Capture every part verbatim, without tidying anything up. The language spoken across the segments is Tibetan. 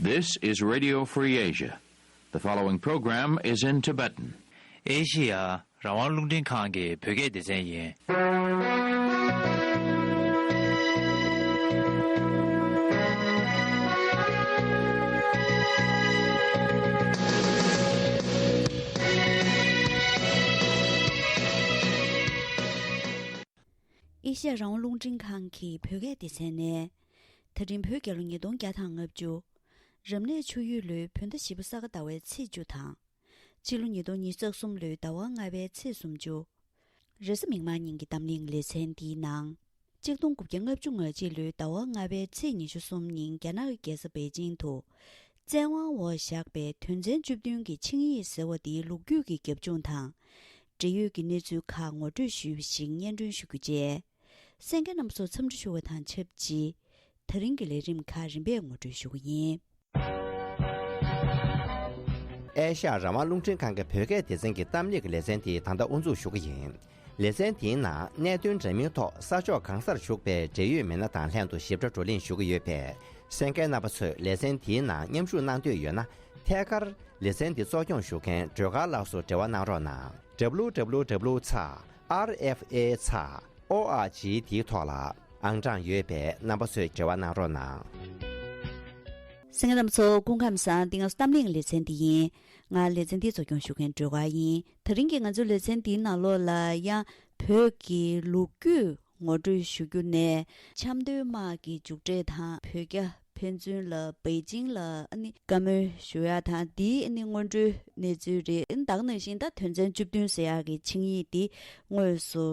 This is Radio Free Asia. The following program is in Tibetan. ཨེ་ཤི་ཡ་རང་དབང་རླུང་འཕྲིན་ཁང་གི་བོད་སྐད་སྡེ་ཚན་ཡིན། ཨེ་ཤི་ཡ་རང་དབང་རླུང་འཕྲིན་ཁང་གི་བོད་སྐད་སྡེ་ཚན་ནས། ད་རིང་བོད་རྒྱལ་ལོ་ཉིས་སྟོང་བརྒྱ་དང་ལྔ་བཅུ། རབ་གནས་ཆུ་ཡོས་ལོའི་བོད་ཟླ་བཞི་པ་ས་ག་ཟླ་བའི་ཚེས་བཅུ་དང་། ཕྱི་ལོ་ཉིས་སྟོང་ཉི་ཤུ་རྩ་གསུམ་ལོའི་ཟླ་བ་ལྔ་པའི་ཚེས་སུམ་ཅུ། རེས་གཟའ་མིག་དམར་ཉིན་གྱི་གཏམ་གླེང་ལེ་ཚན་འདིའི་ནང་། གཅིག་སྟོང་དགུ་བརྒྱ་ལྔ་བཅུ་ང་གཅིག་ལོའི་ཟླ་བ་ལྔ་པའི་ཚེས་ཉི་ཤུ་གསུམ་ཉིན་རྒྱ་ནག་གི་རྒྱལ་ས་པེ་ཅིང་དུ། བཙན་དབང་འོག་བཞག་པའི་དོན་ཚན་བཅུ་བདུན་གྱི་ཆིངས་ཡིག་ཟེར་བ་དེའི་ལོ་རྒྱུས་ཀྱི་རྒྱབ་ལྗོངས་དང་། འབྲེལ་ཡོད་ཀྱི་གནས་ཚུལ་ཁག་ངོ་སྤྲོད་ཞུས་པ་ཞིག་སྙན་སྒྲོན་ཞུ་རྒྱུ་བཅས། གསན་མཁན་རྣམ་པ་ཚོ་འཚམས་འདྲི་ཞུ་བ་དང་ཆབས་ཅིག་ད་རིང་གི་ལས་རིམ་ཁག་རིམ་པས་ངོ་སྤྲོད་ཞུ་གི་ཡིན། ཨེ་ཤ་ཡ་རང་དབང་རླུང་འཕྲིན་ཁང་གི་བོད་སྐད་སྡེ་ཚན་གྱི་གཏམ་གླེང་གི་ལེ་ཚན་དེ་ད་ལྟ་དབུ་འཛུགས་ཞུ་གི་ཡིན། ལེ་ཚན་དེའི་ནང་གནད་དོན་འདྲ་མིན་ཐོག་ས་ཕྱོགས་གང་སར་བཞུགས་པའི་འབྲེལ་ཡོད་མི་སྣ་དང་ལྷན་དུ་ཞིབ་ཕྲ་བགྲོ་གླེང་ཞུ་གི་ཡོད་པས། གསན་མཁན་རྣམ་པ་ཚོས་ལེ་ཚན་དེའི་ནང་མཉམ་ཞུགས་གནང་འདོད་ཡོད་ན། ཐད་ཀར་ལེ་ཚན་འདི་གཙོ་སྐྱོང་ཞུ་མཁན་སྒྲོལ་དཀར་ལགས་སུ་འབྲེལ་བ་གནང་རོགས་གནང་། W W W ཚ་R F A ཚ་O R G དེའི་ཐོག་ལ་ཨང་གྲངས་ཡོད་པས་རྣམ་པ་ཚོས་འབྲེལ་བ་གནང་རོགས་གནང་། གསན་མཁན་རྣམ་པ་ཚོ་སྐུ་ཁམས་བཟང་། འདི་ང་ཚོ་གཏམ་གླེང་ལེ་ཚན་འདི་ཡིན། ང་ལེ་ཚན་འདི་གཙོ་སྐྱོང་ཞུ་མཁན་སྒྲོལ་དཀར་ཡིན། ད་རིང་གི་ང་ཚོའི་ལེ་ཚན་འདིའི་ནང་ལོགས་ལ་ཡང་བོད་ཀྱི་ལོ་རྒྱུས་ངོ་སྤྲོད་ཞུ་རྒྱུ་ནས། ཆབ་མདོའི་དམག་གི་མཇུག་འབྲས་དང་བོད་རྒྱ་ཕན་ཚུན་ལ་པེ་ཅིང་ལ་ཨ་ནི་བཀའ་མོལ་ཞུ་ཡ་དང་། འདིའི་ཨ་ནི་སྔོན་འགྲོའི་གནས་ཚུལ་རེད། ཨ་ནི་ད་ག་ནང་བཞིན་ད་དོན་ཚན་བཅུ་བདུན་ཟེར་ཡག་གི་ཆིངས་ཡིག་འདི་དངོས་སུ་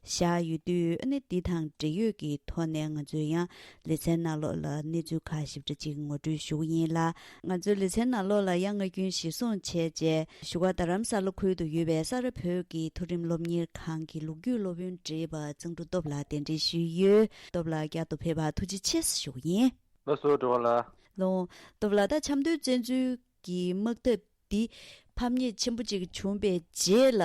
བཞག་ཡོད་དུས། ཨ་ནི་འདི་དང་འབྲེལ་ཡོད་ཀྱི་ཐོག་ནས་ང་ཚོས་ཡང་ལེ་ཚན་ནང་ལོགས་ལ་གནས་ཚུལ་ཁག་ཞིབ་ཕྲ་ཅིག་ངོ་སྤྲོད་ཞུ་གི་ཡིན་ལ། ང་ཚོའི་ལེ་ཚན་ནང་ལོགས་ལ་ཡང་སྔ་རྒྱུན་གཞིར་བཟུང་བྱས་རྗེས་བཞུགས་སྒར་རྡ་རམ་ས་ལ་ཁུལ་དུ་ཡོད་པའི་ས་རཱ་བོད་ཀྱི་མཐོ་རིམ་སློབ་གཉེར་ཁང་གི་ལོ་རྒྱུས་སློབ་དཔོན་བགྲེས་པ་གཙང་ཕྲུག་སྟོབས་ལགས་གདན་འདྲེན་ཞུས་ཡོད། སྟོབས་ལགས་བསྐྱར་དུ་ཕེབས་པར་ཐུགས་རྗེ་ཆེ་ཞུ་གི་ཡིན། ལགས་སོ། སྒྲོལ་དཀར་ལགས། ལགས། སྟོབས་ལགས། ད་ཆབ་མདོའི་བཙན་འཛུལ་གྱི་དམག་འཐབ་འདི་ཕམ་ཉེས་ཆེན་པོ་ཅིག་བྱུང་པའི་རྗེས་ལ།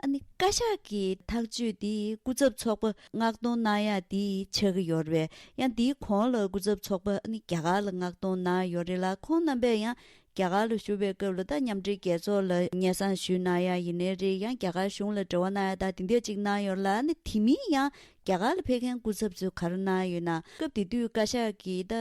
ཨ་ནི་བཀའ་ཤག་གི་ཐག་གཅོད་འདི་སྐུ་ཚབ་ཚོགས་པ་མངགས་གཏོང་གནང་ཡ་འདི་ཆགས་ཀྱི་ཡོད་རེད་པས། ཡང་འདིའི་གོང་ལ་སྐུ་ཚབ་ཚོགས་པ་ཨ་ནི་རྒྱ་གར་ལ་མངགས་གཏོང་གནང་ཡོད་རེད་ལ། ཁོང་རྣམ་པས་ཡང་རྒྱ་གར་ལ་བཞུགས་པའི་སྐབས་ལ་ད་མཉམ་འབྲེལ་རྒྱལ་ཚོགས་ལ་སྙན་སེང་ཞུས་གནང་ཡ་ཡིན་ནའི་རེད། ཡང་རྒྱ་གར་གཞུང་ལ་འབྲེལ་བ་གནང་ཡ་ད་འདི་འདྲས་ཅིག་གནང་ཡོད་ལ། ཨ་ནི་དེ་མིན་ཡང་རྒྱ་གར་ལ་ཕེབས་མཁན་སྐུ་ཚབ་ཚོས་ག་རེ་གནང་ཡོད་ན། སྐབས་དེ་དུས་བཀའ་ཤག་གིས་ད་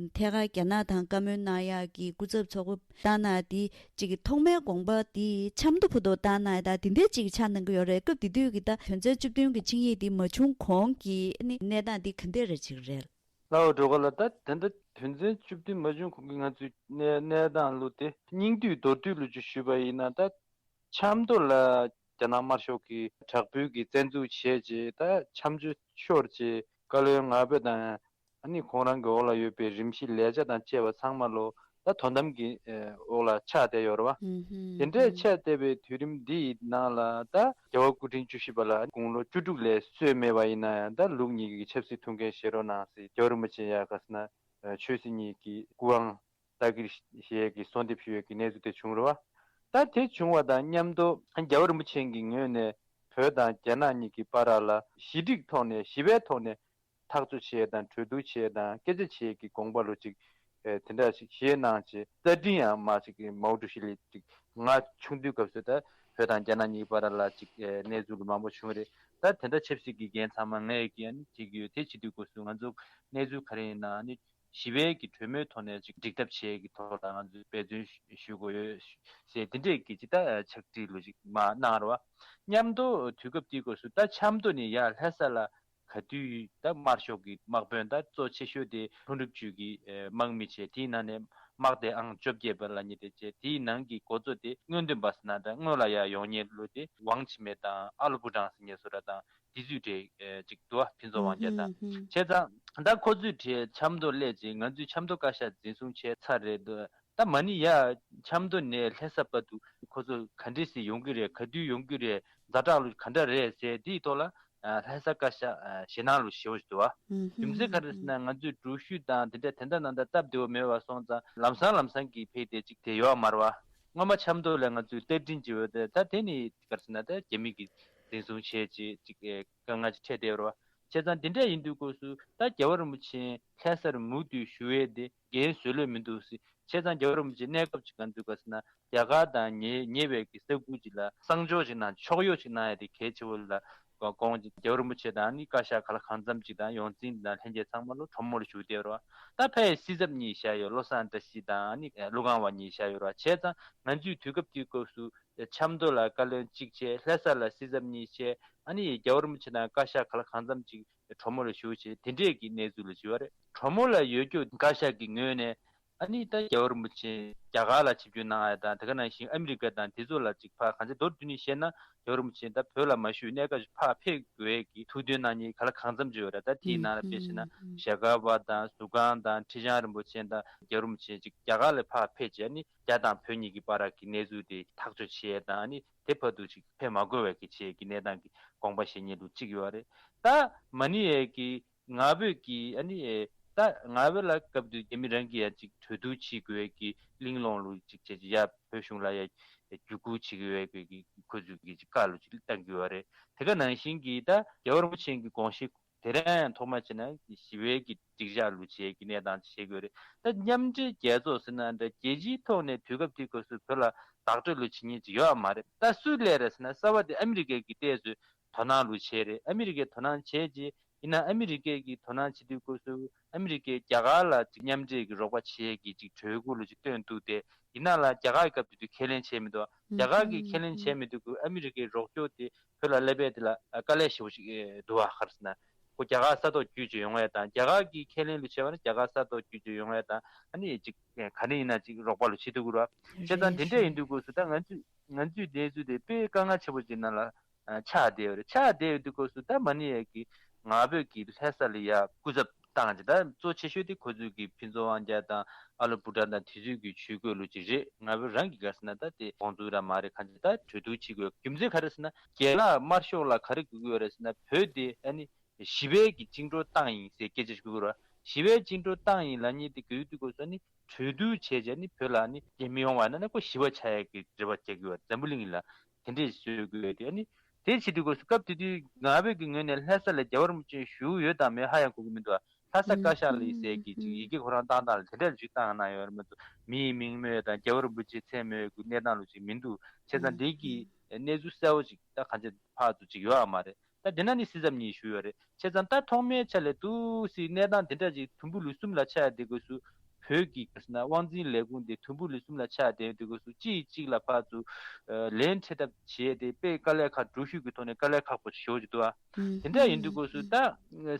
ཐད་ཀར་རྒྱ་ནག་དང་བཀའ་མོལ་གནང་ཡག་གི་སྐུ་ཚབ་ཚོགས་པ་བཏང་ན་དེ་གཅིག་གི་ཐོག་མའི་དགོངས་པ་དེ་ཆབ་མདོ་བར་དུ་བཏང་ན་ད་དེ་འདྲས་གཅིག་ཆགས་གནང་གི་ཡོད་རེད། སྐབས་དེ་དུས་ཀྱི་ད་དོན་ཚན་བཅུ་བདུན་གྱི་ཆིངས་ཡིག་དེ་མ་བྱུང་གོང་གི་ཨ་ནི་གནས་སྟངས་དེ་ག་འདྲས་རེད་ཅིག་རེད། ལགས་འོ། སྒྲོལ་དཀར་ལགས། ད་དེ་འདྲ་དོན་ཚན་བཅུ་བདུན་མ་བྱུང་གོང་གི་ང་ཚོའི་གནས་གནས་སྟངས་ལུགས་དེ་སྙིང་བསྡུས་མདོར་བསྡུས་ལོ་རྒྱུས་ཞུས་པ་ཡིན་ན། ད་ཆབ་མདོ་ལ་རྒྱ་ནག་དམར་ཤོག་གིས་དྲག་པོའི་གི་བཙན་འཛུལ་བྱས་རྗེས། ད་ཆབ་མདོ་ཤོར་རྗེས་བཀའ་བློན་ང་ཕོད་དང་། ཨ་ནི་ཁོང་རང་གི་འོག་ལ་ཡོད་པའི་རིམ་བཞི་ལས་བྱ་དང་བཅས་པ་ཚང་མ་ལོ་ད་དོ་དམ་གྱི་ཨེ་འོག་ལ་ཆགས་བསྡད་ཡོད་རེད་བ། ཨུམ་ཧུམ། དེ་འདྲས་ཆགས་བསྡད་པའི་དུས་རིམ་འདིའི་ནང་ལ། ད་རྒྱལ་བ་སྐུ་ཕྲེང་བཅུ་བཞི་པ་ལ་དགུང་ལོ་བཅུ་དྲུག་ལས་སོན་མེད་པ་ཡིན་ན་ཡང་། ད་ལུགས་གཉིས་ཀྱི་ཆབ་སྲིད་ཐུགས་འགན་བཞེས་རོགས་གནང་ཟེར་རྒྱལ་བ་རིན་པོ་ཆེ་ཡ་ག་ཟེར་ན་ཆོས་སྲིད་གཉིས་ཀྱི་སྐུ་དབང་ལྟ་གིར་བཞེས་ཀྱི་གསོལ་འདེབས་ཞུ་ཡས་ཀྱི་གནས་ཚུལ་དེ་བྱུང་རེད་བ། ད་དེ་བྱུང་བ་དང་མཉམ་དུ་རྒྱལ་བ་རིན་པོ་ཆེ་གི་ངོས་ནས་བོད་དང་རྒྱ་ནག་གཉིས་ཀྱི་བར་ལ་ཞི་འགྲིག་ཐོག་ནས། ཞི་བའི་ཐོག་ནས་འཐབ་རྩོད་བྱེད་ཡས་དང་། གྲོས་བསྡུར་བྱེད་ཡས་དང་། སྐད་ཆ་བྱེད་ཡས་ཀྱི་དགོངས་པ་ལོ་ཅིག་ཨེ་དེ་འདྲ་ཞིག་བཞེས་གནང་བྱས། རྩ་འཛིན་ཡང་མ་ཅིག་མའོ་ཀྲུའུ་ཞི་ལས་ཅིག་ང་ཆུང་དུས་སྐབས་སུ་ད་བོད་དང་རྒྱ་ནག་གཉིས་བར་ལ་ཅིག་ཨེ་གནས་ཚུལ་མང་པོ་བྱུང་རེད། ད་དེ་འདྲ་ཆབ་སྲིད་ཀྱི་འགན་ཚང་མ་ངས་ཀྱིས་ཨ་ནི་བྱེད་ཀྱི་ཡོད། དེ་བྱེད་དུས་སྐབས་སུ་ང་ཚོ་གནས་ཚུལ་ག་རེ་ཡིན་ན། ཨ་ནི་ཞི་བའི་གི་གྲོས་མོལ་ཐོག་ནས་ཅིག་འགྲིག་ཐབས་བྱེད་ཡས་ཀྱི་ཐོག་ལ་ང་ཚོས་འབད་བརྩོན་ཞུ་དགོས་ཡོད་ཟེར། དེ་འདྲས་ཀྱི་ཅིག་ད་ཕྱག་བྲིས་ལོ་ཅིག་མར་གནང་རེད་བ། མཉམ་དུ་དུས་སྐབས་དེའི་སྐབས་སུ་ད་ཆབ་མདོ་ནས་ཡར་ལྷ་ས་ལ་ག་དུས་ད་དམར་ཤོག་གི་དམག་དཔོན་ད་གཙོ་ཆེ་ཤོས་དེ་ལྷུན་གྲུབ་ཅུས་ཀྱི་ཨེ་དམག་མི་བྱས། དེའི་ནང་ནས་དམག་སྡེ་ཨང་བཅོ་བརྒྱད་པ་ལབ་མཁན་དེ་བྱས། དེའི་ནང་གི་འགོ་གཙོ་དེ་སྔོན་ཐོན་པ་ཟེར་ན་འདྲ། སྔོན་ལ་ཡར་ཡོང་མཁན་ལོ་དེ་ཝང་ཆི་མེ་དང་། ཨ་ལོ་བུ་ཀྲང་ཟེར་མཁན་བཟོ་འདྲ་དང་། དེ་ཚོའི་གྲས་ཨེ་ཅིག་འདུག་བ། ཕུན་ཚོགས་དབང་རྒྱལ་དང་། ཧུམ་ཧུམ། བྱས་ཙང་ད་ཁོ་ཚོའི་གྲས་ཆབ་མདོ་སླེབས་རྗེས་ང་ཚོའི་ཆབ་མདོ་བཀའ་ཤག་འཛིན་བཟུང་བྱས་ཚར་རེད་འདུག་ད་མ་ཎི་ཡ་ཆབ་མདོ་ནས་ལྷ་ས་བར་དུ་ཁོ་ཚོ་ག་འདྲས་སེ་ཡོང་གི་རེད། ག་དུས་ཡོང་གི་རེད། ཛ་དྲག་ལོ་ག་འདྲ་རེད་ཟེར། དེའི་ཐོག་ལ་ཨ་ལྷ་ས་བཀའ་ཤག་ཨ་ཞེད་སྣང་ལོ་ཞེ་པོ་ཞིག་འདུག་བ། ཨུམ་ཧུམ། རྒྱུ་མཚན་ག་རེ་ཟེར་ན། ང་ཚོས་འགྲུལ་བཞུད་དང་དེ་འདྲ་དེ་འདྲ་ནང་ད་སྟབས་བདེ་བོ་མེད་པ་སོང་ཙང་ལམ་སང་ལམ་སང་གི་ཕེབས་དེ་ཅིག་དེ་ཡོད་མ་རེད་བ། སྔོན་མ་ཆབ་མདོ་ལ་ང་ཚོས་རྟ་མགྲིན་བྱེད་པ་དེ། ད་དེ་ནི་ག་རེ་ཟེར་ན་ད་རྒྱ་མི་གིས་འཛིན་བཟུང་བྱས་རྗེས་ཅིག་ཨེ་དཀའ་ངལ་ཅིག་འཕྲད་བསྡད་ཡོད་རེད་བ། བྱས་ཙང་འདི་འདྲ་ཡིན་དུས་སྐབས་སུ་ད་རྒྱལ་བ་རིན་པོ་ཆེ་ལྷ་སར་མུ་མཐུད་བཞུགས་ཡས་དེ་འགན་བཟོད་ལོས་མི་འདུག་ཟེར། བྱས་ཙང་རྒྱལ་བ་རིན་པོ་ཆེ་གནས་སྐབས་ཅིག་ག་འདུག་ག་ཟེར་ན། རྒྱ་གར་དང་ཉེ་ཉེ་བའི་གི་ས་ཁུལ་ཅིག་ལ་གསང་སྦྱོར་ཅིག་གནང་། ཕྱོགས་གཡོག་ཅིག་གནང་ཡ་དེ་གལ་ཆེ་བོ་ལ་དགོངས་ཀྱི། རྒྱལ་བ་རིན་པོ་ཆེ་དང་ནི་བཀའ་ཤག་ག་ལ་གང་འཚམ་ཅིག་དང་ཡོངས་འཛིན་དང་ལྷན་རྒྱས་ཚང་མ་ལོ་གྲོ་མོ་ལ་བཞུགས་བསྡད་རོགས། ད་ཕ་ཡི་སྲིད་ཚབ་གཉིས་བཞག་ཡོད། བློ་བཟང་བཀྲ་ཤིས་དང་ནི་ཀླུ་ཁང་བ་གཉིས་བཞག་ཡོད་རོགས། བྱས་ཙང་ང་ཚོས་དུས་སྐབས་དེའི་སྐབས་སུ་ཆབ་མདོ་ལ་བཀའ་བློན་གཅིག་བྱས། ལྷ་ས་ལ་སྲིད་ཚབ་གཉིས་བྱས། ཨ་ནི་རྒྱལ་བ་རིན་པོ་ཆེ་དང་བཀའ་ཤག་ག་ལ་གང་འཚམ་ཅིག་གྲོ་མོ་ལ་བཞུགས་བྱས། དེ་འདྲས་ཀྱི་གནས་ཚུལ་ལ་བྱུང་བ་རེད། གྲོ་མོ་ལ་ཡོད་རྒྱུ་བཀའ་ཤག་གི་ངོས་ནས། ཨ་ནི་ད་རྒྱལ་བ་རིན་པོ་ཆེ་རྒྱ་གར་ལ་ཆིབས་བསྒྱུར་གནང་ཡ་དང་། དེ་ག་ནང་བཞིན་ཨ་མི་རི་ཀ་དང་དེ་ཚོ་ལ་ཅིག་ཕར་གང་ཅི་མདོར་བསྡུས་ནས་བཤད་ན། རྒྱལ་བ་རིན་པོ་ཆེ་ད་བོད་ལ་མ་བཞུགས། གནས་སྐབས་ཕར་ཕེབས་དགོས་ཀྱི་ཐུགས་འདུན་གནང་མཁན་ག་ལ་གང་འཚམ་ཅིག་ཡོད་རེད། ད་དེའི་ནང་ལ་དཔེ་བྱས་ན་ཞྭ་སྒབ་པ་དང་ཟུར་ཁང་དང་ཁྲི་བྱང་རིན་པོ་ཆེ་དང་རྒྱལ་བ་རིན་པོ་ཆེ་ཅིག་རྒྱ་གར་ལ་ཕར་ཕེབས་བྱས། ཨ་ནི་རྒྱ་དང་བོད་གཉིས་ཀྱི་བར་གྱི་གནས་ཚུལ་དེ་ཐག་གཅོད་བྱེད་ཡ་དང་། ཨ་ནི་དེ་བར་དུ་ཅིག་ཕེབས་མ་དགོས་པའི་གི་ཆེད་ཀྱི་གནས་སྟངས་ཀྱི་དགོངས་པ་བཞེས་མཁན་ལུགས་གཅིག་ཡོད་རེད། ད་མ་ཎི་ཡས་ཀྱི་ང་ཕོད་ཀྱི་ཨ་ནི་ཨེ་ད་ང་ཕོད་ལ་སྐབས་དུས་རྒྱ་མི་རང་གིས་ཡ་ཅིག་གྲོས་བསྡུར་བྱེད་དགོས་ཀྱི་གླེང་སློང་ལུགས་ཅིག་བྱས་ཀྱི་ཡ། བོད་གཞུང་ལ་ཡ་བརྒྱུད་སྐུལ་བྱེད་ཀྱི་ཡོད་པའི་གི་ཁོ་ཚོས་ཀྱི་ཅིག་བཀའ་ལུགས་ཅིག་བཏང་གི་ཡོད་རེད། དེ་ག་ནང་བཞིན་གྱི་ད་རྒྱལ་བ་རིན་པོ་ཆེ་གི་དགོངས་གཞི་དེ་རང་ཐོག་མ་བྱས་ན་ཞི་བའི་གི་སྒྲིག་འཇགས་ལུགས་བྱེད་ཀྱི་གནས་སྟངས་བྱེད་དགོས་རེད། ད་མཉམ་འབྲེལ་རྒྱལ་ཚོགས་ཟེར་ན་འདྲ། རྒྱལ་སྤྱིའི་ཐོག་ནས་དུས་སྐབས་དེའི་སྐབས་སུ་བོད་ལ་བདག་སྤྲོད་ལུགས་བྱེད་མཁན་ཅིག་ཡོད་མ་རེད། ད་སུ་སླེབས་རེད་ཟེར་ན། གསར་པ་དེ་ཨ་མི་རི་ཀའི་གི་ཏོག་ཙམ་དོ་སྣང་ལུགས་བྱས་རེད། ཨ་མི་རི་ཀའི་དོ་སྣང་བྱས་རྗེས། ཡིན་ན་ཨ་མི་རི་ཀའི་གི་དོ་སྣང་བྱེད་དུས་སྐབས་སུ་ཨ་མི་རི་ཀས་རྒྱ་གར་ལ་ཅིག་མཉམ་འབྲེལ་གྱི་རོགས་པ་བྱེད་ཀྱི་ཅིག་གྲོས་འགོ་ལུགས་ཅིག་བཏོན་འདུག་སྟེ། ཡིན་ན་ལ་རྒྱ་གར་གྱི་སྐབས་དེ་དུས་ཁས་ལེན་བྱས་མི་འདུག་རྒྱ་གར་གྱིས་ཁས་ལེན་བྱས་མི་འདུག་གི། ཨ་མི་རི་ཀའི་རོགས་སྐྱོར་དེ་བོད་ལ་སླེབས་པའི་དེ་ལ་དཀའ་ལས་ཞེ་པོ་ཞིག་འདུག་བ། ག་རེ་ཟེར་ན། ཁོ་རྒྱ་གར་ས་ཐོག་བརྒྱུད་ཅིག་ཡོང་ཡ་དང་། རྒྱ་གར་གྱིས་ཁས་ལེན་ལུགས་བྱས་པ་ན་རྒྱ་གར་ས་ཐོག་བརྒྱུད་ཅིག་ཡོང་ཡ་དང་། ཨ་ནི་ཅིག་ག་རེ་ཡིན་ན་ཅིག་རོགས་པ་ལུགས་བྱེད་ཐུབ་ཀྱི་རེད་བ། བྱས་ཙང་དེ་འདྲ་ཡིན་དུས་སྐབས་སུ་ད་ང་ཚོས་ང་ཚོའི་གནས་ཚུལ་དེ་དཔེ་དཀའ་ངལ་ཆེ་པོ་ཅིག་ནང་ལ་ཨ་ཆགས་བསྡད་ཡོད་རེད། ཆགས་བསྡད་ཡོད་དུས་སྐབས་སུ་ད་མ་ཎི་ཡས་ཀྱི་ང་ཕོད་ཀྱི་ལྷ་ས་ལ་ཡ་སྐུ་ཚབ་བཏང་། ཅིག་ད་གཙོ་ཆེ་ཤོས་དེ་ཁོ་ཚོའི་གི་ཕུན་ཚོགས་དབང་རྒྱལ་དང་ཨ་ལོ་བུ་ཊ་དང་དེ་ཚོའི་གི་ཇུས་འགོད་ལུགས་ཅིག་རེད། ང་ཕོད་རང་གི་ག་རེ་ཟེར་ན་ད་དེ་དགོངས་ཚུལ་རང་མ་རེད། གང་ཅི་ད་གྲོས་བསྡུར་བྱེད་དགོས། རྒྱུ་མཚན་ག་རེ་ཟེར་ན། རྒན་ལགས་དམར་ཤོག་ལ་ག་རེ་དགོས་ཀྱི་ཡོད་རེད་ཟེར་ན། བོད་དེ་ཨ་ནི་ཞི་བའི་གི་བཅིངས་འགྲོལ་བཏང་ཡིན་ཟེར་སྐད་ཆ་ཞིག་དགོས་ཀྱི་རེད། ཞི་བའི་བཅིངས་འགྲོལ་བཏང་ཡིན་ལབ་མཁན་དེ་ག་རེ་ཡིན་དུས་སྐབས་སུ་ཨ་ནི་གྲོས་བསྡུར་བྱས་བྱས་ནི་བོད་ལ་ནི་རྒྱ་མི་ཡོང་བ་ན་ནི་ཁོ་ཞི་བ་ཆགས་ཡག་གི་རེ་བ་རྒྱག་གི་ཡོད། འཛམ་བུ་གླིང་ལ་དེ་འདྲས་བཟོ་དགོས་ཡོད་དེ། ཨ་ནི་དེ་བྱེད་དུས་སྐབས་སུ་སྐབས་དེ་དུས་ང་ཕོད་ཀྱི་ངོས་ནས་ལྷ་ས་ལ་རྒྱལ་བ་རིན་པོ་ཆེ་བཞུགས་ཡོད་དང་མེད་ཧ་ཡང་གོ་གི་མི་འདུག་ལྷ་ས་བཀའ་ཤག་ལ་ཡིན་ཟེར་གྱི་ཅིག་ཡི་གེ་ཁོ་རང་བཏང་སྟངས་ལ་དེ་འདྲས་ཅིག་བཏང་གནང་ཡོད་རེད་མ་གཏོགས། མི་ཡི་མིང་སྨོས་དང་རྒྱལ་བ་རིན་པོ་ཆེའི་མཚན་སྨོས་ཀྱི་གནས་སྟངས་ལུགས་ཅིག་མི་འདུག་བྱས་ཙང་འདི་གི་གནས་ཚུལ་གསལ་བོ་ཅིག་ད་གང་ཅི་ཕར་ཚུར་ཅིག་ཡོད་ཨ་མ་རེད། ད་དེ་ན་ནི་སྲིད་ཚབ་གཉིས་བཞུགས་ཡོད་རེད། བྱས་ཙང་ད་ཐོག་མའི་ཆ་ལས་འདུག་སེ་གནས་སྟངས་དེ་འདྲ་ཅིག་དུམ་བུ་ལོ་གསུམ་ལ་ཆགས་ཡ་དེ་སྐབས་སུ་བོད་ཀྱི་ག་རེ་ཟེར་ན་དབང་འཛིན་ལས་ཁུངས་དེ་དུམ་བུ་ལོ་གསུམ་ལ་ཆགས་བསྡད་ཡོད་དུས་སྐབས་སུ་གཅིག་གིས་གཅིག་ལ་ཕར་ཚུར་ལན་འཕྲོད་ཐབས་བྱས་ཏེ་དཔེ་དཀའ་ལས་ཁག་འགྲོ་ཤུལ་གྱི་ཐོག་ནས་དཀའ་ལས་ཁག་པོ་ཞེ་པོ་ཅིག་འདུག་ཨ། དེ་འདྲ་ཡིན་དུས་སྐབས་སུ་ད་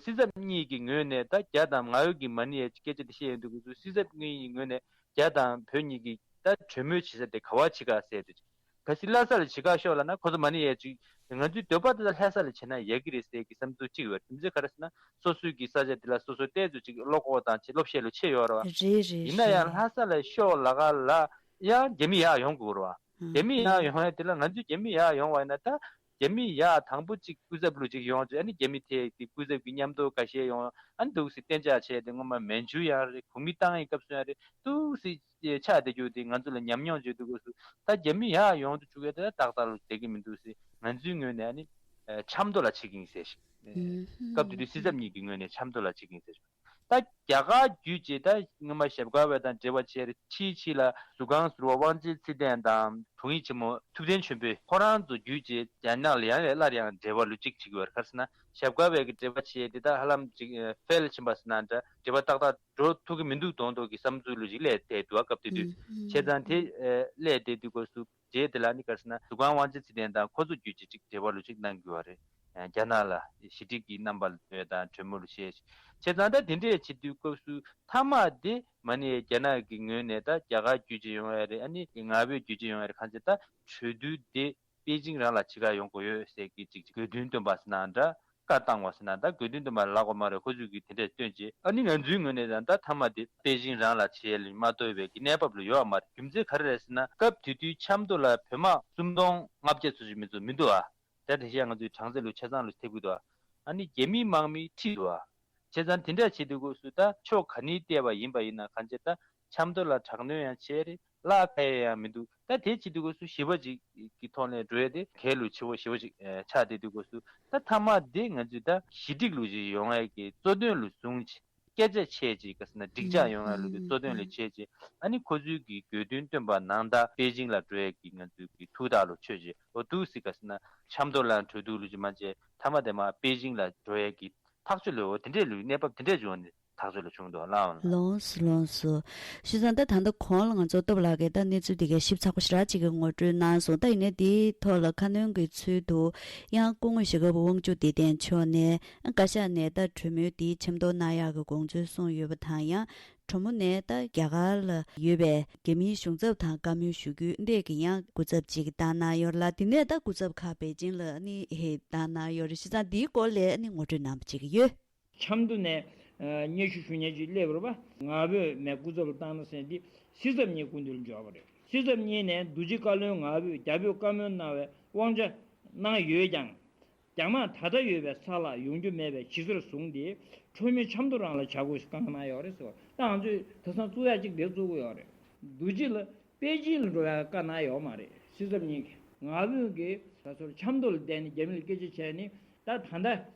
སྲིད་ཚབ་གཉིས་ཀྱི་ངོས་ནས་ད་རྒྱ་དང་ང་ཕོད་ཀྱི་མ་ཎི་ཡས་སྐད་ཆ་དེ་བཤད་ཡོང་དུས་སྐབས་སུ་སྲིད་ཚབ་གཉིས་ཀྱི་ངོས་ནས་རྒྱ་དང་བོད་གཉིས་ཀྱི་ད་གྲོས་མོལ་བྱེད་ས་དེ་ག་བ་བྱེད་ག་ཟེར་དུས། གལ་སྲིད་ལྷ་ས་ལ་བྱེད་ག་ཤོག་ལབ་ན་ཁོ་ཚོ་མ་ཎི་ཡས་ཅིག་ང་ཚོའི་འདོད་པ་དེ་ལ་ལྷ་ས་ལ་བྱེད་ན་ཡག་གི་རེད་ཟེར་གྱི་བསམ་ཚུལ་གཅིག་ཡོད་རེད། རྒྱུ་མཚན་ག་རེ་ཟེར་ན་སོ་སོའི་གི་ས་ཆ་དེ་ལ་སོ་སོའི་ཏོག་ཙམ་ཅིག་བློ་ཁོག་དང་ཅིག་བློ་ཤེད་ལོ་ཆེ་ཡོད་རེད་བ། རེད་རེད། ཡིན་ན་ཡང་རེད། ལྷ་ས་ལ་ཤོག་ལབ་ག་ལ་ཡང་རྒྱ་མི་ཡར་ཡོང་དགོས་རེད་བ། ཨང་། རྒྱ་མི་ཡར་ཡོང་ཡ་དེ་ལ་ང་ཚོས་རྒྱ་མི་ཡར་ཡོང་བ་ཡིན་ན་ད་རྒྱ་མི་ཡར་དང་པོ་གཅིག་སྐུ་ཚབ་ལུགས་གཅིག་ཡོང་ཚེ། ཨ་ནི་རྒྱ་མི་དེ་གི་སྐུ་ཚབ་ཀྱི་མཉམ་དུ་འགའ་ཤས་ཡོང་། ཨ་ནི་འདུག་སེ་གཏན་འཇགས་བྱས་ཏེ་སྔོན་མ་མན་ཇུ་ཡང་རེད། གོ་མིན་ཏང་གི་སྐབས་སུ་ཡང་རེད། འདུག་སེ་ཆགས་བསྡད་རྒྱུ་དེ་ང་ཚོ་ལ་ཉམས་མྱོང་བརྗོད་དུས་སྐབས་སུ་ད་རྒྱ་མི་ཡར་ཡོང་དུ་བཅུག་ཡ་དེ་ཏག་ཏག་ལ་བསྡད་ཀྱི་མི་འདུག་སེ། ང་ཚོའི་ངོས་ནས་ཨ་ནི་ཆབ་མདོ་ལ་བྱེད་ཀྱི་ཡིན་ཟེར་ཞིག་ཨུམ། སྐབས་དེ་དུས་སྲིད་ཚབ་གཉིས་ཀྱི་ངོས་ནས་ཆབ་མདོ་ལ་བྱེད་ཀྱི་ཡིན་ཟེར་ཞིག་ད་རྒྱ་གར་བརྒྱུད་ཅེས་ད་སྔོན་མ་ཞབས་དཀར་བའི་དང་འབྲེལ་བ་བྱས་རེད། ཕྱིའི་ཕྱིས་ལ་ཟུར་ཁང་ཟུར་པ་དབང་ཆེན་ཚེ་བརྟན་དང་དྲུང་ཡིག་ཆེན་མོ་ཐུབ་བསྟན་ཆོས་འཕེལ་ཁོ་རང་ཚོ་བརྒྱུད་ཅེས་རྒྱ་ནག་ལ་ཡང་སླར་ཡང་འབྲེལ་བ་ལུགས་གཅིག་བྱེད་ཀྱི་ཡོད་རེད། ག་རེ་ཟེར་ན་ཞབས་དཀར་བའི་གི་འབྲེལ་བ་བྱས་ཏེ་ད་ཧ་ལམ་ཅིག་ཕེལ་ཕྱིན་པ་ཟེར་ན་འདྲ། འབྲེལ་བ་ཏག་ཏག་འགྲོ་ཐུབ་ཀྱི་མི་འདུག་མདོག་མདོག་གི་བསམ་ཚུལ་ལུགས་ཅིག་སླེབས་བསྡད་འདུག་ཨ། སྐབས་དེ་དུས་བྱས་ཙང་དེ་སླེབས་བསྡད་དུས་སྐབས་སུ། རྗེས་དེ་ལ་ནི་ག་རེ་ཟེར་ན་ཟུར་ཁང་དབང་ཆེན་ཚེ་བརྟན་དང་ཁོ་ཚོ་བརྒྱུད་ཅིག་ཅིག་འབྲེལ་བ་ལུགས་ཅིག་གནང་དགོས་པ་རེད། རྒྱ་ནག་ལ་ཞི་འགྲིག་གི་རྣམ་པ་ལ་འདོད་དང་གྲོས་མོལ་བྱས། བྱས་ཙང་ད་དེ་འདྲས་བྱེད་དུས་སྐབས་སུ་མཐའ་མ་དེ་མ་ནི་རྒྱ་ནག་གི་ངོས་ནས་ད་རྒྱ་གར་བརྒྱུད་ཅིག་ཡོང་ཡ་རེད། ཨ་ནི་ང་ཕོད་བརྒྱུད་ཅིག་ཡོང་ཡ་རེད། གང་ཅི་ད་གྲོས་བསྡུར་དེ་པེ་ཅིང་རང་ལ་ཕྱི་ཁར་ཡོང་དགོས་ཡོད་ཟེར་གི་ཅིག་ཅིག་དགོས་འདུན་བཏོན་པ་ཟེར་ན་འདྲ། བཀའ་བཏང་བ་ཟེར་ན་ད་དགོས་འདུན་དུ་མ་ལབ་དགོས་མ་རེད། ཁོ་ཚོས་ཀྱིས་དེ་འདྲས་སྟོན་རྗེས་ཨ་ནི་ང་ཚོའི་ངོས་ནས་ད་ད་མཐའ་མ་དེ་པེ་ཅིང་རང་ལ་བྱེད་ཡ་ལ་མ་གཏོགས་པའི་གི་གནས་བབ་ལ་ཡོད་མ་རེད། རྒྱུ་མཚན་ག་རེ་རེད་ཟེར་ན་སྐབས་དེ་དུས་ཆབ་མདོ་ལ་བོད་དམག་སུམ་སྟོང་ལྔ་བརྒྱ་ཚོ་ཞིག་མི་ཚོ་མི་འདུག་ཨ། ད་དེ་བཞིན་ང་ཚོའི་གྲངས་ཚད་ལུགས་ཆ་ཚང་ལུགས་ཐེབས་ཀྱི་འདུག་ཨ། ཨ་ནི་རྒྱ་མི་དམག་མི་ཁྲིད་འདུག་ཨ། བྱས་ཙང་དེ་འདྲས་བྱེད་དུས་སྐབས་སུ་ད་ཕྱོགས་ག་ནས་བལྟས་པ་ཡིན་པ་ཡིན་ན་གང་ཅི་ད་ཆབ་མདོ་ལ་དྲག་གནོན་ཡང་བྱས་རེད། གླགས་ཁ་ཡ་ཡང་མི་འདུག་ད་དེ་བྱེད་དུས་སྐབས་སུ་ཞི་བ་ཅིག་གི་ཐོག་ནས་འགྲོ་ཡ་དེ་གལ་ལུ་ཆེ་བོ་ཞི་བ་ཅིག་ཆགས་བསྡད་དུས་སྐབས་སུ། ད་མཐའ་མ་དེ་ང་ཚོས་ད་ཞི་འགྲིག་ལུགས་ཅིག་ཡོང་ཡ་གི་གཙོ་དོན་ལུ་བཟུང་ཅིག་སྐད་ཆ་བྱས་ཅིག་ག་ཟེར་ན་འགྲིག་འཇགས་ཡོང་ཡ་ལུགས་དེ་གཙོ་དོན་ལ་བྱས་ཅིག་ཨ་ནི་ཁོ་ཚོའི་གི་དགོས་འདུན་བཏོན་པ་ནང་ལྟར་པེ་ཅིང་ལ་འགྲོ་ཡ་གི་ང་ཚོའི་གི་ཐུགས་ཐག་ལུ་ཆོད་ཅིག་འོ་འདུག་སེ་ག་ཟེར་ན་ཆབ་མདོ་ལ་འགྲོ་འདུག་ལུགས་ཅིག་མ་བྱས་མཐའ་མ་དེ་མ་པེ་ཅིང་ལ་འགྲོ་ཡ་གི་ཐག་གཅོད་ལས་འོ་དེ་འདྲས་ལུས་གནས་བབ་དེ་འདྲས་བྱུང་ནས་ཐག་གཅོད་ལ་བྱུང་འདུག་ལའང་། ལོངས་སུ་ལོངས་སུ། ཞུ་ཙང་ད་ད་ལྟ་གོང་ལ་ང་ཚོ་སྟོབས་ལགས་ཀྱིས་ད་གནས་ཚུལ་དེ་གའི་ཞིབ་ཚགས་པོ་ཞེ་དྲག་ཅིག་གི་ངོ་སྤྲོད་གནང་སོང་། ད་ཡིན་ནའི་དེའི་ཐོག་ལ་ཁ་སྣོན་གྱི་ཚུལ་དུ་ཡང་སྐུ་ངོ་ཞྭ་སྒབ་དབང་ཕྱུག་བདེ་ལྡན་མཆོག་ནས་བཀའ་ཤག་ནས་ད་གྲོས་མོལ་དེའི་ཆབ་མདོ་གནང་ཡག་གི་དགོངས་ཚུལ་གསུངས་ཡོད་པ་དང་། ཡང་གྲོས་མོལ་ནས་ད་རྒྱ་གར་ལ་ཡོད་པའི་རྒྱ་མིའི་གཞུང་ཚབ་དང་བཀའ་མོལ་ཞུ་རྒྱུ་འདས་ཀྱི་ཡང་སྐུ་ཚབ་ཅིག་བཏང་གནང་ཡོད་ལ། དེ་ནས་ད་སྐུ་ཚབ་ཁག་པེ་ཅིང་ལ་ནི་ཧེ་བཏང་གནང་ཡོད་རེད། བྱས་ཙང་དེའི་སྐོར་ལ་ནི་ངོ་སྤྲོད་གནང་བ་ཅིག་ཡོད། ཆབ་མདོ་ནས་ཨ་སྙན་ཞུ་ཞུ་མཁན་ཅིག་སླེབས་པ་རེད་པ། ང་ཕོད་མའི་སྐུ་ཚབ་ལ་བཏང་ན་ཟེར་འདི་སྲིད་ཚབ་གཉིས་སྐུ་མདུན་ལ་འབྱོར་བ་རེད། སྲིད་ཚབ་གཉིས་ནས་རྡོ་རྗེ་བཀའ་བློན་ང་ཕོད་རྒྱ་བོད་བཀའ་མོལ་གནང་བའི་དབང་ཆ་གནང་ཡོད་ཀྱང་། རྒྱ་དམག་ད་ལྟ་ཡོད་པའི་ས་ལ་ཡོང་རྒྱུ་མེད་པའི་ཇི་སར་བཟུང་སྟེ་ཁྲོམ་མི་ཆབ་མདོ་རང་ལ་བྱ་དགོས་ཞེས་བཀའ་གནང་ཡོད་རེད་ཟེར་བ། ད་ང་ཚོས་དེང་སང་བཙུགས་ཡག་ཅིག་དེ་བཙུགས་དགོས་ཡོད་རེད། རྡོ་རྗེ་ལ་པེ་ཅིང་ལ་འགྲོ་ཡག་བཀའ་གནང་ཡོད་མ་རེད། སྲིད་ཚབ་གཉིས་ཀྱིས་ང་ཕོད་ཀྱི་ད་ཚོར་ཆབ་མདོ་ལ་བསྡད་ནས་རྒྱ་མི་ལ་སྐད་ཆ་བྱས་ནས་ད་ད་ལྟ་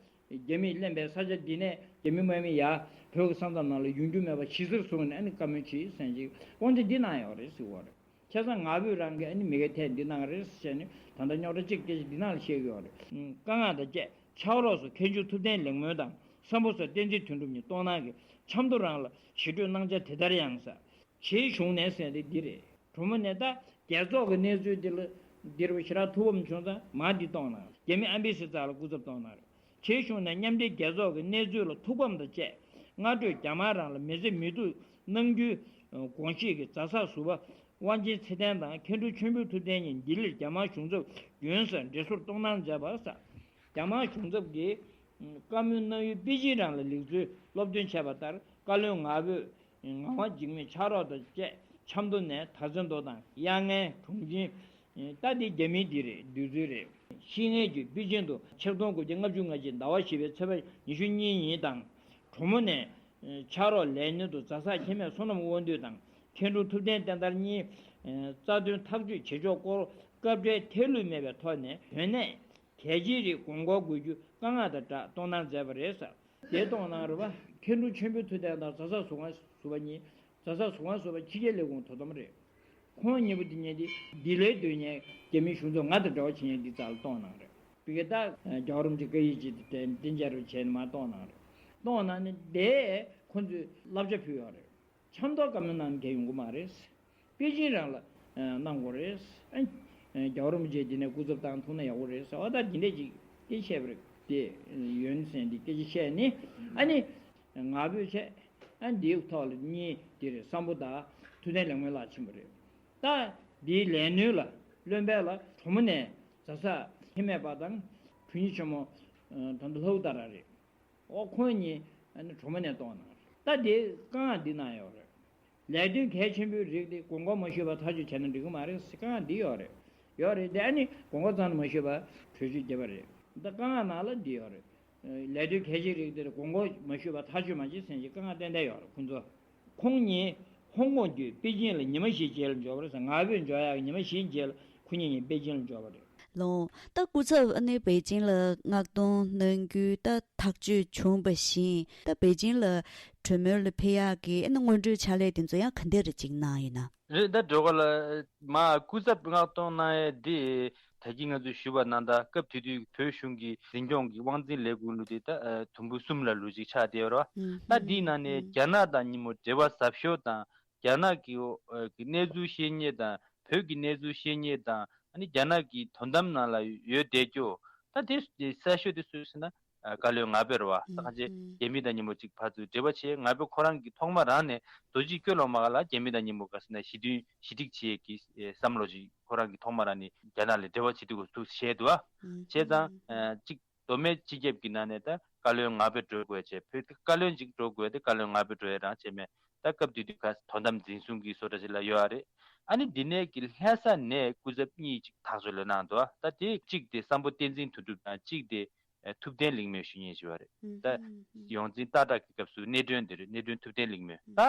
རྒྱ་མིས་ལེན་པའི་ས་ཆ་འདི་ནས་རྒྱ་མི་དམག་མི་ཡར་བོད་ཀྱི་ས་མཚམས་ནང་ལ་ཡོང་རྒྱུ་མེད་པ་ཇི་སར་བཟུང་ནས་ཨ་ནི་བཀའ་མོལ་བྱེད་ཟེར་ཅིག་དབང་ཆ་འདི་གནང་ཡོད་རེད་ཟེར་བ་རེད། བྱས་ཙང་ང་ཕོད་རང་གིས་ཨ་ནི་མི་ཁའི་ཐད་འདི་གནང་རེད་ཟེར་ནས་ད་ལྟ་རྙོག་དྲ་གཅིག་སྐད་ཆ་འདི་ནང་ལ་བཤད་ཀྱི་ཡོད་རེད། བཀའ་མངགས་དང་བཅས་ཕྱག་རོགས་སུ་མཁན་ཆུང་ཐུབ་བསྟན་ལེགས་སྨོན་དང་སམ་བྷོ་ས་བསྟན་འཛིན་དོན་གྲུབ་གཉིས་གཏོང་གནང་གིས་ཆབ་མདོ་རང་ལ་ཞི་གྲོས་གནང་འཆར་དེ་ལྟར་ཡང་ཟེར། བྱེད་གཞུང་ནས་ཟེར་དེ་འདི་རེད། གྲོས་མོལ་ནས་ད་རྒྱལ་ཚོགས་ཀྱི་གནས་ཚུལ་འདི་ལ་འདིར་བ་ཞེ་དྲག་ཐུགས་ཕམ་བྱུང་ཙང་མ་འདི་གཏོང་གནང་། རྒྱ་མི་ཨམ་བེ་སི་ཙག་ལ་སྐུ་ཚབ་གཏོང་གནང་རེད། བྱེད་གཞུང་ནས་མཉམ་འབྲེལ་རྒྱལ་ཚོགས་ཀྱི་གནས་ཚུལ་ལ་ཐུགས་ཕམ་དང་བཅས་སྔ་དྲོས་རྒྱ་དམར་རང་ལ་མི་བརྩི་མི་ཐུབ་གནང་རྒྱུའི་དགོངས་བཞེས་ཀྱིས་ཛ་སག་ཟུར་པ་དབང་ཆེན་ཚེ་བརྟན་དང་མཁན་དྲུང་ཆོས་འཕེལ་ཐུབ་བསྟན་གཉིས་ལྡི་ལིར་རྒྱ་དམར་གཞུང་ཚབ་རྒྱུན་སར་མགྲིན་གསོལ་གཏོང་གནང་མཛད་པ་ས། རྒྱ་དམར་གཞུང་ཚབ་ཀྱིས་བཀའ་མོལ་གནང་ཡུལ་པེ་ཅིང་རང་ལ་ལེགས་བཅོས་སློབ་སྟོན་བྱས་པ་ལྟར་བཀའ་བློན་ང་ཕོད་ངག་དབང་འཇིགས་མེད་ཕྱག་རོགས་དང་བཅས་ཆབ་མདོ་ནས་དར་ཚོན་མདོ་དང་གཡང་ངན་གྲོང་ཆེན། ད་འདི་རྒྱ་མིའི་འདི་རེད། འདི་ཚོའི་རེད། ཤིང་ངེས་རྒྱུད་པེ་ཅིང་དུ་ཆིག་སྟོང་དགུ་བརྒྱ་ལྔ་བཅུ་ང་གཅིག་ཟླ་བ་བཞི་པའི་ཚེས་པ་ཉི་ཤུ་གཉིས་ཉིན་དང་གྲོ་མོ་ནས་ཕྱག་རོགས་ལས་སྣོན་དུ་ཛ་སག་ཁེ་མེད་བསོད་ནམས་དབང་འདུས་དང་མཁན་དྲུང་ཐུབ་བསྟན་བསྟན་དར་གཉིས་རྩ་དོན་ཐག་གཅོད་བྱེད་ཕྱོགས་སྐོར་སྐབས་འཕྲལ་ཐལ་ལུས་མེད་པའི་ཐོག་ནས་དོན་གནད་གལ་ཆེའི་རིགས་དགོངས་སྐོར་དགོས་རྒྱུ་བཀའ་མངགས་དང་སྦྲགས་གཏོང་གནང་མཛད་པ་རེད་ཟེར། དེ་གཏོང་གནང་རེད་པ། མཁན་དྲུང་ཆོས་འཕེལ་ཐུབ་བསྟན་དང་ཛ་སག་ཟུར་ཁང་ཟུར་པ་གཉིས། ཛ་སག་ཟུར་ཁང་ཟུར་པ་ཕྱི་རྒྱལ་ལས་ཁུངས་དོ་དམ་རེད། ཁོང་གཉིས་པོ་དེ་གཉིས་དེ་ལྡི་ལིར་སྡོད་མཁན་རྒྱ་མིའི་གཞུང་ཚབ་ང་དང་འབྲེལ་བ་བྱེད་མཁན་འདི་རྩ་ལ་གཏོང་གནང་རེད། བི་ཀ་ད་རྒྱལ་བ་རིན་པོ་ཆེ་བཀའ་ཡིག་ཅིག་དེ་བསྟན་འཆར་རུ་བྱས་ནས་མར་གཏོང་གནང་རེད། གཏོང་གནང་ནས་དེ་ཁོང་ཚོས་བསླབ་བྱ་ཕུལ་ཡོད་རེད། ཆབ་མདོ་བཀའ་མོལ་གནང་མཁན་ཡོང་གི་མ་རེད། པེ་ཅིང་རང་ལ་གནང་དགོས་རེད། ཨ་རྒྱལ་བ་རིན་པོ་ཆེ་འདི་ནས་སྐུ་ཚབ་བཏང་ཐུབ་ན་ཡག་པོ་རེད་ཟེར་བ་ད་འདི་འདྲས་ཅིག་སྐད་ཆ་བཤད་པ་རེད། དེ་ཡོན་ཟེར་འདི་སྐད་ཆ་བཤད་ནི་ཨ་ནི་ང་ཕོད་བྱས་ཨ་འདིའི་ཐོག་ལ་གཉིས་འདི་རེད། སམ་བྷོ་དང་ཐུབ་བསྟན་ལེགས་སྨོན་ལགས་ཕྱིན་པ་རེད། ད་འདིའི་ལས་སྣོན་ལ་བློན་འབེལ་ལ་གྲོ་མོ་ནས་ཛ་སག་ཁེ་མེད་པ་དང་ཕུ་ཉི་ཆེན་མོ་ད་ལྟ་ལྷ་བུ་ཏ་ར་རེད། ཨོ་ཁོང་གཉིས་ཨ་ནི་གྲོ་མོ་ནས་གཏོང་གནང་རེད། ད་དེ་བཀའ་མངགས་འདི་གནང་ཡོད་རེད། ལས་དོན་གལ་ཆེན་པོའི་རིགས་དེ་དགོངས་སྐོར་མ་ཞུས་པར་ཐག་གཅོད་བྱས་ན་འགྲིག་གི་མ་རེད་ཟེར་བཀའ་མངགས་འདི་ཡོད་རེད། ཡོད་རེད་དེ་ཨ་ནི་དགོངས་སྐོར་ཙམ་མ་ཞུས་པར་གྲོས་ཆོད་བརྒྱབ་པ་རེད། ད་བཀའ་མངགས་ནང་ལ་འདི་ཡོད་རེད། ལས་དོན་གལ་ཆེའི་རིགས་དེར་དགོངས་སྐོར་མ་ཞུས་པར་ཐག་གཅོད་མ་བྱེད་ཟེར་གྱི་བཀའ་མངགས་ཏན་ཏན་ཡོད་རེད་ཁོང་ཚོ། ཁོང་གཉིས་ཧོང་ཀོང་བརྒྱུད་པེ་ཅིང་ལ་ཉི་མ་བཞིའི་རྗེས་ལ་འབྱོར་བ་རེད་ཟེར། ང་ཕོད་འབྱོར་ཡག་གི་ཉི་མ་བཞིའི་རྗེས་ལ་ཁོ་གཉིས་གཉིས་པེ་ཅིང་ལ་འབྱོར་བ་རེད། ལོང་། ད་སྐུ་ཚབ་ཨ་ནི་པེ་ཅིང་ལ་མངགས་གཏོང་གནང་རྒྱུའི་ད་ཐག་གཅོད་བྱུང་བ་བཞིན་ད་པེ་ཅིང་ལ་གྲོས་མོལ་ལ་ཕེབས་ཡག་གི་ཨ་ནི་སྔོན་འགྲོའི་ཕྱག་ལས་དེ་ཚོ་ཡང་ག་འདྲ་རེ་ཅིག་གནང་ཡོད་ན། རེད། ད་འགྲོ་ག་ལ་མ་སྐུ་ཚབ་མངགས་གཏོང་གནང་ཡས་དེ་ད་གིན་ང་ཚོས་ཞུས་པ་ནང་ལྟར་སྐབས་དེ་དུས་བོད་གཞུང་གི་འཛིན་སྐྱོང་གི་དབང་འཛིན་ལས་ཁུངས་ལུ་དེ་ད་དུམ་བུ་གསུམ་ལ་ལུ་ཅིག་ཆགས་བསྡད་ཡོད་རེད་བ། ད་དེའི་ནང་ནས་རྒྱ་ནག་དང་མཉམ་པོ་འབྲེལ་བ་ཟབ་ཤོས་དང་། རྒྱ་ནག་གི་ཨོ་ཨ་གི་གནས་ཚུལ་ཤེས་མཁན་དང་བོད་ཀྱི་གནས་ཚུལ་ཤེས་མཁན་དང་ཨ་ནི་རྒྱ་ནག་གི་དོན་དམ་ནང་ལ་ཡོད་བསྡད་རྒྱུ་ད་དེ་གསལ་ཤོས་དེ་སུ་ཟེར་ན་ཨ་བཀའ་བློན་ང་ཕོད་རེད་བ། ད་ཁ་ཆེ་རྒྱ་མི་དང་མཉམ་པོ་གཅིག་ཕར་ཚུར་འབྲེལ་བ་བྱས། ང་ཕོད་ཁོ་རང་གིས་ཐོག་མ་རང་ནས་རྡོ་རྗེ་སྐྱོ་ལོ་མ་ག་ལ་རྒྱ་མི་དང་མཉམ་པོ་ག་ཟེར་ན་ཞི་མཐུན་ཞི་འགྲིག་བྱེད་ཀྱི་བསམ་བློ་ཅིག་ཁོ་རང་གིས་ཐོག་མ་རང་ནས་རྒྱ་ནག་ལ་འབྲེལ་བ་བྱེད་དུས་སྐབས་སུ་བྱས་འདུག་བ། བྱས་ཙང་ཨ་གཅིག་མདོ་སྨད་སྤྱི་ཁྱབ་ཀྱི་ནང་ནས་ད་བཀའ་བློན་ང་ཕོད་འགྲོ་དགོས་བྱས། བོད་དེ་བཀའ་བློན་གཅིག་འགྲོ་དགོས་ཏེ་བཀའ་བློན་ང་ཕོད་འགྲོ་ཡ་རང་བྱས་མེད། ད་སྐབས་དེ་དུས་ཁ་དོན་དམ་འཛིན་བཟུང་གི་བཟོ་འདྲ་ཞིག་ལ་ཡོད་ཨ་རེད། ཨ་ནི་འདི་ནས་ཀྱི་ལྷ་ས་ནས་སྐུ་ཚབ་གཉིས་ཅིག་ཐག་གཅོད་ལ་གནང་འདུག་ད་དེ་གཅིག་དེ་སམ་བྷོ་བསྟན་འཛིན་དོན་གྲུབ་དང་གཅིག་དེ་ཐུབ་བསྟན་ལེགས་སྨོན་ཞུ་མཁན་ཞིག་ཡོད་རེད། ད་ཡོངས་འཛིན་སྟག་བྲག་གི་སྐབས་སུ་གནས་མགྲོན་དེ་རེད། གནས་མགྲོན་ཐུབ་བསྟན་ལེགས་སྨོན། ད་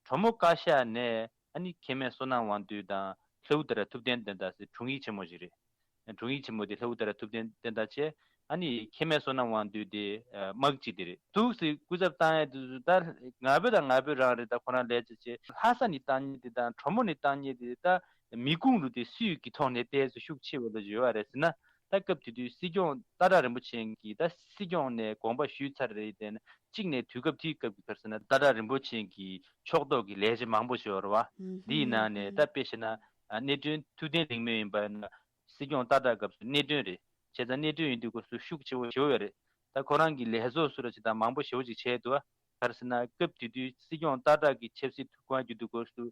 གྲོ་མོ་བཀའ་ཤག་ནས་ ཨ་ནི་མཁལ་མའི་སོ་ནམ་དབང་འདུས་དང་ལྷ་བུ་ཏ་ར་ཐུབ་བསྟན་བསྟན་དར་ཟེར་དྲུང་ཡིག་ཆེན་མོ་ཞིག་རེད། དྲུང་ཡིག་ཆེན་མོ་དེ་ལྷ་བུ་ཏ་ར་ཐུབ་བསྟན་བསྟན་དར་བྱས། ཨ་ནི་མཁལ་མའི་སོ་ནམ་དབང་འདུས་དེ་དམག་སྤྱི་དེ་རེད། འདུག་སེ་སྐུ་ཚབ་བཏང་ཡས་དེ་ཚོ་ད་ང་ཕོད་དང་ང་ཕོད་རང་རེད། ད་ཁོ་རང་ལས་བྱེད་བྱས་ལྷ་ས་ནས་བཏང་མཁན་དེ་དང་གྲོ་མོ་ནས་བཏང་མཁན་དེ་ད་མི་ཁུངས་ལུགས་དེ་སུས་ཀྱི་ཐོག་ནས་ཏོག་ཙམ་ཤུགས་ཆེ་བ་ལ་ཡོད་པ་རེད་ཟེར་ན། ད་སྐབས་དེ་དུས་སྲིད་སྐྱོང་སྟག་བྲག་རིན་པོ་ཆེ་གིས་ད་སྲིད་སྐྱོང་ནས་དགོངས་པ་ཞུས་ཚར་རེད་དེ། གཅིག་ནས་དུས་སྐབས་དེའི་སྐབས་ཀྱི་ག་རེ་ཟེར་ན་སྟག་བྲག་རིན་པོ་ཆེ་གི་ཕྱོགས་གཏོགས་ཀྱི་ལས་བྱེད་མང་པོ་ཞིག་ཡོད་རེད་བ། འདིའི་ནང་ནས་ད་དཔེ་བྱས་ན་ཨ་གནས་དྲུང་ཐུབ་བསྟན་ལེགས་མོ་ཡིན་པ་ཡིན་ན། སྲིད་སྐྱོང་སྟག་བྲག་སྐབས་སུ་གནས་དྲུང་རེད། བྱས་ཙང་གནས་དྲུང་ཡིན་དུས་སྐབས་སུ་ཤུགས་ཆེ་བོ་ཞེ་པོ་ཡོད་རེད། ད་ཁོ་རང་གི་ལས་ཚོགས་སུ་ར་ཅིག་དང་མང་པོ་ཞེ་པོ་ཅིག་བྱས་འདུག་བ། ག་རེ་ཟེར་ན་སྐབས་དེ་དུས་སྲིད་སྐྱོང་སྟག་བྲག་གི་ཆབ་སྲིད་ཐུགས་དགོངས་བརྒྱུད་དུས་སྐབས་སུ་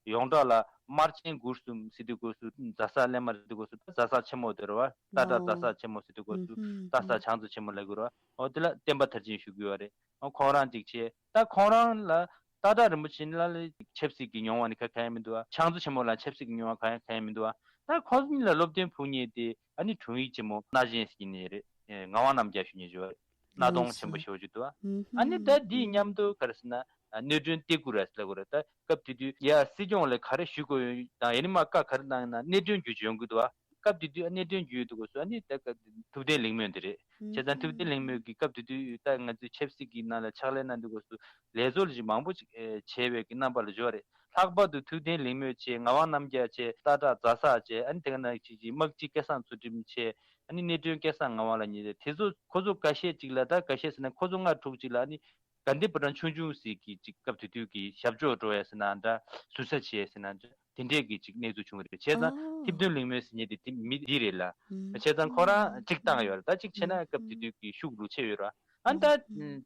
ཡོངས་གྲགས་ལ་དམར་ཆེན་དགུ་གསུམ་ཟེར་དུས་སྐབས་སུ་རྫ་ས་སླེབས་མ་རེད་དུས་སྐབས་སུ་ད་རྫ་ས་ཆེན་མོ་དེ་རེད་བ། སྟག་བྲག་རྫ་ས་ཆེན་མོ་ཟེར་དུས་སྐབས་སུ་སྟག་ས་བྱང་རྫ་ཆེན་མོ་ལབ་ཀྱི་རེད་བ། འོ་དེ་ལ་བསྟན་པ་མཐར་ཕྱིན་ཞུ་གི་ཡོད་རེད། ཨ་ཁོང་རང་ཅིག་བྱས། ད་ཁོང་རང་ལ་སྟག་བྲག་རིན་པོ་ཆེ་ལ་ལ་ཆབ་སྲིད་ཀྱི་མྱོང་བ་ནི་ག་གང་ཡང་མི་འདུག་བ། ཕྱག་མཛོད་ཆེན་མོ་ལ་ཆབ་སྲིད་ཀྱི་མྱོང་བ་གང་ཡང་གང་ཡང་མི་འདུག་བ། ད་ཁོང་གཉིས་ལ་སློབ་སྟོན་ཕུལ་མཁན་དེ་ཨ་ནི་དྲུང་ཡིག་ཆེན་མོ་སྣ་ཞེན་ཟེར་མཁན་རེད། ངག་དབང་རྣམ་རྒྱལ་ཞུ་མཁན་ཞིག་ཡོད་རེད། སྣ་གདོང་ཆེན་པོ་ཞེ་པོ་ཅིག་འདུག་བ། ཨ་ནི་ད་འདིའི་མཉམ་དུ་ག་རེ་ཟེར་ན་གནས་དྲུང་ཏེ་ཀུ་ར་ཟེར་ལབ་དགོས་རེད། ད་སྐབས་དེ་དུས་ཡ་སྲིད་སྐྱོང་ལ་ག་རེ་ཞུ་དགོས་ཡོད་དང་ཡ་ནི་མ་བཀའ་ག་རེ་གནང་ཡིན་ན་གནས་དྲུང་བརྒྱུད་ཡོང་གི་འདུག་བ། སྐབས་དེ་དུས་གནས་དོན་བརྒྱུད་དུ་སྐབས་སུ་ཨ་ནི་ད་སྐབས་ཐུབ་བསྟན་ལེགས་མོ་འདི་རེད། བྱས་ཙང་ཐུབ་བསྟན་ལེགས་མོ་གི་སྐབས་དེ་དུས་ད་ང་ཚོའི་ཆབ་སྲིད་ཀྱི་ནང་ལ་ཕྱག་ལས་གནང་དུས་སྐབས་སུ་ལས་བཟོ་ལས་ཞིག་མང་པོ་ཅིག་བྱས་པའི་གི་རྣམ་པ་ལ་འཇོག་རེད། ལྷག་པར་དུ་ཐུབ་བསྟན་ལེགས་མོ་བྱས། ངག་དབང་རྣམ་རྒྱལ་བྱས། སྟག་བྲག་རྫ་ས་བྱས། ཨ་ནི་དེ་ག་ནང་ཅིག་ཅིག་དམག་སྤྱི་སྐལ་བཟང་ཚུལ་ཁྲིམས་བྱས། ཨ་ནི་གནས་དྲུང་སྐལ་བཟང་ངག་དབང་ལགས་གཉིས་རེད། དེ་ཚོ་ཁོ་ཚོ་འགའ་ཤས་ཅིག་ལ་ད་འགའ་ཤས་ཟེར་ན་ཁོ་ཚོ་ལྔ་དྲུག་ཅིག་ལ་ཨ་ནི། དགའ་ལྡན་ཕོ་བྲང་ཆུང་ཆུང་ཟིག་གི་ཅིག་སྐབས་དེ་དུས་ཀྱི་ཞབས་ཕྱོགས་འགྲོ་ཡ་ཟེར་ན་འདྲ། ཟུར་ཟ་བྱེད་ཟེར་ན་འདྲ། དེ་འདྲས་ཀྱི་ཅིག་གནས་ཚུལ་བྱུང་བ་རེད། བྱས་ཙང་ཐུབ་བསྟན་ལེགས་མོ་ཟེར་མཁན་དེ་དེ་མི་འདི་རེད་ལ། བྱས་ཙང་ཁོ་རང་ཅིག་བཏང་ཡོད་རེད། ད་ཅིག་བྱས་ན་སྐབས་དེ་དུས་ཀྱི་ཤུགས་ལུགས་ཆེ་ཡོད་རེད། ཨ་ད་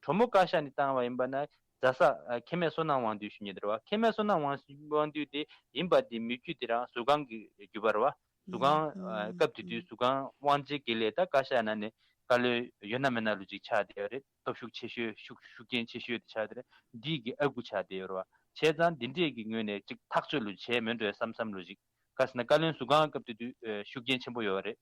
གྲོ་མོ་བཀའ་ཤག་ནས་བཏང་བ་ཡིན་པ་ན་རྫ་ས་མཁལ་མའི་སོ་ནམ་དབང་འདུས་ཞུ་མཁན་དེ་རེད་བ། མཁལ་མའི་སོ་ནམ་དབང་འདུས་དེ་ཡིན་པ་དེ་མི་རྒྱུད་དེ་རང་གཟུ་ཁང་གི་རྒྱུད་པ་རེད་བ། གཟུ་ཁང་། ཨ། སྐབས་དེ་དུས་གཟུ་ཁང་དབང་ཆེན་དགེ་ལས་ད་བཀའ་ཤག་ནང་ནས་བཀའ་བློན་ཡོད་ན་མེད་ན་ལོ་ཅིག་ཆགས་བསྡད་ཡོད་རེད། སྟོབས་ཤུགས་ཆེ་ཤོས་ཤུགས་ཤུགས་རྐྱེན་ཆེ་ཤོས་དེ་ཆགས་བསྡད་རེད། འདི་གི་ཨ་ཁུ་ཆགས་བསྡད་ཡོད་རེད་བ། བྱས་ཙང་འདི་འདྲས་ཀྱི་ངོས་ནས་ཅིག་ཐག་གཅོད་ལོ་བྱས་མེད་འགྲོ་བསམ་བསམ་ལོ་ཅིག་ག་ཟེར་ན་བཀའ་བློན་གཟུ་ཁང་སྐབས་དེ་དུས་ཤུགས་རྐྱེན་ཆེན་པོ་ཡོད་རེད།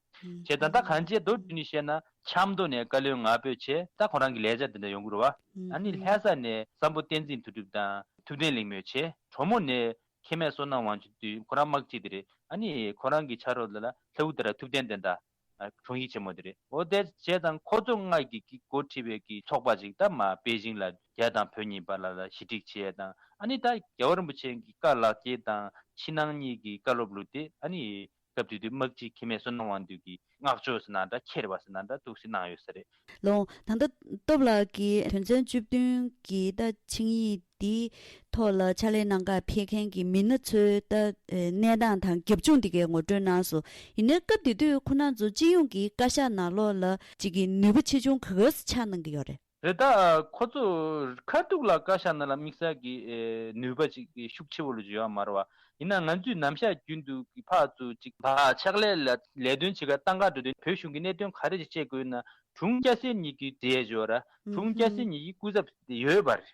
བྱས་ཙང་ད་གང་བྱས་མདོར་བསྡུས་ནས་བཤད་ན་ཆབ་མདོ་ནས་བཀའ་བློན་ང་ཕོད་བྱས། ད་ཁོ་རང་གི་ལས་བྱ་དེ་འདྲ་ཡོང་གི་རེད་བ། ཨ་ནི་ལྷ་ས་ནས་བསམ་ཕོ་བསྟན་འཛིན་དོན་གྲུབ་དང་ཐུབ་བསྟན་ལེགས་མོ་བྱས། གྲོ་མོ་ནས་མཁལ་མའི་སོ་ནམ་དབང་ཆེན་དུས་ཁོ་རང་དམག་སྤྱི་དེ་རེད། ཨ་ནི་ཁོ་རང་གི་ཕྱག་རོགས་ལ་ལ་ལྷ་བུ་ཏ་ར་ཐུབ་བསྟན་བསྟན་དར་དྲུང་ཡིག་ཆེན་མོ་དེ་རེད། འོ་དེ་བྱས་ཙང་ཁོ་ཚོ་ལྔ་གིས་ཀྱི་འགོ་ཁྲིད་པའི་གི་ཚོགས་པ་ཅིག་ད་མ་པེ་ཅིང་ལ་རྒྱ་དང་བོད་གཉིས་བར་ལ་ལ་ཞི་འགྲིག་བྱས་དང་། ཨ་ནི་ད་རྒྱལ་བ་རིན་པོ་ཆེ་གི་བཀའ་ལག་འཁྱེར་དང་ཕྱི་ནང་གཉིས་ཀྱི་བཀའ་སློབ་ལུགས་དེ་ཨ་ནི་སྐབས་དེ་དུས་དམག་སྤྱི་མཁལ་མའི་སོ་ནམ་དབང་འདུས་ཀྱི་བསྔགས་བརྗོད་ཟེར་ན་འདྲ། འཁྱེར་བ་ཟེར་ན་འདྲ། འདུག་སེ་གནང་ཡོད་ས་རེད། ལོ། ད་ལྟ་སྟོབས་ལགས་ཀྱིས་དོན་ཚན་བཅུ་བདུན་གྱི་ད་ཆིངས་ཡིག་འདིའི་ཐོག་ལ་ཕྱག་ལས་གནང་གར་ཕེབས་མཁན་གྱི་མི་སྣ་ཚོའི་ད་གནས་སྟངས་དང་རྒྱབ་ལྗོངས་འདི་གའི་ངོ་སྤྲོད་གནང་སོང་། ཡིན་ནའི་སྐབས་དེ་དུས་ཁོ་རང་ཚོ་སྤྱི་ཡོངས་ཀྱི་བཀའ་ཤག་ནང་ལོགས་ལ་གཅིག་གི་ནུས་པ་ཆེ་ཆུང་ག་ག་ཙམ་ཆགས་གནང་གི་ཡོད་རེད། རེད། ད་ཁོ་ཚོ་ཁ་ཐུག་ལ་བཀའ་ཤག་ནང་ལ་དམིགས་བསལ་གྱི་ནུས་པ་ཅིག་ཤུགས་ཆེ་བོ་ལ་ཡོད་མ་རེད་བ། ཡིན་ན་ང་ཚོས་ནམ་ཞག་རྒྱུན་དུ་གི་ཕར་ཚུར་ཅིག་ཕར་ཕྱག་ལས་ལ་ལས་དོན་བྱེད་གར་བཏང་ག་འགྲོ་དུས་བོད་གཞུང་གི་གནད་དོན་ག་རེ་ཅིག་བྱེད་དགོས་ན་དྲུང་སྐྱ་སེར་གཉིས་ཀྱི་དེ་ཡོད་ར། དྲུང་སྐྱ་སེར་གཉིས་ཀྱི་སྐུ་ཚབ་དེ་ཡོད་པ་རེད།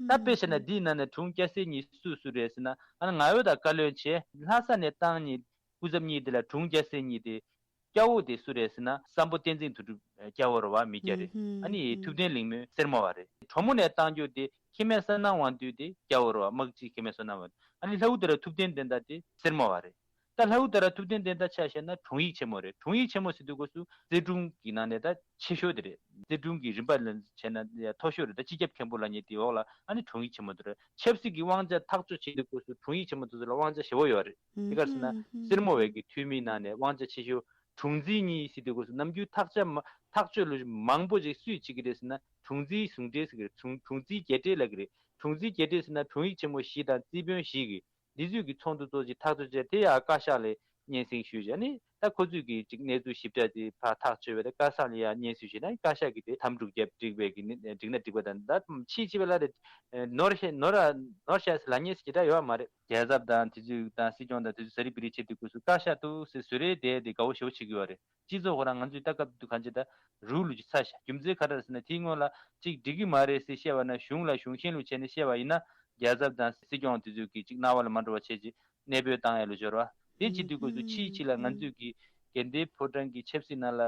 ད་དཔེ་བྱས་ན་འདིའི་ནང་ནས་དྲུང་སྐྱ་སེར་གཉིས་སུ་སུ་རེད་ཟེར་ན། ཨ་ནི་ང་ཡོད་ད་བཀའ་བློན་བྱས། ལྷ་ས་ནས་བཏང་ནས་སྐུ་ཚབ་གཉིས་དེ་ལ་དྲུང་སྐྱ་སེར་གཉིས་དེ། སྐྱ་བོ་དེ་སུ་རེད་ཟེར་ན་བསམ་ཕོ་བསྟན་འཛིན་དོན་གྲུབ་སྐྱ་བོ་རེད་བ། མི་སྐྱ་རེད། ཨ་ནི་ཐུབ་བསྟན་ལེགས་མོ་སེར་མོ་བ་རེད། གྲོ་མོ་ནས་བཏང་རྒྱུ་དེ་མཁལ་མའི་སོ་ནམ་དབང་འདུས་དེ་སྐྱ་བོ་རེད་བ། དམག་སྤྱི་མཁལ་མའི་སོ་ནམ་དབང་འདུས། ཨ་ནི་ལྷ་བུ་ཏ་ར་ཐུབ་བསྟན་བསྟན་དར་དེ་སེར་མོ་བ་རེད། ད་ལྷ་བུ་ཏ་ར་ཐུབ་བསྟན་བསྟན་དར་ཆ་བཞག་ན་དྲུང་ཡིག་ཆེན་མོ་རེད། དྲུང་ཡིག་ཆེན་མོ་ཟེར་དུས་སྐབས་སུ་རྩེ་དྲུང་གི་ནང་ནས་ད་ཆེ་ཤོས་དེ་རེད། རྩེ་དྲུང་གི་རིམ་པ་ལ་བྱས་ན་མཐོ་ཤོས་རེད། ད་སྤྱི་ཁྱབ་མཁན་པོ་ལབ་མཁན་དེའི་འོག་ལ་ཨ་ནི་དྲུང་ཡིག་ཆེན་མོ་དེ་རེད། ཆབ་སྲིད་ཀྱི་དབང་ཆ་ཐག་གཅོད་བྱེད་དུས་སྐབས་སུ་དྲུང་ཡིག་ཆེན་མོ་དེ་ཚོ་ལ་དབང་ཆ་ཞེ་པོ་ཡོད་རེད། དེ་ག་རེ་ཟེར་ན་སེར་མོ་བའི་གི་འཐུས་མིའི་ནང་ནས་དབང་ཆ་ཆེ་ཤོས། དྲུང་འཛིན་གཉིས་ཟེར་དུས་སྐབས་སུ་ནམ་རྒྱུན་ཐག་ཆ་མ་ཐག་གཅོད་ལོ་མང་པོ་ཅིག་སུས་བྱེད་ཀྱི་རེད་ཟེར་ན་དྲུང་འཛིན་ཟུང་འབྲེལ་ཟེར་གྱི་རེད། དྲུང་དྲུང་འཛིན་རྒྱས་སྤྲོས་ལབ་ཀྱི་རེད། དྲུང་འཛིན་རྒྱས་སྤྲོས་ཟེར་ན་དྲུང་ཡིག་ཆེན་མོ་བཞི་དང་རྩིས་དཔོན་བཞི་གི་འདི་ཚོས་ཀྱི་ཚོགས་འདུ་གཙོ་ཆེ་ཐག་གཅོད་བྱས། དེ་ཡང་བཀའ་ཤག་ལ་སྙན་སེང་ཞུས་བྱས་ནས་ད་ཁོ་ཚོས་ཀྱི་ཅིག་གནས་ཚུལ་ཞིབ་ཕྲ་དེ་ཕར་ཐག་གཅོད་པ་དང་བཀའ་ཤག་ལ་ཡང་སྙན་སེང་ཞུས་ན་བཀའ་ཤག་གིས་དེ་དམ་བསྒྲུབ་རྒྱབ་འགྲིག་པའི་གི་ནི་འགྲིག་ན་འགྲིག་པ་དང་། ད་ཕྱིས་ཕྱིས་པ་ལ་རེ་ནོར་ཤ་ནོར་ནོར་ཤ་ཟེར་ལབ་མཁན་ཞིག་ད་ཡོད་མ་རེད། རྒྱལ་ཚབ་དང་དེ་ཚོས་དང་སྲིད་སྐྱོང་དང་དེ་ཚོས་ཟ་རི་བི་རི་བྱེད་དུས་སྐབས་སུ་བཀའ་ཤག་འདུག་ཟེར་བཟོ་རེས་དེ་དེ་དགའ་བོ་ཞེ་པོ་བྱེད་ཀྱི་ཡོད་རེད། སྤྱི་ཚོགས་ཁོ་རང་ང་ཚོས་ད་སྐབས་དུས་གང་ཅི་ད་རུལ་ལུགས་ཅིག་ཚ་ཤག་རྒྱུ་མཚན་ག་རེ་རེད་ཟེར་ན་དེའི་སྔོན་ལ་ཅིག་འགྲིག་གི་མ་རེད་ཟེར་བཤད་པ་ན་གཞུང་ལ་གཞུང་ཤེས་ལུགས་བྱས་ནས་བཤད་པ་ཡིན་ན་རྒྱལ་ཚབ་དང་སྲིད་སྐྱོང་དེ་ཚོས་ཀྱི་ཅིག་རྣ་བ་ལ་མ་འགྲོ་བ་བྱས་ཅིག་གནས་སྤོས་བཏང་ཡ་ལུགས་སྦྱོར་བ། དེ་བྱེད་དུས་སྐབས་སུ་ཕྱིའི་ཕྱི་ལ་ང་ཚོས་ཀྱི་དགའ་ལྡན་ཕོ་བྲང་གི་ཆབ་སྲིད་ནང་ལ་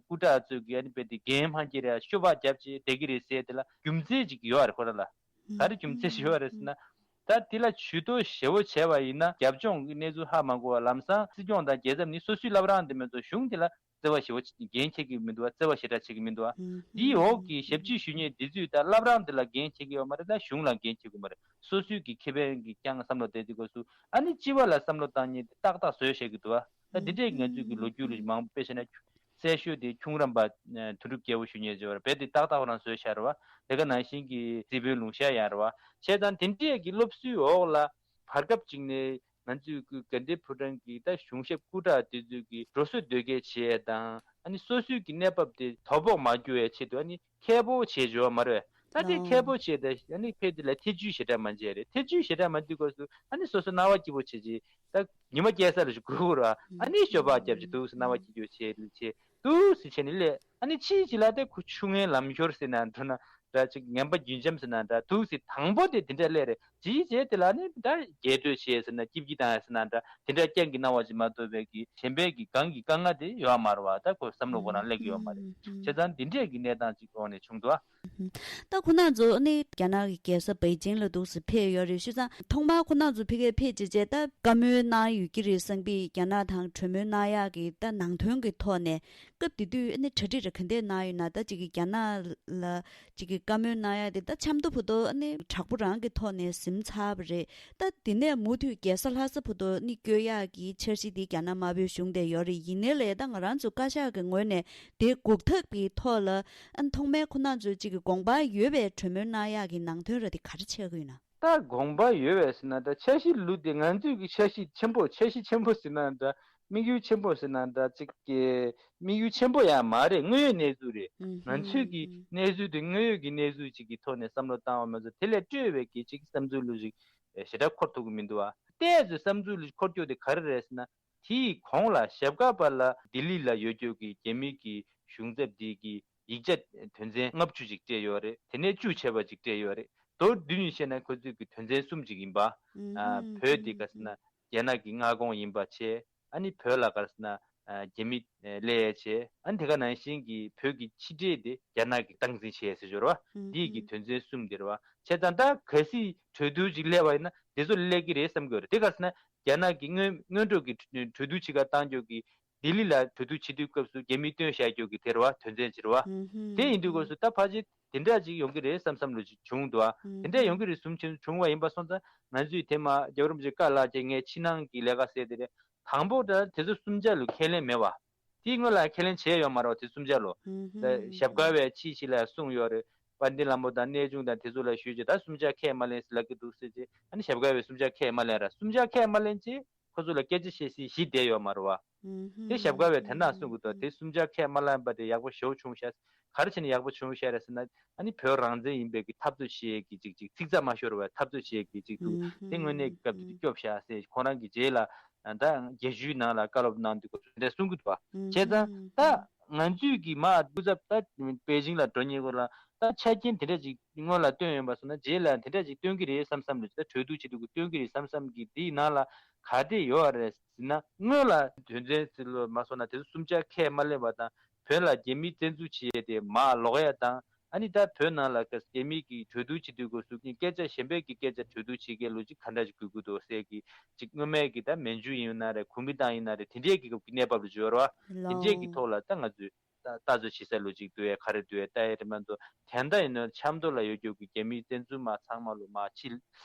སྐུ་དྲག་ཚོས་ཀྱི་ཨ་ནི་དཔེ་དེ་འགན་མ་འཁྱེར་ཡ་ཤོ་སྦག་རྒྱབ་ཅིག་བསྡད་ཀྱི་རེད་ཟེར་དེ་ལ་རྒྱུ་མཚན་ཅིག་ཡོད་རེད་ཁོ་རང་ལ། ག་རེ་རྒྱུ་མཚན་ཞིག་ཡོད་རེད་ཟེར་ན། ད་དེ་ལ་ཇུས་གཏོགས་ཞེ་བོ་བྱས་པ་ཡིན་ན་རྒྱབ་ལྗོངས་ཀྱི་གནས་ཚུལ་ཧ་མ་གོ་བ། ལམ་སང་སྲིད་སྐྱོང་དང་རྒྱལ་ཚབ་ནི་སོ་སོའི་བླ་བྲང་དེ་མ་གཏོགས་གཞུང་དེ་ལ་བརྩེ་བ་ཞེ་བོ་འགན་འཁྱེར་གྱི་མི་འདུག་བ། བརྩེ་བ་ཞེ་དྲག་བྱེད་ཀྱི་མི་འདུག་བ། དེའི་འོག་གི་ཞབས་ཕྱི་ཞུ་མཁན་དེ་ཚོས་ད་བླ་བྲང་དེ་ལ་འགན་འཁྱེར་གྱི་ཡོད་མ་རེད། ད་གཞུང་ལ་འགན་འཁྱེར་གྱི་མ་རེད། སོ་སོའི་གི་ཁེ་ཕན་གྱི་རྐྱང་བསམ་བློ་བཏང་དུས་སྐབས་སུ་ཨ་ནི་སྤྱི་པ་ལ་བསམ་བློ་བཏང་མཁན་དེ་ཏག་ཏག་བཟོས་བཞག་གི་འདུག་བ། ད་འདི་འདྲས་ཀྱི་ང་ཚོའི་གི་ལོ་རྒྱུས་ལ་མང་པོ་དཔེ་བཤད་ན་གསལ་ཤོས་དེ་ཁྱུང་རམས་པ་དོན་གྲུབ་རྒྱལ་པོ་ཞུ་མཁན་ཅིག་ཡོད་རེད། དེ་ཏག་ཏག་ཁོ་རང་བཟོས་བཞག་རེད་བ། དེ་ག་ནང་བཞིན་གྱི་སྲིད་པའི་ལུང་ཤར་ཡང་རེད་བ། བྱས་ཙང་དེ་འདྲས་ཀྱི་སློབ་གསོའི་འོག་ལ་བར་སྐབས་ཅིག་ནས་ང་ཚོའི་གི་དགའ་ལྡན་ཕོ་བྲང་གི་ད་གཞུང་ཞབས་སྐུ་དྲག་དེ་ཚོས་གི་འགྲོ་སོང་གཏོང་གི་བྱེད་ཡས་དང་། ཨ་ནི་སོ་སོའི་གི་གནས་བབ་དེ་དོ་ཕོག་མ་གྱུར་བའི་ཆེད་དུ་ཨ་ནི་ཁེ་པོ་བྱེད་འཇོག་མ་རེད། ད་དེ་ཁེ་པོ་བྱེད་དེ་ཨ་ནི་ཕེ་དེ་ལ་ཐེ་ཇུས་ཞེ་དྲག་མ་བྱས་རེད། ཐེ་ཇུས་ཞེ་དྲག་མ་འདུག་སྐབས་སུ་ཨ་ནི་སོ་སོ་སྣང་བ་སྐྱིད་པོ་བྱེད་ཀྱི། ད་ཉི་མ་སྐྱེལ་ས་ལ་ཞིག་སྒུག་ར། ཨ་ནི་ཞོགས་པ་རྒྱབ་ཀྱི་འདུག་སེ་སྣང་བ་སྐྱིད་པོ་བྱེད་ལ་བྱེད་འདུག་སེ་བྱས་ནས་སླེབས། ཨ་ནི་ཕྱིའི་ཅི་ལ་དེ་ཁུ་ཆུང་ངའི་ལམ་ཤོར་ཟེར་ན་འགྲོ་ན་འདྲ། ཅིག་ངན་པ་རྒྱུན་འབྱམས་ཟེར་ན་འདྲ། འདུག་སེ་དང་པོ་དེ་དེ་འདྲ་སླེབས་རེད། ཅིའི་རྗེས་དེ་ལ་ནི་ད་རྒྱས་སྤྲོས་བྱས་ཟེར་ན་སྐྱིད་སྐྱིད་བཏང་ཡ་ཟེར་ན་འདྲ། དེ་འདྲ་རྐྱང་གི་སྣང་བ་ཅིག་མ་གཏོགས་པའི་གི་གཞན་པའི་གི་གང་གི་དཀའ་ངལ་དེ་ཡོད་མ་རེད་བ། ད་ཁོ་བསམ་བློ་ཁོ་རང་སླེབས་ཀྱི་ཡོད་མ་རེད། བྱས་ཙང་འདི་འདྲས་གི་གནས་སྟངས་ཅིག་འོག་ནས་བྱུང་འདུག་ཨ། ད་ཁོ་ན་ཚོ་ནི་རྒྱ་ནག་གི་རྒྱལ་ས་པེ་ཅིང་ལ་འདུག་སེ་ཕེབས་ཡོད་རེད། བྱས་ཙང་ཐོག་མར་ཁོ་ན་ཚོ་ཕ་གིར་ཕེབས་བྱས་རྗེས་ད་བཀའ་མོལ་གནང་ཡོད་ཀྱི་རེད་བསམ་པས། རྒྱ་ནག་དང་གྲོས་མོལ་གནང་ཡག་གི་ད་ནང་དོན་གྱི་ཐོག་ནས་སྐབས་དེ་དུས་ནི་གྲ་སྒྲིག་རེ་ག་འདྲས་གནང་ཡོད་ན། ད་ཅིག་གི་རྒྱ་ནག་ལ་ཅིག་གི་བཀའ་མོལ་གནང་ཡག་དེ་ད་ཆབ་མདོ་བར་དུ་ནི་དྲག་པོ་རང་གི་ཐོག་ནས་ཟིན་ཚར་བ་རེད། ད་དེ་ནས་མུ་མཐུད་རྒྱལ་ས་ལྷ་ས་བར་དུ་ནི་བསྐྱོད་ཡག་གི་འཆར་གཞི་དེ་རྒྱ་ནག་དམར་པོའི་གཞུང་དེ་ཡོད་རེད། ཡིན་ནའི་ལས་ད་ང་རང་ཚོ་བཀའ་ཤག་གི་ངོས་ནས་དེ་འགོག་ཐབས་ཀྱི་ཐོག་ལ་ཨ་ཐོག་མའི་ཁོ་ན་ཚོས་གཅིག་གི་དགོངས་པ་ཡོད་པའི་གྲོས་མོལ་གནང་ཡག་གི་ནང་དོན་ར་དེ་ག་རེ་ཆགས་ཀྱི་ཡོད་ན། ད་དགོངས་པ་ཡོད་པའི་ཟེར་ན་ད་འཆར་གཞི་ལུགས་དེ་ང་ཚོས་ཀྱི་འཆར་གཞི་ཆེན་པོ། འཆར་གཞི་ཆེན་པོ་ཟེར་ན་འདྲ། དམིགས་ཡུལ་ཆེན་པོ་ཟེར་ན་འདྲ། གཅིག་གི་དམིགས་ཡུལ་ཆེན་པོ་ཡང་མ་རེད། དངོས་ཡོད་གནས་ཚུལ་རེད། ང་ཚོས་ཀྱི་གནས་ཚུལ་དེ་དངོས་ཡོད་ཀྱི་གནས་ཚུལ་ཅིག་གི་ཐོག་ནས་བསམ་བློ་བཏང་བ་མ་ཟད་དེ་ལས་སྤྲོས་པའི་གི་ཅིག་བསམ་ཚུལ་ལུགས་ཅིག་ཞེ་དྲག་འཁོར་ཐུབ་ཀྱི་མི་འདུག་ཨ། ཏོག་ཙམ་བསམ་ཚུལ་ལུགས་འཁོར་རྒྱུ་དེ་ག་རེ་རེད་ཟེར་ན། དེའི་གོང་ལ་ཞབས་དཀར་པ་ལ་ལྡི་ལི་ལ་ཡོད་རྒྱུ་གི་རྒྱ་མི་གི་གཞུང་ཚབ་དེ་གི་ཡིག་ཆ་དོན་ཚན་ལྔ་བཅུ་ཅིག་སྤྲད་ཡོད་རེད། དེ་ནས་བཅུ་བྱས་པ་ཅིག་སྤྲད་ཡོད་རེད། མདོར་བསྡུས་ནས་བཤད་ན་ཁོ་ཚོས་ཀྱི་དོན་ཚན་གསུམ་ཅིག་ཡིན་པ། ཨ། བོད་དེ་ག་ཟེར་ན་རྒྱ་ནག་གི་མངའ་ཁོངས་ཡིན་པ་བྱས། ཨ་ནི་བོད་ལ་ག་ཟེར་ན་ཨ་རྒྱ་མི་ཨ་སླེབས་ཡས་བྱས། ཨ་ནི་དེ་ག་ནང་བཞིན་གྱི་བོད་ཀྱི་ཕྱི་འབྲེལ་དེ་རྒྱ་ནག་གིས་སྟངས་འཛིན་བྱས་ཟེར་ཞོར་བ། འདིའི་གི་དོན་ཚན་གསུམ་དེ་རེད་བ། བྱས་ཙང་ད་གལ་སྲིད་གྲོས་བསྡུར་ཅིག་སླེབས་པ་ཡིན་ན་དེ་ཚོ་སླེབས་ཀྱི་རེད་བསམ་གྱི་ཡོད་རེད། དེ་ག་ཟེར་ན་རྒྱ་ནག་གི་སྔོན་སྔོན་འགྲོ་གི་གྲོས་བསྡུར་ཅིག་ག་བཏང་རྒྱུ་གི་ལྡི་ལི་ལ་གྲོས་བསྡུར་བྱེད་དུས་སྐབས་སུ་རྒྱ་མིས་བཏོན་བཞག་རྒྱུ་གི་དེ་རེད་བ། དོན་ཚན་ཅིག་རེད་བ། དེ་ཡིན་དུས་སྐབས་སུ་ད་ཕལ་ཆེར་དེ་འདྲ་ཅིག་ཡོང་གི་རེད་བསམ་བསམ་བློ་ཅིག་བྱུང་འདུག་བ། དེ་འདྲ་ཡོང་གི་རེད་བསམ་བྱུང་བ་ཡིན་པ་སོང་ཙང་ང་ཚོས་དེ་མ་རྒྱལ་བ་རིན་པོ་ཆེ་བཀའ་བླངས་བྱས་ངས་ཕྱི་ནང་གི་ལས་ཀ་ཟེར་དེ་རེད། དང་པོ་ད་དེ་ཚོ་གསུམ་ཆ་ལ་ཁས་ལེན་མེད་བ། དེའི་སྔོན་ལ་ཁས་ལེན་བྱས་ཡོད་མ་རེད་བ། དེ་གསུམ་ཆ་ལོ། ད་ཞབས་དཀར་བས་ཕྱིས་ཕྱིས་ལ་གསུངས་ཡོད་རེད། དཔལ་ལྡན་ལྷ་མོ་དང་གནས་ཆུང་དང་དེ་ཚོ་ལ་ཞུས་རྗེས་ད་གསུམ་ཆ་ཁས་མ་ལེན་ཟེར་ལབ་ཀྱི་འདུག་ཟེར་རྗེས་ཨ་ནི་ཞབས་དཀར་བས་གསུམ་ཆ་ཁས་མ་ལེན་ར། གསུམ་ཆ་ཁས་མ་ལེན་རྗེས་ཁོ་ཚོ་ལ་སྐད་ཆ་བཤད་སའི་གཞི་བསྡད་ཡོད་མ་རེད་བ། དེ་ཞབས་དཀར་བས་དེ་འདྲ་གསུང་གི་འདུག་དེ་གསུམ་ཆ་ཁས་མ་ལེན་པ་དེ་ཡག་པོ་ཞེ་པོ་བྱུང་ཤག་ག་རེ་བྱས་ནས་ཡག་པོ་བྱུང་ཤག་རེད་ཟེར་ན། ཨ་ནི་བོད་རང་བཙན་ཡིན་པའི་གི་འཐབ་རྩོད་བྱེད་ཀྱི་ཅིག་ཅིག་ཚིག་རྩ་མ་ཤོར་བའི་འཐབ་རྩོད་བྱེད་ཀྱི་ཅིག་འདུག་དེ་དངོས་གནས་ཀྱི་སྐབས་དེ་སྐྱོབ་བཞག་ཟེར། ཁོ་རང་གི་རྗེས་ལ་ད་རྒྱལ་ཇུས་ནང་ལ་བཀའ་སློབ་གནང་དུས་སྐབས་དེ་འདྲ་གསུང་གི་འདུག་བ། བྱས་ཙང་ད་ང་ཚོས་ཀྱི་མ་སྐུ་ཚབ་ད་པེ་ཅིང་ལ་འགྲོ་མཁན་ཀུན་ལ་ད་ཆ་རྐྱེན་དེ་འདྲ་ཅིག་སྔོན་ལ་བཏོན་ཡོད་པ་སོང་ན་རྗེས་ལ་དེ་འདྲ་ཅིག་བཏོན་གྱི་རེད་བསམ་བསམ་ལ་ད་གྲོས་བསྡུར་བྱེད་དུས་ཀྱི་བཏོན་གྱི་རེད་བསམ་བསམ་གྱི་དེའི་ནང་ལ་ག་འདྲས་ཡོད་རེད་ཟེར་ན། སྔོན་ལ་དོན་ཚན་ཟེར་ལོ་མ་སོང་ན་དེ་ཚོ་གསུམ་ཆ་ཁས་མ་ལེན་པ་དང་། བོད་ལ་རྒྱ་མིས་བཙན་འཛུལ་བྱས་ཏེ་མར་ལོག་ཡ་དང་། ཨ་ནི་ད་བོད་ནང་ལ་རྒྱ་མི་གིས་གྲོས་བསྡུར་བྱེད་དུས་སྐབས་སུ་སྐད་ཆ་གཞན་པའི་གི་སྐད་ཆ་གྲོས་བསྡུར་བྱེད་མཁན་ལོ་ཅིག་ག་འདྲ་ཞིག་དགོས་ཀྱི་འདུག་ཟེར་གི་ཅིག་སྔོན་མའི་གི་ད་མན་ཇུ་ཡིན་ན་རེད། གུང་མི་ཏང་ཡིན་ན་རེད། དེ་འདྲའི་གི་གནས་བབ་ལ་འབྱོར་བ། དེ་འདྲའི་གི་ཐོག་ལ་ད་ང་ཚོས་ད་ལྟ་ཚོད་བྱེད་ས་ལོ་ཅིག་འདུག་ཡ་ག་རེ་འདུག་ཡ་ལྟ་ཡ་རེད་མ་གཏོགས། དེ་འདྲ་ཡིན་ན་ཆབ་མདོ་ལ་ཡོད་རྒྱུ་གི་རྒྱ་མིའི་བཙན་འཛུལ་མ་ཚང་མ་ལོ་མ་ཕྱི་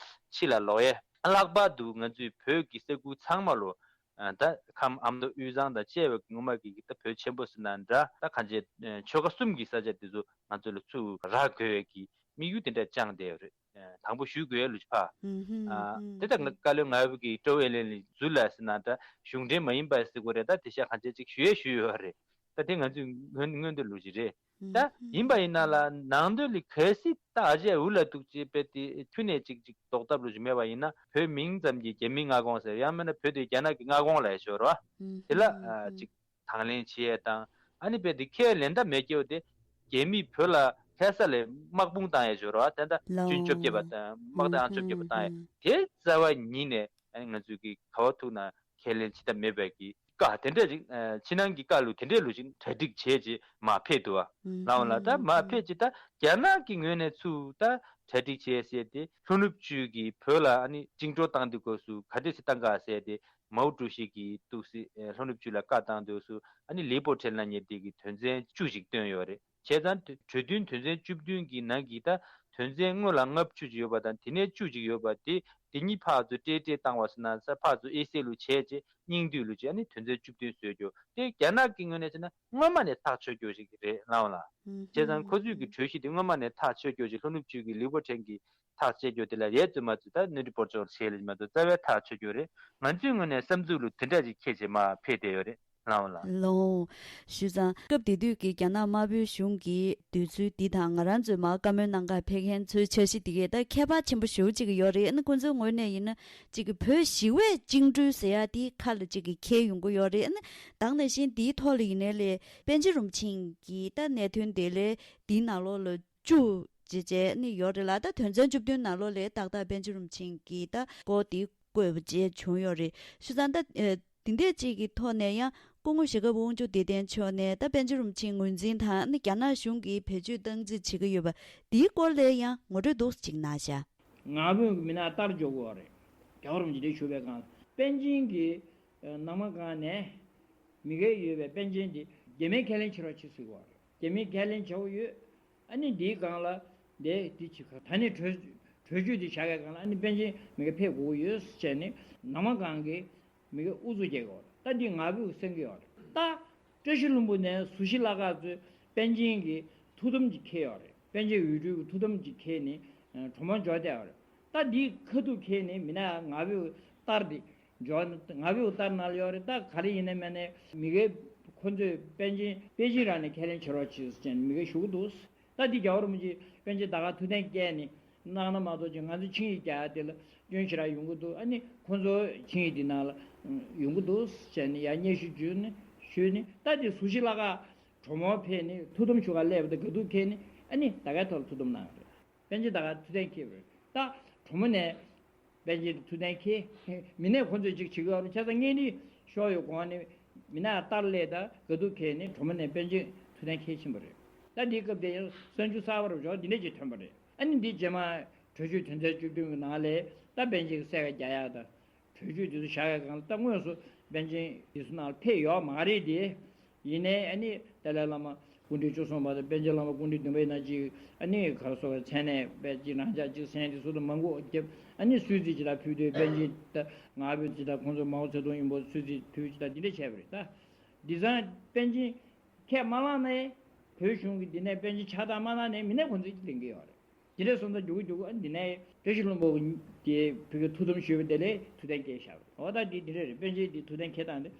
ཕྱི་ལ་ལོག་ཡ། ལྷག་པར་དུ་ང་ཚོའི་བོད་ཀྱི་ས་ཁུལ་ཚང་མ་ལོ། ཨ་ད་ཁམས་ཨ་མདོ་དབུས་གཙང་དང་བཅས་པའི་ངོ་མ་གི་ད་བོད་ཆེན་པོ་ཟེར་ན་འདྲ། ད་གང་ཅི་ཆོལ་ཁ་གསུམ་གྱི་ས་ཆ་དེ་ཚོ་ང་ཚོ་ལ་ཚུར་རག་དགོས་ཡས་ཀྱི་དམིགས་ཡུལ་དེ་འདྲ་བཅངས་བསྡད་ཡོད་རེད། ཨ་དང་པོ་ཞུ་དགོས་ཡས་ལོ་ཅིག་ཕ། ཨ་དེ་ལྟར་ང་བཀའ་བློན་ང་བོད་ཀྱི་ཀྲོའུ་ཨེ་ལན་ལི་ཛུ་ལ་ཟེར་ན་འདྲ། གཞུང་འབྲེལ་མ་ཡིན་པ་ཟེར་དགོས་རེད། ད་དེ་ཤ་གང་ཅི་ཅིག་ཞུ་ཡས་ཞུས་ཡོད་རེད། ད་དེ་ང་ཚོའི་སྔོན་སྔོན་འགྲོ་ལོ་ཅིག་རེད། ད་ཡིན་པ་ཡིན་ན་ལ་ནང་དོན་ལ་གལ་སྲིད་ད་ཨ་ཅེ་འུ་ལ་ཐུག་ཅེས་པའི་དེ་ཁྱོན་ནས་ཅིག་ཅིག་ཟློག་ཐབས་ལུགས་ཅིག་མེད་པ་ཡིན་ན། བོད་མིང་ཙམ་གྱི་རྒྱ་མིའི་མངའ་ཁོངས་ཟེར། ཡང་མིན་ན་བོད་དེ་རྒྱ་ནག་གི་མངའ་ཁོངས་ལ་ཡ་ཤོར་བ་དེ་ལ་ཨ་ཅིག་དང་ལེན་བྱེད་ཡས་དང་། ཨ་ནི་དཔེ་དེ་ཁས་ལེན་ད་མེད་སྐྱེ་བོ་དེ་རྒྱ་མིས་བོད་ལ་ལྷ་ས་ལ་དམག་དཔུང་བཏང་ཡས་ཤོར་བ་དེ་འདྲ་ལོ་སྐྱོན་བཅོ་བརྒྱད་པ་དང་དམག་དང་བཅོ་བརྒྱད་པ་བཏང་ཡས་དེ་རྩ་བ་ཉིད་ནས་ཨ་ནི་ང་ཚོས་ཀྱི་ག་བ་ཐུག་ན་ཁས་ལེན་བྱེད་ཐབས་མེད་པའི་གི་བཀའ་དེ་འདྲ་ཅིག་ཨ་ཕྱི་ནང་གི་བཀའ་ལུ་དེ་འདྲས་ལུ་ཅིག་གྲ་སྒྲིག་བྱས་ཅིག་མར་ཕེབས་འདུག་བ། ལའོ་ལ་ད་མར་ཕེབས་ཅིག་ད་རྒྱ་ནག་གི་ངོས་ནས་ཚུར་ད་ གྲ་སྒྲིག་བྱས་ཟེར་ཏེ། ལྷོ་ནུབ་ཅུས་ཀྱིས་བོད་ལ་ཨ་ནི་བཅིངས་འགྲོལ་བཏང་དུས་སྐབས་སུ་ག་འདྲས་སེ་བཏང་ག་ཟེར་ཏེ། མའོ་ཀྲུའུ་ཞི་གིས་འདུག་སེ་ལྷོ་ནུབ་ཅུས་ལ་བཀའ་བཏང་དུས་སུ་ཨ་ནི་ལི་པོ་ཁྲེན་ལབ་མཁན་དེ་གིས་དོན་ཚན་བཅུ་ཞིག་བཏོན་ཡོད་རེད། བྱས་ཙང་གྲོས་མཐུན་དོན་ཚན་བཅུ་བདུན་གྱི་ནང་གི་ད་དོན་ཚན་སྔོན་ལ་ལྔ་བཅུ་ཅིག་ཡོད་པ་དང་། དེ་ནས་བཅུ་ཅིག་ཡོད་པ་དེ་དེ་གཉིས་ཕར་ཚུར་སྤྲད་སྤྲད་བཏང་བ་ཟེར་ན་ས་ཕར་ཚུར་དབྱེ་གསེས་ལུ་བྱས་རྗེས་སྙིང་བསྡུས་ལུ་བྱས་ནས་དོན་ཚན་བཅུ་བདུན་བཟོས་རྒྱུ་དེ། རྒྱ་ནག་གི་ངོས་ནས་བྱས་ན་སྔོན་མ་ནས་ཐག་ཆོད་རྒྱུ་ཞིག་རེད་ལགས་འོང་ལགས། བྱས་ཙང་ཁོ་ཚོས་ཀྱི་གྲོས་གཞི་དེ་སྔོན་མ་ནས་ཐག་ཆོད་རྒྱུ་ཞིག་ལྷོ་ནུབ་ཅུས་ཀྱི་ལི་པོ་ཁྲེན་གྱིས་ཐག་བཅད་རྒྱུ་དེ་ལ་ཡས་ཙམ་མ་ཚུད་ད་ནོར་འཁྲུལ་སྤོ་སྐྱོང་བྱས་ལ་མ་གཏོགས་རྩ་བའི་ཐག་ཆོད་རྒྱུ་རེད། ང་ཚོའི་ངོས་ནས་བསམ་ཚུལ་ལུ་དེ་འདྲ་ཞིག་ཁྱེད་ཀྱིས་མར་ཕེབས་བསྡད་ཡོད་རེད་ལགས་འོང་ལགས། ལགས་འོང་། ཞུས་ཙང་སྐབས་དེ་དུས་ཀྱི་རྒྱ་ནག་དམར་པོའི་གཞུང་གི་འདོད་ཚུལ་འདི་དང་ང་རང་ཚོས་མར་བཀའ་མོལ་གནང་གར་ཕེབས་མཁན་ཚོའི་འཆར་གཞི་འདི་གས་ད་ཁྱད་པར་ཆེན་པོ་ཞེ་པོ་ཅིག་ཡོད་རེད། ཨ་ནི་ཁོང་ཚོའི་ངོས་ནས་ཡིན་ན་ཅིག་གི་བོད་ཞི་བའི་བཅིངས་འགྲོལ་ཟེར་ཡ་དེ་ཁ་ལ་ཅིག་གི་འཁྱེར་ཡོང་གི་ཡོད་རེད། ཨ་ནི་ད་ག་ནང་བཞིན་འདིའི་ཐོག་ལ་ཡིན་ནའི་ལས་པཎ་ཆེན་རིན་པོ་ཆེ་གི་ད་གནད་དོན་དེ་ལས་འདིའི་ནང་ལོགས་ལ་བཅུག་ཅེས་བྱས་ནི་ཡོད་རེད་ལ། ད་དོན་ཚན་བཅུ་བདུན་ནང་ལོགས་ལས་ཏག་ཏག་པཎ་ཆེན་རིན་པོ་ཆེ་གི་ད་སྐོར་དེ་བཀོད་པ་བཅས་བྱུང་ཡོད་རེད། ཞུ་ཙང་ད་ཨེ་དེ་འདྲས་ཅིག་གི་ཐོག་ནས་ཡང་སྐུ་ངོ་ཞྭ་སྒབ་དབང་ཕྱུག་བདེ་ལྡན་མཆོག་ནས་ད་པཎ་ཆེན་རིན་པོ་ཆེའི་ངོས་འཛིན་དང་ནི་རྒྱ་ནག་གཞུང་གིས་བེད་སྤྱོད་བཏང་རྩིས་བྱེད་ཀྱི་ཡོད་པ་འདིའི་སྐོར་ལ་ཡང་ངོ་སྤྲོད་འདུག་ཅིག་གནང་ཤག་ང་ཕོད་མི་ནག་ལྟར་འཇོག་དགོས་རེད། རྒྱལ་བ་རིན་པོ་ཆེ་ཞུ་བའི་སྒང་པཎ་ཆེན་གྱི་ནང་མ་སྒང་ནས་མི་སྒེར་ཡོད་པའི་པཎ་ཆེན་དེ་རྒྱ་མིས་ཁས་ལེན་བྱེད་རོགས་བྱེད་ཟེར་དགོས་རེད། རྒྱ་མིས་ཁས་ལེན་བྱེད་དགོས་ཡོད། ཨ་ནི་འདིའི་སྒང་ལ་འདི་འདི་བྱེད་ག་ད་ནི་གྲོས་གྲོས་ཆོད་འདི་བཞག་གི་སྒང་ལ་ཨ་ནི་པཎ་ཆེན་མི་སྒེར་ཕེབས་དགོས་ཀྱི་ཡོད་ཟེར་བྱས་ནས་ནང་མ་སྒང་གི་མི་སྒེར་ཨུ་ཚུགས་རྒྱག་གི་ཡོད་རེད། ད་འདི་ང་ཕོད་གསན་གི་ཡོད་རེད། ད་བཀྲ་ཤིས་ལྷུན་པོ་ནས་ཟུར་བཞི་བླ་ཁག་ཚོས་པཎ་ཆེན་གྱི་ཐུགས་དམ་ཅིག་འཁྱེར་ཡོད་རེད། པཎ་ཆེན་འོས་སྤྲུལ་གྱི་ཐུགས་དམ་ཅིག་འཁྱེར་ནས་གྲོས་མོལ་འཇོག་བསྡད་ཡོད་རེད། ད་འདི་ཁ་ཐུག་འཁྱེར་ནས་མི་ནག་ང་ཕོད་ལྟར་འདི་འཇོག་ང་ཕོད་ལྟར་ནང་ལ་ཡོད་རེད། ད་ག་རེ་ཡིན་ནའི་མིན་ནའི་མི་སྒེར་ཁོ་ཚོས་པཎ་ཆེན་པེ་ཅིན་རང་ནས་ཁས་ལེན་བྱེད་རོགས་བྱེད་ཟེར་ནས་མི་སྒེར་ཞུ་གི་འདུག་ད་འདི་རྒྱལ་བ་རིན་པོ་ཆེ་པཎ་ཆེན་ད་ག་ཐུགས་གཏན་བསྐྱལ་ནས་གནང་ན་མ་གཏོགས་ཅིག་ང་ཚོ་ཆིངས་ཡིག་རྒྱག་ཡ་དེ་ལ་སྐྱོན་ཞེ་དྲག་ཡོང་གི་འདུག་ཨ་ནི་ཁོ་ཚོ་ཆིངས་ཡིག་འདི་ནང་ལ་ཡོང་གི་འདུག་ཟེར་ནས་ཡར་སྙན་ཞུ་ཞུས་ནས་ཞུས་ནས། ད་འདི་ཟུར་བཞི་བླ་ཁག་གྲོས་མོལ་ཕེབས་ནས་ཐུགས་དམ་ཞུ་ག་སླེབས་པ་དང་དགའ་སྡུག་འཁྱེར་ནས་ཨ་ནི་ད་གའི་ཐོག་ལ་ཐུགས་དམ་གནང་རེད། པཎ་ཆེན་ད་ག་ཐུགས་གཏན་འཁེལ་བ་རེད། ད་གྲོས་མོལ་ནས་པཎ་ཆེན་ཐུགས་གཏན་འཁེལ། མི་སྣས་ཁོ་ཚོས་ཅིག་བྱེད་ཀྱི་ཡོད་རེད། བྱས་ཙང་ངས་ནི་ཤོག་ཡོད་གོང་ནས་མི་སྣ་ལྟར་ལས་ད་དགའ་སྡུག་འཁེལ་ནས་གྲོས་མོལ་ནས་པཎ་ཆེན་ཐུགས་གཏན་འཁེལ་ཕྱིན་པ་རེད། ད་འདིའི་སྐབས་དེ་ཡང་གསར་འགྱུར་གསར་པ་རུ་འཇོག་འདི་འདྲས་ཅིག་ཐོན་པ་རེད། ཨ་ནི་འདི་རྗེས་མ་གྲོས་ཆོད་དོན་ཚན་བཅུ་བདུན་གྱི་ནང་ལས་ད་པཎ་ཆེན་གྱི་གསལ་ཁ་རྒྱག་ཡག་ད། གྲོས་ཆོད་དེ་ཚོ་བཞག་ཡག་སྒང་ལ་ད་དངོས་སུ་པཎ་ཆེན་དེ་ཚོ་ནང་ལ་ཕེབས་ཡོད་མ་རེད་དེ། ཡིན་ནའི་ཨ་ནི་ཏཱ་ལའི་བླ་མ་སྐུ་ཕྲེང་བཅུ་གསུམ་པ་དང་པཎ་ཆེན་བླ་མ་སྐུ་ཕྲེང་བདུན་པ་ཡིན་ན་ཅིག་ཨ་ནི་ག་རེ་ཟེར་དགོས་རེད། མཚན་གནས་པའི་ཅིག་རང་འཇགས་ཅིག་ཟེར་དེ་ཚོ་དང་མང་པོ་བརྒྱབ། ཨ་ནི་གསོལ་ཚིགས་ཅིག་ད་ཕུལ་དུས་པཎ་ཆེན་ད་ང་ཕོད་ཅིག་ད་ཁོང་ཚོ་མའོ་ཙེ་ཏུང་ཡིན་པོ་གསོལ་ཚིགས་ཕུལ་ཅིག་ད་འདི་འདྲ་བྱས་པ་རེད་ད། འདི་ཚང་པཎ་ཆེན་ཁས་མ་བླངས་ནའི་བོད་གཞུང་གིས་འདི་ནས་པཎ་ཆེན་ཕྱག་རྟགས་མ་གནང་ནའི་མི་སྣས་ཁོང་ཚོས་ལེན་གྱི་ཡོད་རེད། དེ་འདྲ་སོང་ཙང་མགྱོགས་པོ་མགྱོགས་པོ་ཨ་འདི་ནས་བཀྲ་ཤིས་ལྷུན་པོ་དེ་བོད་ཀྱི་ཐུགས་དམ་ཞུས་པ་དེ་ལས་ཐུགས་གཏན་འཁེལ་བཞག་པ་རེད། འོ་ད་འདི་འདི་འདྲ་རེད། པཎ་ཆེན་འདི་ཐུགས་གཏན་འཁེལ་སྟངས་དེ་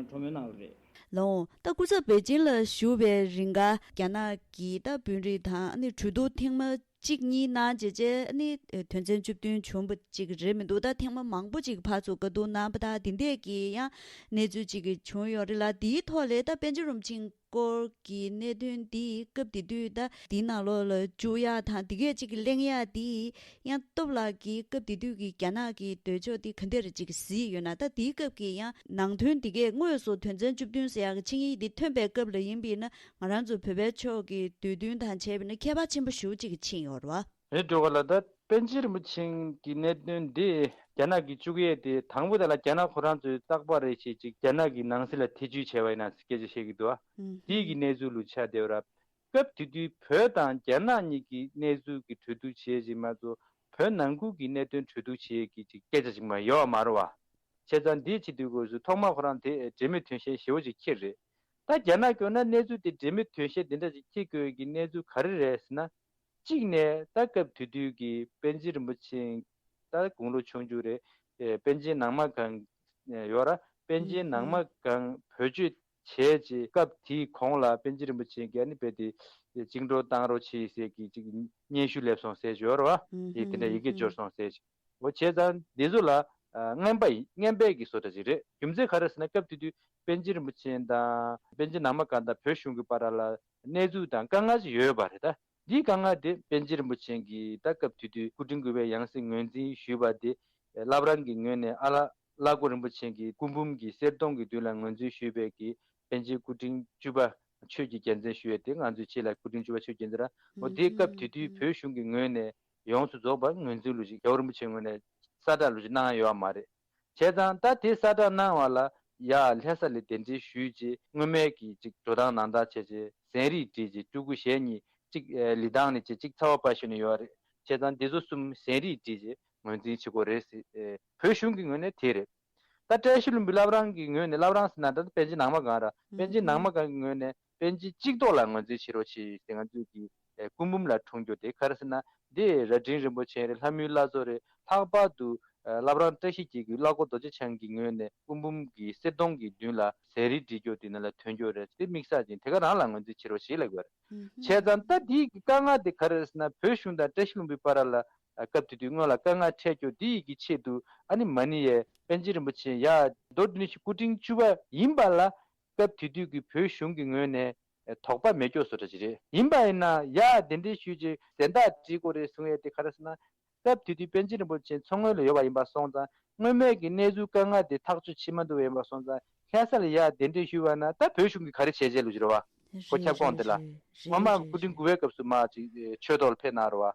གྲོས་མོལ་གནང་བ་རེད། ལགས་འོང་། ད་སྐུ་ཚབ་པེ་ཅིན་ལ་བཞུགས་པའི་རིང་ག་རྒྱ་ནག་གི་ད་དཔོན་རིགས་དང་ཨ་ནི་གྲོས་བསྡུར་ཐེངས་མ་གཅིག་གཉིས་གནང་བྱས་རྗེས་ཨ་ནི་དོན་ཚན་བཅུ་བདུན་བྱུང་བ་ཅིག་རེད་མི་འདུག་ད་ཐེངས་མ་མང་པོ་ཅིག་ཕར་ཚུར་བཀའ་བསྡུར་གནང་བ་དང་དེ་འདྲས་ཀྱི་ཡང་གནས་ཚུལ་ཅིག་བྱུང་ཡོད་རེད་ལ། དེའི་ཐོག་ལས་ད་པཎ་ཆེན་རིན་པོ་ཆེ་སྐོར་གྱི་གནད་དོན་འདི་སྐབས་དེ་དུས་ད་འདིའི་ནང་ལོགས་ལ་བཅུག་ཡག་དང་དེ་གས་ཅིག་གླེང་ཡག་འདི་ཡང་སྟོབས་ལགས་ཀྱིས་སྐབས་དེ་དུས་ཀྱི་རྒྱ་ནག་གི་འདོད་ཕྱོགས་འདི་ག་འདྲ་ཅིག་གཟིགས་ཡོད་ན། ད་དེའི་སྐབས་ཀྱི་ཡང་ནང་དོན་འདི་གས་དངོས་སུ་དོན་ཚན་བཅུ་བདུན་ཟེར་ཡག་གི་ཆིངས་ཡིག་འདི་ཐོན་པའི་སྐབས་ལ་ཡིན་པས་ན་ང་རང་ཚོ་བོད་པའི་ཕྱོགས་ཀྱི་འདོད་འདུན་དང་བྱས་པས་ན་ཁྱད་པར་ཆེན་པོ་ཞེ་པོ་ཅིག་ཕྱིན་ཡོད་རེད་བ། རེད་འགྲོ་ག་ལ། ད་པཎ་ཆེན་རིན་པོ་ཆེ་གི་གནད་དོན་འདི་རྒྱ་ནག་གིས་བཅུག་ཡས་དེ་དང་པོ་དེ་ལ་རྒྱ་ནག་ཁོ་རང་ཚོའི་རྟག་པར་རེ་བྱེད་ཅིག་རྒྱ་ནག་གི་ནང་སྲིད་ལ་ཐེ་བྱུས་བྱས་པ་ཡིན་ན་སྐད་ཆ་བཤད་ཀྱི་འདུག་ཨ། ཨུམ། དེའི་གི་གནས་ཚུལ་ལུ་ཆ་བསྡད་པ་ར། སྐབས་དེ་དུས་བོད་དང་རྒྱ་ནག་གཉིས་ཀྱི་གནས་ཚུལ་གྱི་གྲོས་བསྡུར་བྱེད་ཅིག་མ་གཏོགས་བོད་ནང་ཁུལ་གྱི་གནད་དོན་གྲོས་བསྡུར་བྱེད་ཀྱི་ཅིག་སྐད་ཆ་ཅིག་མ་ཡོད་མ་རེད་བ། བྱས་ཙང་འདིའི་ཕྱི་དུས་སྐབས་སུ་ཐོག་མ་ཁོ་རང་དེ་འབྲེལ་མེད་དོན་གཞན་ཞེ་པོ་ཅིག་འཁྱེར་རེད། ད་རྒྱ་ནག་སྐྱོར་ན་གནས་ཚུལ་དེ་འབྲེལ་མེད་དོན་གཞན་དེ་འདྲ་ཅིག་འཁྱེར་དགོས་ཀྱི་གནས་ཚུལ་ག་རེ་རེད་ཟེར་ན། གཅིག་ནས་ད་སྐབས་དེ་དུས་ཀྱི་པཎ་ཆེན་རིན་པོ་ཆེ་ད་དགུང་ལོ་ཆུང་ཆུང་རེད། ཨེ་པཎ་ཆེན་ནང་མ་གང་ཡོད་ར། པཎ་ཆེན་ནང་མ་གང་བེད་སྤྱོད་བྱས་རྗེས་སྐབས་དེའི་གོང་ལ་པཎ་ཆེན་རིན་པོ་ཆེ་གིས་ཨ་ནི་རྦད་དེ་བཅིངས་འགྲོལ་བཏང་རོགས་བྱེད་ཟེར་གྱི་ཅིག་སྙན་ཞུ་སླེབས་སོང་ཟེར་གྱི་ཡོད་ར་བ། དེ་དེ་འདྲ་ཡི་གེ་འབྱོར་སོང་ཟེར་གྱི། འོ་བྱས་ཙང་འདི་ཚོ་ལ་ཨ་རྔན་པ་ཡི་རྔན་པའི་གི་བཟོ་འདྲ་ཅིག་རེད། རྒྱུ་མཚན་ག་རེ་ཟེར་ན་སྐབས་དེ་དུས་པཎ་ཆེན་རིན་པོ་ཆེ་དང་པཎ་ཆེན་ནང་མ་གང་དང་བོད་གཞུང་གི་བར་ལ་གནས་ཚུལ་དང་དཀའ་ངལ་ཅིག་ཡོད་པ་རེད་ད། འདིའི་དཀའ་ངལ་དེ་པཎ་ཆེན་རིན་པོ་ཆེ་གིས་ད་སྐབས་དེ་དུས་སྐུ་ཕྲེང་དགུ་པའི་ཡང་སྲིད་ངོས་འཛིན་ཞུས་པ་དེ་བླ་བྲང་གི་ངོས་ནས་ཨ་ལ་བླ་སྒོ་རིན་པོ་ཆེ་གི་སྐུ་འབུམ་གྱི་གསེར་གདུང་གི་མདུན་ལ་ངོས་འཛིན་ཞུས་པའི་གི་པཎ་ཆེན་སྐུ་ཕྲེང་བཅུ་པ་ཆོས་ཀྱི་རྒྱལ་མཚན་ཞུ་ཡས་དེ་ང་ཚོའི་ཆེད་ལ་སྐུ་ཕྲེང་བཅུ་པ་ཆོས་ཀྱི་རྒྱལ་མཚན་ར། འོ་དེ་སྐབས་དེ་དུས་བོད་གཞུང་གི་ངོས་ནས་ ཡོངས་སུ་རྫོགས་པ་ངོས་འཛིན་ལུགས་ཤིག་རྒྱལ་བ་རིན་པོ་ཆེའི་ངོས་ནས་གསལ་བསྒྲགས་ལུགས་ཤིག་གནང་ཡོད་པ་མ་རེད། བྱས་ཙང་ད་དེ་གསལ་བསྒྲགས་གནང་བ་ལ་ཡ་ལྷ་ས་ལ་གདན་འདྲེན་ཞུས་རྗེས་སྔོན་མའི་གི་ཅིག་འགྲོ་སྟངས་ནང་ལྟར་བྱས་རྗེས་ཟན་རིལ་སྒྲིལ་རྗེས་སྤྲུལ་སྐུ་ཞལ་གཉིས་ཅིག་ལི་ཐང་ནས་ཅིག་ཅིག་ཚ་བ་སྤར་ཞུས་ནས་ཡོད་རེད། བྱས་ཙང་འདི་ཚོ་གསུམ་ཟན་རིལ་སྒྲིལ་རྗེས་ངོས་འཛིན་བྱེད་དགོས་རེད་ཟེར། བོད་གཞུང་གི་ངོས་ནས་དེ་རེད། ད་བཀྲ་ཤིས་ལྷུན་པོའི་བླ་བྲང་གི་ངོས་ནས་བླ་བྲང་ཟེར་ན་ད་པཎ་ཆེན་ནང་མ་སྒང་ར་པཎ་ཆེན་ནང་མ་སྒང་གི་ངོས་ནས་པཎ་ཆེན་གཅིག་ཐོག་ལ་ངོས་འཛིན་བྱེད་རོགས་བྱེད་ཟེར་ང་ཚོས་ཀྱི་སྐུ་འབུམ་ལ་འཁྲུངས་རྒྱུ་དེ་ག་རེ་ཟེར་ན། འདི་རྭ་སྒྲེང་རིན་པོ་ཆེ་རེད། ལྷ་མོའི་བླ་མཚོ་རེད། ལྷག་པར་དུ་བླ་བྲང་བཀྲ་ཤིས་འཁྱིལ་གྱི་བླ་སྒོ་རྡོ་རྗེ་འཆང་གི་ངོས་ནས་སྐུ་འབུམ་གྱི་གསེར་སྡོང་གི་མདུན་ལ་ཟན་རིལ་སྒྲིལ་རྒྱུ་དེ་ནང་ལ་ཐོན་རྒྱུ་རེད། དེ་དམིགས་བསལ་ཅན་དེ་ག་རང་ལ་ངོས་འཛིན་བྱེད་རོགས་བྱེད་ལབ་དགོས་རེད། བྱས་ཙང་ད་འདིའི་གི་དཀའ་ངལ་དེ་ག་རེ་རེད་ཟེར་ན། བོད་གཞུང་དང་བཀྲ་ཤིས་ལྷུན་པོའི་བར་ལ་སྐབས་དེ་དུས་སྔོན་ལ་དཀའ་ངལ་འཕྲད་རྒྱུ་འདི་ཡི་གི་ཆེད་དུ་ཨ་ནི་མ་ཎི་ཡས་པཎ་ཆེན་རིན་པོ་ཆེ་ཡ་མདོ་སྡེ་སྣོད་བཞི་སྐུ་ཕྲེང་བཅུ་པ་ཡིན་པ་ལ་སྐབས་དེ་དུས་ཀྱི་བོད་གཞུང་གི་ངོས་ནས་དོགས་པ་མེད་སྐྱོ་བཟོ་འདྲ་ཅིག་རེད། ཡིན་པ་ཡིན་ན་ཡ་གདན་འདྲེན་ཞུས་རྗེས་གཟེངས་རྟགས་སྒྲིལ་དགོས་རེད་གསུང་ཡས་དེ་ག་རེ་ཟེར་ན། སྐབས་དེ་དུས་པཎ་ཆེན་རིན་པོ་ཆེ་མཚོ་སྔོན་ལ་ཡོད་པ་ཡིན་པ་སོང་ཙང་སྔོན་མའི་གི་གནས་ཚུལ་དཀའ་ངལ་དེ་ཐག་གཅོད་བྱེད་མ་ཐུབ་པ་ཡིན་པ་སོང་ཙང་ལྷ་ས་ལ་ཡ་གདན་འདྲེན་ཞུས་པ་ན་ད་བོད་གཞུང་གིས་ག་རེ་བྱས་བྱས་ལུགས་ཅིག་རེད་བ། ཁོ་ཁྱབ་ཁོངས་དེ་ལ། སྔོན་མ་སྐུ་ཕྲེང་དགུ་པའི་སྐབས་སུ་མ་ཅིག་ཆོས་ཐོག་ལ་ཕེབས་གནང་རེད་བ།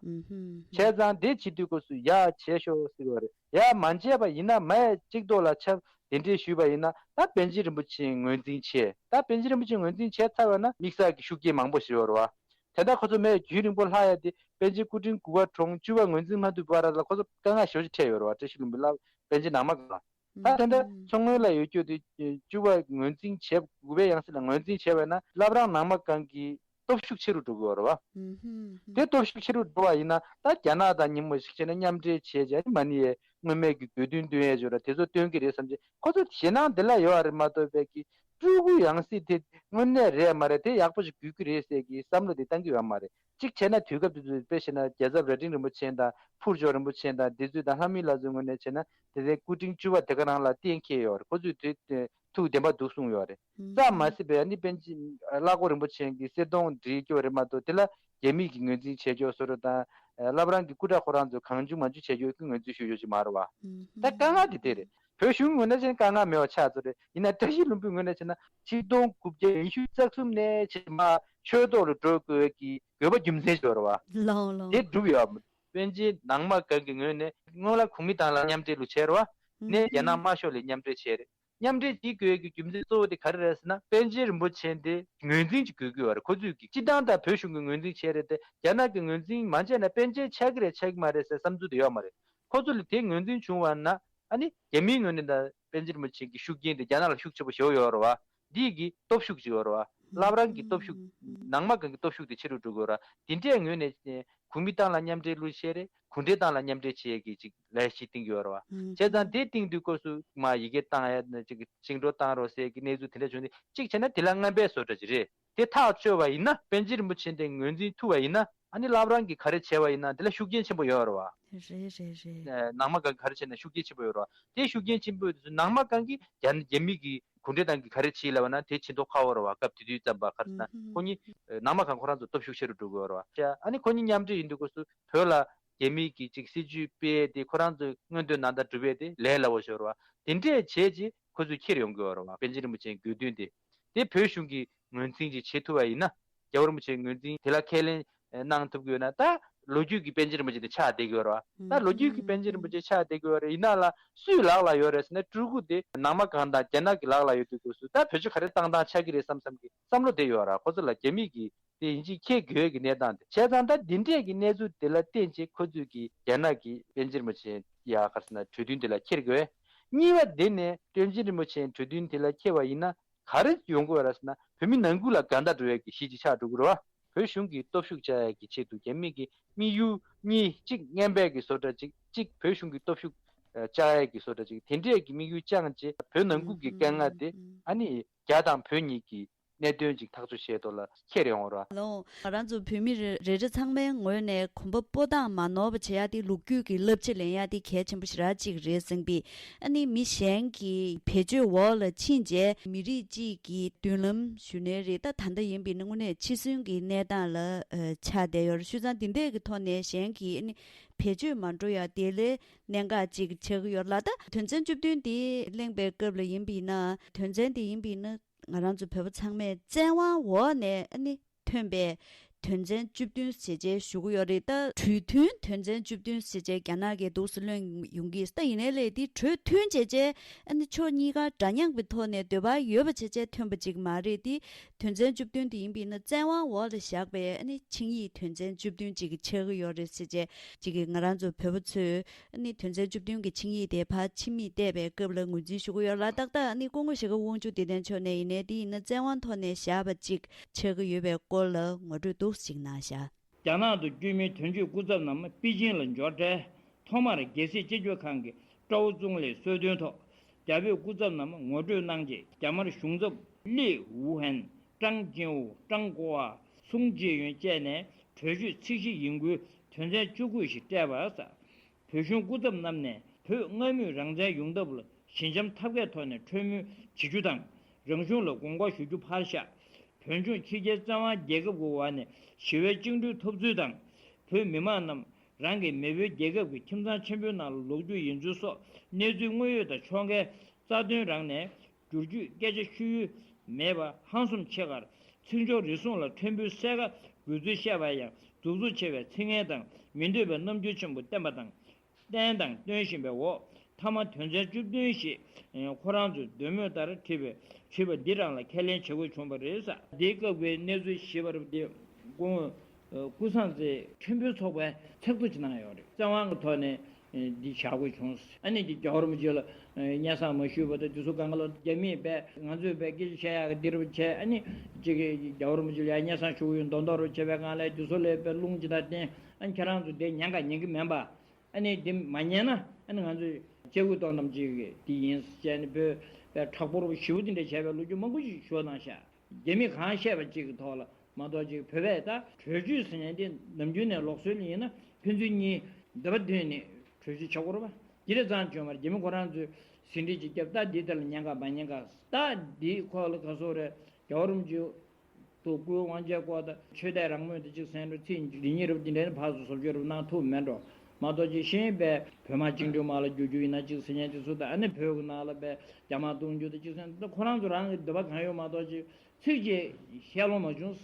བྱས་ཙང་དེ་བྱེད་དུས་སྐབས་སུ་ཡ་བྱས་ཤོག་ཟེར་བ་རེད། ཡ་མ་བྱས་པ་ཡིན་ན་མ་ཡ་གཅིག་ཐོག་ལ་ཆ་གདན་འདྲེན་ཞུས་པ་ཡིན་ན་ད་པཎ་ཆེན་རིན་པོ་ཆེ་ངོས་འཛིན་བྱས། ད་པཎ་ཆེན་རིན་པོ་ཆེ་ངོས་འཛིན་བྱས་ཚར་བ་ན་དམིགས་བསལ་གྱི་ཤུགས་རྐྱེན་མང་པོ་ཞིག་ཡོད་རེད་བ། དེ་ལྟར་ཁོ་ཚོ་མས་རྒྱུན་རིང་པོ་ལྷག་ཡ་དེ་པཎ་ཆེན་སྐུ་ཕྲེང་དགུ་པ་འཁྲུངས་བཅུ་པ་ངོས་འཛིན་མ་ཐུབ་བར་ལ་ཁོ་ཚོ་དཀའ་ངལ་ཞེ་པོ་ཅིག་འཕྲད་ཡོད་རེད་བ། བཀྲ་ཤིས་ལྷུན་པོའི་བླ་པཎ་ཆེན་ནང་མ་སྒང་ལ། ད་དེ་འདྲ་མཚོ་སྔོན་ལ་ཡོད་རྒྱུ་དེ་བཅུ་པ་ངོས་འཛིན་བྱས། དགུ་པའི་ཡང་སྲིད་ལ་ངོས་འཛིན་བྱས་པ་ན་བླ་བྲང་ནང་མ་སྒང་གི་སྟོབས་ཤུགས་ཆེ་རུ་འགྲོ་གི་ཡོད་རེད་བ། དེ་སྟོབས་ཤུགས་ཆེ་རུ་འགྲོ་བ་ཡིན་ན་ད་རྒྱ་ནག་དང་མཉམ་པོ་ཞིག་བྱས་ན་མཉམ་འབྲེལ་བྱས་བྱས་མ་ཎི་ཡས་སྔོན་མའི་གི་དགོས་འདུན་འདོན་ཡས་ཅིག་ཡོད་རེད། དེ་ཚོ་འདོན་གི་རེད་བསམ་བྱས་ཁོ་ཚོ་ཞེད་སྣང་འདི་ལ་ཡོད་རེད་མ་གཏོགས་པའི་གི་སྤྲུལ་སྐུ་ཡང་སྲིད་དེ་དངོས་གནས་རེད་མ་རེད། དེ་ཡག་པོ་ཞིག་དགོས་ཀྱི་རེད་ཟེར་གི་བསམ་བློ་དེ་བཏང་གི་ཡོད་མ་རེད། གཅིག་བྱས་ན་དུས་སྐབས་དེ་ཚོ་དཔེ་བྱས་ན་རྒྱལ་ཚབ་རྭ་སྒྲེང་རིན་པོ་ཆེ་དང་ཕུར་ལྕོག་རིན་པོ་ཆེ་དང་དེ་ཚོ་དང་ལྷ་མིའི་བླ་མཚོའི་ངོས་ནས་བྱས་ན་དེ་ཚོའི་སྐུ་ཕྲེང་བཅུ་པ་དེ་ག་རང་ལ་གཏན་འཁེལ་ཡོད་རེད། ཁོ་ཚོས་དེ་ཐུགས་བདེན་པ་འདུག་གསུངས་ཡོད་རེད། ཙམ་མ་ཟད་པའི་ཨ་ནི་པཎ་ཆེན་བླ་སྒོ་རིན་པོ་ཆེ་གི་གསེར་སྡོང་སྒྲིལ་སྐྱོར་རེད་མ་གཏོགས་དེ་ལ་རྒྱ་མི་གིས་ངོས་འཛིན་བྱས་སྐྱོར་བཟོ་འདྲ་དང་། བླ་བྲང་གི་སྐུ་དྲག་ཁོ་རང་ཚོ་གང་བྱུང་མང་བྱུང་བྱས་སྐྱོར་གྱི་ངོས་འཛིན་ཞུ་ཡོད་ཅིག་མ་རེད་བ། ད་དཀའ་ངལ་དེ་དེ་རེད། བོད་གཞུང་ངོས་ནས་བྱས་ན་དཀའ་ངལ་མེད་པ་ཆགས་ཚར་རེད། ཡིན་ན་བཀྲ་ཤིས་ལྷུན་པོའི་ངོས་ནས་བྱས་ན་ཆིག་སྟོང་དགུ་བརྒྱ་ཉི་ཤུ་རྩ་གསུམ་ནས་བྱས་མ་ཆོས་ཐོག་ལ་འགྲོ་དགོས་ཀྱི་དགོས་པ་རྒྱུ་མཚན་ཞིག་ཡོད་རེད་བ། ལའོ་ལའོ། དེ་གྲུབ་ཡོད་པ། པཎ་ཆེན་ནང་མ་སྒང་གི་ངོས་ནས་སྔོན་ལ་གོང་མའི་ཏང་ལ་མཉམ་འབྲེལ་ལུགས་བྱས་རེད་བ། ནས་རྒྱ་ནག་དམར་ཤོག་ལ་མཉམ་འབྲེལ་བྱས་རེད། མཉམ་འབྲེལ་བྱེད་དགོས་ཀྱི་རྒྱུ་མཚན་གཙོ་བོ་དེ་ག་རེ་རེད་ཟེར་ན་པཎ་ཆེན་རིན་པོ་ཆེ་དེ་ངོས་འཛིན་ཅིག་དགོས་ཀྱི་ཡོད་རེད། ཁོ་ཚོས་ཀྱི་སྤྱི་བཏང་ད་བོད་གཞུང་གི་ངོས་འཛིན་བྱས་རེད་དེ་རྒྱ་ནག་གི་ངོས་འཛིན་མ་བྱས་ན་པཎ་ཆེན་ཆགས་ཀྱི་རེད་ཆགས་ཀྱི་མ་རེད་ཟེར་བསམ་ཚུལ་དེ་ཡོད་མ་རེད། ཁོ་ཚོ་ལ་དེ་ངོས་འཛིན་བྱུང་བ་ན་ཨ་ནི་རྒྱ་མིའི་ངོས་ནས་ད་པཎ་ཆེན་རིན་པོ་ཆེ་གི་ཤུགས་རྐྱེན་དེ་རྒྱ་ནག་ལ་ཤུགས་ཆེ་པོ་ཞེ་པོ་ཡོད་རེད་བ། འདི་གི་སྟོབས་ཤུགས་ཅིག་ཡོད་རེད་བ། བླ་བྲང་གི་སྟོབས་ཤུགས་ནང་མ་སྒང་གི་སྟོབས་ཤུགས་དེ་ཆེ་རུ་འགྲོ་གི་ཡོད་རེད་བ། དེ་འདྲའི་ངོས་ནས་གོང་མའི་ཏང་ལ་མཉམ་འབྲེལ་ལུགས་བྱས་རེད། གུང་ཁྲན་ཏང་ལ་མཉམ་འབྲེལ་བྱེད་ཡས་ཀྱི་ཅིག་ལས་གཞི་བཏིང་གི་ཡོད་རེད་བ། བྱས་ཙང་དེ་བཏིང་དུས་སྐབས་སུ་མ་ཡི་གེ་བཏང་ཡ་ཅིག་བཅིངས་འགྲོལ་བཏང་རོགས་ཟེར་གྱི་གནས་ཚུལ་དེ་འདྲ་བྱུང་སྟེ་གཅིག་བྱས་ན་དེ་ལ་རྔམ་པའི་བཟོ་འདྲ་ཅིག་རེད། དེ་ཐག་གཅོད་པ་ཡིན་ན་པཎ་ཆེན་རིན་པོ་ཆེ་དེ་ངོས་འཛིན་ཐུབ་པ་ཡིན་ན་ཨ་ནི་བླ་བྲང་གིས་ག་རེ་བྱས་པ་ཡིན་ན་དེ་ལ་ཤུགས་རྐྱེན་ཆེན་པོ་ཡོད་རེད་བ། རེད་རེད་རེད། ནང་མ་སྒང་ག་རེ་བྱས་ན་ཤུགས་རྐྱེན་ཆེན་པོ་ཡོད་རེད་བ། དེ་ཤུགས་རྐྱེན་ཆེན་པོ་དེ་ཚོ་ནང་མ་སྒང་གིས་རྒྱ་རྒྱ་མི་གི་གུང་ཁྲན་ཏང་གིས་ག་རེ་བྱས་ལབ་པ་ན་དེ་བྱེད་མདོག་ཁ་པོ་རེད་བ། སྐབས་དེ་དུས་ཙམ་པ་ག་རེ་ཟེར་ན་ཁོ་གཉིས་ནང་མ་སྒང་ཁོ་རང་ཚོ་སྟོབས་ཤུགས་ཆེ་རུ་འགྲོ་གི་ཡོད་རེད་བ། ཨ་ནི་ཁོ་གཉིས་མཉམ་འབྲེལ་ཡིན་དུས་སྐབས་སུ་བོད་ལ་རྒྱ་མི་གི་ཅིག་སྲིད་ཇུས་སྤེལ་ཡས་དེ་ཁོ་རང་ཚོའི་མངོན་འདོད་ནང་ལྟར་སྒྲུབ་ཡས་དེ་ལས་སླ་པོ་ཞིག་རེད་བ། དེ་འདྲས་བྱས་རྗེས་ཁོ་ཚོས་འཁྱེར་ཡོང་གི་ཡོད་རེད་བ། པཎ་ཆེན་རིན་པོ་ཆེའི་དགོས་འདུན་དེ། དེ་བོད་གཞུང་གིས་ངོས་འཛིན་ཅིག་བྱེད་ཐུབ་པ་ཡིན་ན། རྒྱལ་བ་རིན་པོ་ཆེའི་ངོས་འཛིན་དེ་ལ་ཁས་ལེན་གནང་ཐུབ་ཀྱི་ཡོད་ན་ད་ལོ་རྒྱུས་ཀྱི་པཎ་ཆེན་རིན་པོ་ཆེ་དེ་ཆགས་བསྡད་ཀྱི་ཡོད་རེད་བ། ད་ལོ་རྒྱུས་ཀྱི་པཎ་ཆེན་རིན་པོ་ཆེ་ཆགས་བསྡད་ཀྱི་ཡོད་རེད། ཡིན་ན་ལ་སུའི་ལག་ལ་ཡོད་རེད་ཟེར་ན་སྤྲུལ་སྐུ་དེ་ནང་མ་སྒང་དང་རྒྱ་ནག་གི་ལག་ལ་ཡོད་དུས་སྐབས་སུ་ད་བེད་སྤྱོད་ག་རེ་བཏང་སྟངས་ཆགས་ཀྱི་རེད་བསམ་བསམ་གྱི་བསམ་བློ་དེ་ཡོད་རེད། ཁོ་ཚོ་ལ་རྒྱ་མི་གི་དེ་ཡིན་གཅིག་འཁྱེར་དགོས་ཀྱི་གནས་སྟངས་དེ། བྱས་ཙང་ད་འདི་འདྲས་ཀྱི་གནས་ཚུལ་དེ་ལ་བརྟེན་བྱས་ཁོ་ཚོས་ཀྱིས་རྒྱ་ནག་གི་པཎ་ཆེན་རིན་པོ་ཆེ་ཡ་ག་རེ་ཟེར་ན་གྲོས་མཐུན་དེ་ལ་འཁྱེར་དགོས། གཉིས་པ་དེ་ནས་པཎ་ཆེན་རིན་པོ་ཆེའི་གྲོས་མཐུན་དེ་ལ་འཁྱེར་བ་ཡིན་ན་ག་རེ་ཡོང་གི་ཡོད་རེད་ཟེར་ན་བོད་མི་ནང་ཁུལ་ལ་དགའ་ཟླ་འགྲོ་ཡས་ཀྱི་གཞི་ཅིག་ཆགས་འགྲོ་གི་རེད་བ། བོད་གཞུང་གི་སྟོབས་ཤུགས་བཅག་ཡས་ཀྱི་ཆེད་དུ་རྒྱ་མི་གི་དམིགས་ཡུལ་གཉིས། གཅིག་རྔན་པའི་གི་བཟོ་འདྲ་ཅིག་གཅིག་བོད་གཞུང་གི་སྟོབས་ཤུགས་ཨ་བཅག་ཡས་ཀྱི་བཟོ་འདྲ་ཅིག་དེ་འདྲས་ཀྱི་དམིགས་ཡུལ་བཅངས་རྗེས་བོད་ནང་ཁུལ་གྱི་དཀའ་ངལ་དེ་ཨ་ནི་རྒྱ་དང་བོད་གཉིས་ཀྱི་གནད་དོན་ཅིག་ཐག་གཅོད་བྱེད་ཐོག་ལ་འཁྱེར་ཡོང་བ་རེད། ལོ། ང་རང་ཚོ་བོད་མི་རེ་རེ་རེ་ཚང་མའི་ངོས་ནས་གོམ་པ་སྤོ་སྟངས་མ་ནོར་བ་བྱེད་ཡ་དེ་ལོ་རྒྱུས་ཀྱི་བསླབ་བྱ་ལེན་ཡ་དེ་གལ་ཆེན་པོ་ཞེ་དྲག་ཅིག་རེད་བསམ་པས། ཨ་ནི་མི་གཞན་གྱི་བེད་སྤྱོད་འོག་ལ་ཕྱིན་རྗེས་མི་རིགས་གཅིག་གི་མདུན་ལམ་ཞུ་ནའི་རེད། ད་ད་ལྟ་ཡིན་པས་ན་དངོས་གནས་འཆི་གསོན་གྱི་གནས་སྟངས་ལ་ཨ་ཆགས་བསྡད་ཡོད་རེད། བྱས་ཙང་འདི་འདྲས་ཀྱི་ཐོག་ནས་གཞན་གྱིས་ཨ་ནི་བེད་སྤྱོད་མ་འགྲོ་ཡ་དེ་ལས་གནད་འགག་ཅིག་ཆགས་ཀྱི་ཡོད་རེད་ལ། ད་དོན་ཚན་བཅུ་བདུན་འདི་གླེང་པའི་སྐབས་ལ་ཡིན་པས་ན་དོན་ཚན་འདི་ཡིན་པས་ན། ང་རང་ཚོ་བོད་པ་ཚང་མས་བཙན་དབང་འོག་ནས་ཨ་ནི་ཐོན་པའི་ དོན་ཚན་བཅུ་བདུན་ཟེར་བྱས་ཞུ་གི་ཡོད་རེད། ད་གྲོས་མཐུན་དོན་ཚན་བཅུ་བདུན་ཟེར་བྱས་རྒྱ་ནག་གིས་འདུག་སེ་ལོན་ཡོང་གི། ད་ཡིན་ནའི་ལས་དེ་གྲོས་མཐུན་བྱས་བྱས་ཨ་ནི་ཕྱོགས་གཉིས་ཀ་འདྲ་མཉམ་གྱི་ཐོག་ནས་འདོད་པ་ཡོད་པ་བྱས་བྱས་ཐོན་པ་ཅིག་མ་རེད་དེ། དོན་ཚན་བཅུ་བདུན་དེ་ཡིན་པས་ན་བཙན་དབང་འོག་ལ་བཞག་པའི་ཨ་ནི་ཆིངས་ཡིག་དོན་ཚན་བཅུ་བདུན་ཅིག་ཆགས་ཀྱི་ཡོད་རེད་ཟེར་བྱས་ཅིག་གིས་ང་རང་ཚོ་བོད་པ་ཚོས་ཨ་ནི་དོན་ཚན་བཅུ་བདུན་གྱི་ཆིངས་ཡིག་དེ་ཕར་ཕྱི་མིག་བལྟས་པའི་སྐབས་ལ་ངོས་འཛིན་ཞུ་གི་ཡོད་ལ། ཏག་ཏག་ཨ་ནི་སྐུ་ངོ་ཞྭ་སྒབ་དབང་ཕྱུག་བདེ་ལྡན་མཆོག་ནས་ཡིན་ནའི་དེ་ཡིན་ན་བཙན་དབང་ཐོག་ནས་བཞག་པ་ཅིག་ཆགས་ཀྱི་ཡོད་པའི་སྐོར་ལ་ངོ་སྤྲོད་འདུག་སེ་ཅིག་གནང་ཤག་རྒྱ་ནག་ཏུ་བསྐྱོད་མིའི་དོན་གཅོད་སྐུ་ཚབ་རྣམས་པེ་ཅིང་ལ་འབྱོར་འཕྲལ་ཐོག་མར་རྒྱལ་སྲིད་སྤྱི་སྤྱོད་ཁང་གི་ཀྲའོ་ཙུང་ལི་གསོལ་སྟོན་ཐོག་རྒྱ་བོད་སྐུ་ཚབ་རྣམས་ངོ་སྤྲོད་གནང་རྗེས་རྒྱ་དམར་གཞུང་ཚབ་ལི་ཝུ་ཧན། ཀྲང་ཅིན་ཝུ། ཀྲང་ཀོ་ཝ། སུང་ཅི་ཡོན་བཅས་ནས་གྲོས་ཆོད་ཚིག་བཞི་ཡིན་ཁུལ་དོན་ཚན་བཅུ་དགུ་ཞིག་སྤྲད་པ། བོད་གཞུང་སྐུ་ཚབ་རྣམས་ནས་བོད་སྔར་མུས་རང་བཙན་ཡོང་ཐབས་ལ་ཞི་འཇམ་ཐབས་མཁས་ཐོག་ནས་གྲོས་མོལ་བྱེད་རྒྱུ་དང་། རང་གཞུང་ལ་དགོངས་སྐོར་ཞུ་རྒྱུ་ཕར་བཞག་བོད་ལྗོངས་ཕྱི་རྒྱལ་བཙན་དབང་རྒྱལ་ཁབ་ཀྱི་འོག་ནས་ཞི་བའི་བཅིངས་འགྲོལ་ཐོབ་ཚུལ་དང་། བོད་མི་མང་རྣམས་རང་གི་མེས་པོའི་རྒྱལ་ཁབ་ཀྱི་ཁྱིམ་ཚང་ཆེན་པོའི་ནང་ལ་ལོག་རྒྱུ་ཡིན་ཚུལ་སོགས་གནས་ཚུལ་དངོས་ཡོད་དང་ཕྱོགས་འགལ་རྩ་དོན་རང་ནས་བསྒྱུར་བཅོས་སྐད་ཆ་ཤོད་ཡུལ་མེད་པ་ཧང་སངས་ཆེ་ཁར། ཚིག་སྦྱོར་རེ་ཟུང་ལ་ཕྲན་བུ་གསལ་ཁ་དགོས་ཚུལ་བཤད་པ་ཡང་གདུག་རྩུབ་ཆེ་བའི་ཚིག་ངན་དང་མི་འདོད་པའི་རྣམ་འགྱུར་ཆེན་པོ་བསྟན་པ་དང་། བསྟན་དང་སྟོན་བཞིན་པའི་འོག་མཐའ་མ་དོན་ཚན་བཅུ་བདུན་ཞེས་ཁོ་རང་ཚོའི་འདོད་མོས་ལྟར་བྲིས་པའི་བྲིས་པ་འདི་རང་ལ་ཁས་ལེན་བྱེད་དགོས་བྱུང་བ་རེད་ཟེར། འདིའི་སྐབས་ཀྱི་གནས་ཚུལ་ཞིབ་པར་འདི་སྐུ་ངོ་ཀུན་བཟང་བཙན་ཕྲན་བུ་ཚོགས་པས་ཚགས་ཚུད་ཅིག་གནང་ཡོད་རེད། བཙན་དབང་གི་ཐོག་ནས་འདི་བྱ་དགོས་བྱུང་། ཨ་ནི་འདི་རྒྱལ་བ་རིན་པོ་ཆེ་ལ་སྙན་སེང་མ་ཞུས་པ་དང་དེ་ཚོ་གང་ག་ལ་རྒྱ་མིས་པས་ང་ཚོས་པས་སྐད་ཆ་བཤད་ཡག་གི་འདི་རུ་བྱས། ཨ་ནི་ཅིག་གི་རྒྱལ་བ་རིན་པོ་ཆེ་ལ་ཡང་སྙན་སེང་ཞུ་གི་ཡོད་མདོག་མདོག་རུ་བྱས་པའི་སྒང་ལ་དེ་ཚོ་ལ་པས་རླུང་ཅིག་དང་བསྟན། ཨ་ནི་ཁྱེད་རང་ཚོ་དེ་ཉན་ག་ཉན་གི་མིན་པ། ཨ་ནི་འདི་མ་ཉན་ན་ཨ་ནི་ང་ཚོས་སྐྱེ་དགུ་སྟོང་ཐམ་ཅིག་གི་འདི་ཡིན་ཟེར་ནས་བོད་པའི་དྲག་པོ་རུ་ཞི་བ་འདི་འདྲ་བྱས་པའི་ལོ་རྒྱུས་མང་པོ་ཞིག་ཤོད་གནང་ཤག་རྒྱ་མི་གང་བཤད་པ་ཅིག་གི་ཐོག་ལ་མ་གཏོགས་ཅིག་བོད་པས་ད་གྲོས་ཆོད་ཟེར་མཁན་འདི་ནམ་རྒྱུན་ནས་ལུགས་སྲོལ་ཡིན་ན་ཕན་ཚུན་གཉིས་འདོད་པ་མཐུན་ནས་གྲོས་ཆོད་བྱ་དགོས་རེད་པ། འདི་འདྲ་ཙང་བྱུང་བར་རྒྱ་མི་ཁོ་རང་ཚོས་ཟིན་བྲིས་ཅིག་བརྒྱབ། ད་འདི་ལྟར་ལ་ཉན་ག་མ་ཉན་ག། ད་འདི་ཁོ་ལ་ག་སོ་རེད། རྒྱལ་བ་རིན་པོ་ཆེ་ཐུགས་སྐུའི་དབང་ཆེན་སྐོར་དང་ཆོས་དད་རང་མོས་དེ་གཅིག་གསན་རུ་ཚིག་འདི་གཉིས་རུ་འདི་འདྲའི་ཕར་ཚུར་བཟོ་བཅོས་རུ་གནང་ཐུབ་མེད་འགྲོ། མ་གཏོགས་ཅིག་གཞན་པའི་བོད་དམག་བཅིངས་འགྲོལ་དམག་ལ་བསྒྱུར་རྒྱུ་ཡིན་ན་གཅིག་ཟེར་མཁན་དེ་ཚོ་དང་། ཨ་ནི་བོད་ཀྱི་ནང་ལ་པའི་རྒྱ་དམག་གཏོང་རྒྱུ་དེ་གཅིག་ཟེར་མཁན་དེ་ཁོ་རང་ཚོ་རང་གི་འདོད་པ་གང་ཡོད་མ་གཏོགས་ཅིག་ཚིག་ཅིག་བཤད་ལོང་མ་བྱུང་།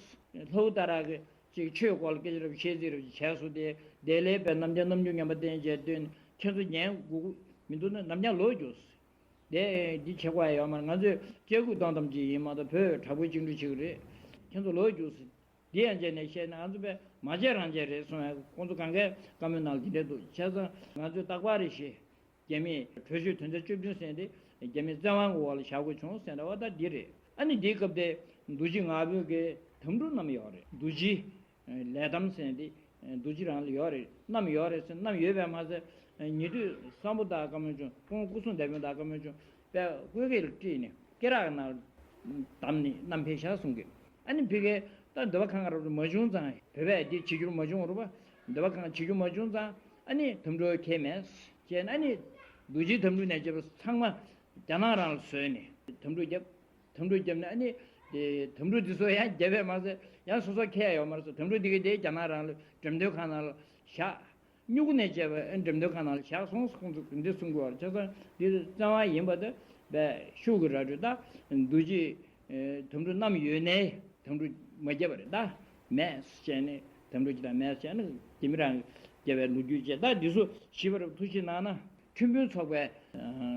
ལྷོ་ཏ་ར་གི་ཅིག་ཆོས་སྐོར་ལ་སྐད་ཆ་རབ་བཤད་རྩིས་རབ་བྱས་སོང་སྟེ། དེ་ལས་པའི་ནམ་རྒྱུན་རྣམ་འགྱུར་ངན་པ་བསྟན་བྱས་བཏོན། ཁྱེད་ཚོ་ཉན་དགོས་མི་འདུག་ན་ནམ་རྒྱུན་ལོག་རྒྱུགས། དེ་འདི་བྱེད་དགོས་ཡ་ཡོད་མ་རེད། ང་ཚོས་སྐྱེ་དགུ་སྟོང་ཐམ་ཅིག་ཡིན་མ་གཏོགས་བོད་དྲག་པོའི་བཅིངས་འགྲོལ་བྱེད་ཀྱི་རེད། ཁྱེད་ཚོ་ལོག་རྒྱུགས་ཟེར། འདི་ཡང་བྱས་ནས་བཤད་ན་ང་ཚོ་པས་མ་བྱས་རང་བྱས་རེད་གསུང་ཡ། ཁོང་ཚོ་གང་གའི་བཀའ་མོལ་ནང་ལ་འདི་འདྲས་འདུག་བྱས་ཙང་ང་ཚོས་རྟག་པར་རེ་ཞིག་རྒྱ་མིས་གྲོས་ཆོད་དོན་ཚན་བཅུ་བདུན་ཟེར་འདི་རྒྱ་མིས་བཙན་དབང་གི་འོག་ལ་བཞག་དགོས་བྱུང་ཟེར་འདྲ་བ་ད་འདི་རེད། ཨ་ནི་འདིའི་སྐབས་དེ་རྡོ་རྗེ་ང་ཕོད་ཀྱི་དམ་ཕྲུག་རྣམས་ཡོད་རེད། རྡོ་རྗེ་ལས་དམ་ཟེར་འདི་རྡོ་རྗེ་རང་ལ་ཡོད་རེད། རྣམས་ཡོད་རེད་ཟེར། རྣམས་ཡོད་པས་མ་ཟད་ཉེ་དུས་སམ་བྷོ་ཊ་བཀའ་མོལ་བྱུང་། ཁོང་སྐུ་སྲུང་བདེ་དཔོན་དང་བཀའ་མོལ་བྱུང་། པས་བཀོད་ཁས་ལ་དཀྲིས་ནས་སྐེ་རགས་ནང་བསྡམས་ནས་བསྣམས་ཕེབས་ཤག་གསུང་གི། ཨ་ནི་ཕ་གིར་ད་འདོད་པ་ཁེངས་ག་རབ་ཏུ་མ་བྱུང་ཙང་། བོད་པས་འདི་བྱེད་རྒྱུར་མ་བྱུང་རུ་བ། འདོད་པ་ཁེངས་བྱེད་རྒྱུ་མ་བྱུང་ཙང་། ཨ་ནི་དམ་ཕྲུག་ཁས་མེད་བྱས་ནས། ཨ་ནི་རྡོ་རྗེ་དམ་ཕྲུག་ནས་བྱས་པ་ཚང་མ་རྒྱ་ནག་རང་ལ་བཟོས་ནས་དམ་ཕྲུག་བརྒྱབ། དམ་ཕྲུག་བརྒྱབ་ནས་ཨ་ནི་དེ་དམ་ཕྲུག་འདི་ཚོ་ཡང་བརྒྱབ་པས་མ་ཟད་ཡང་སོ་སོ་ཁས་ཡོད་མ་རེད་ཟེར། དམ་ཕྲུག་འདི་གས་དེ་རྒྱ་ནག་རང་ལ་འགྲེམས་སྟོན་ཁང་ནང་ལ་བཞག་སྨྱུ་གུ་ནས་བྱས་པའི་འགྲེམས་སྟོན་ཁང་ནང་ལ་བཞག་སོང་། ཁོང་ཚོ་འདི་གསུང་གི་ཡོད་རེད། བྱས་ཙང་འདི་བཙན་དབང་ཡིན་པ་དེ་བས་ཤུགས་ཀྱིས་ར་སྤྲོད། ད་རྡོ་རྗེ་དམ་ཕྲུག་རྣམས་ཡོད་ནའི་དམ་ཕྲུག་མ་བརྒྱབ་པ་རེད། ད་མེད་ཟེར་ནས་དམ་ཕྲུག་ཅིག་དང་མེད་ཟེར་ནས་རྒྱ་མི་རང་གིས་བརྒྱབ་པའི་ལོ་རྒྱུས་བྱས། ད་འདི་ཚོ་ཞིབ་པར་ཐུགས་ཞིབ་གནང་ན། ཁྲིམས་དཔོན་ཚོགས་པའི་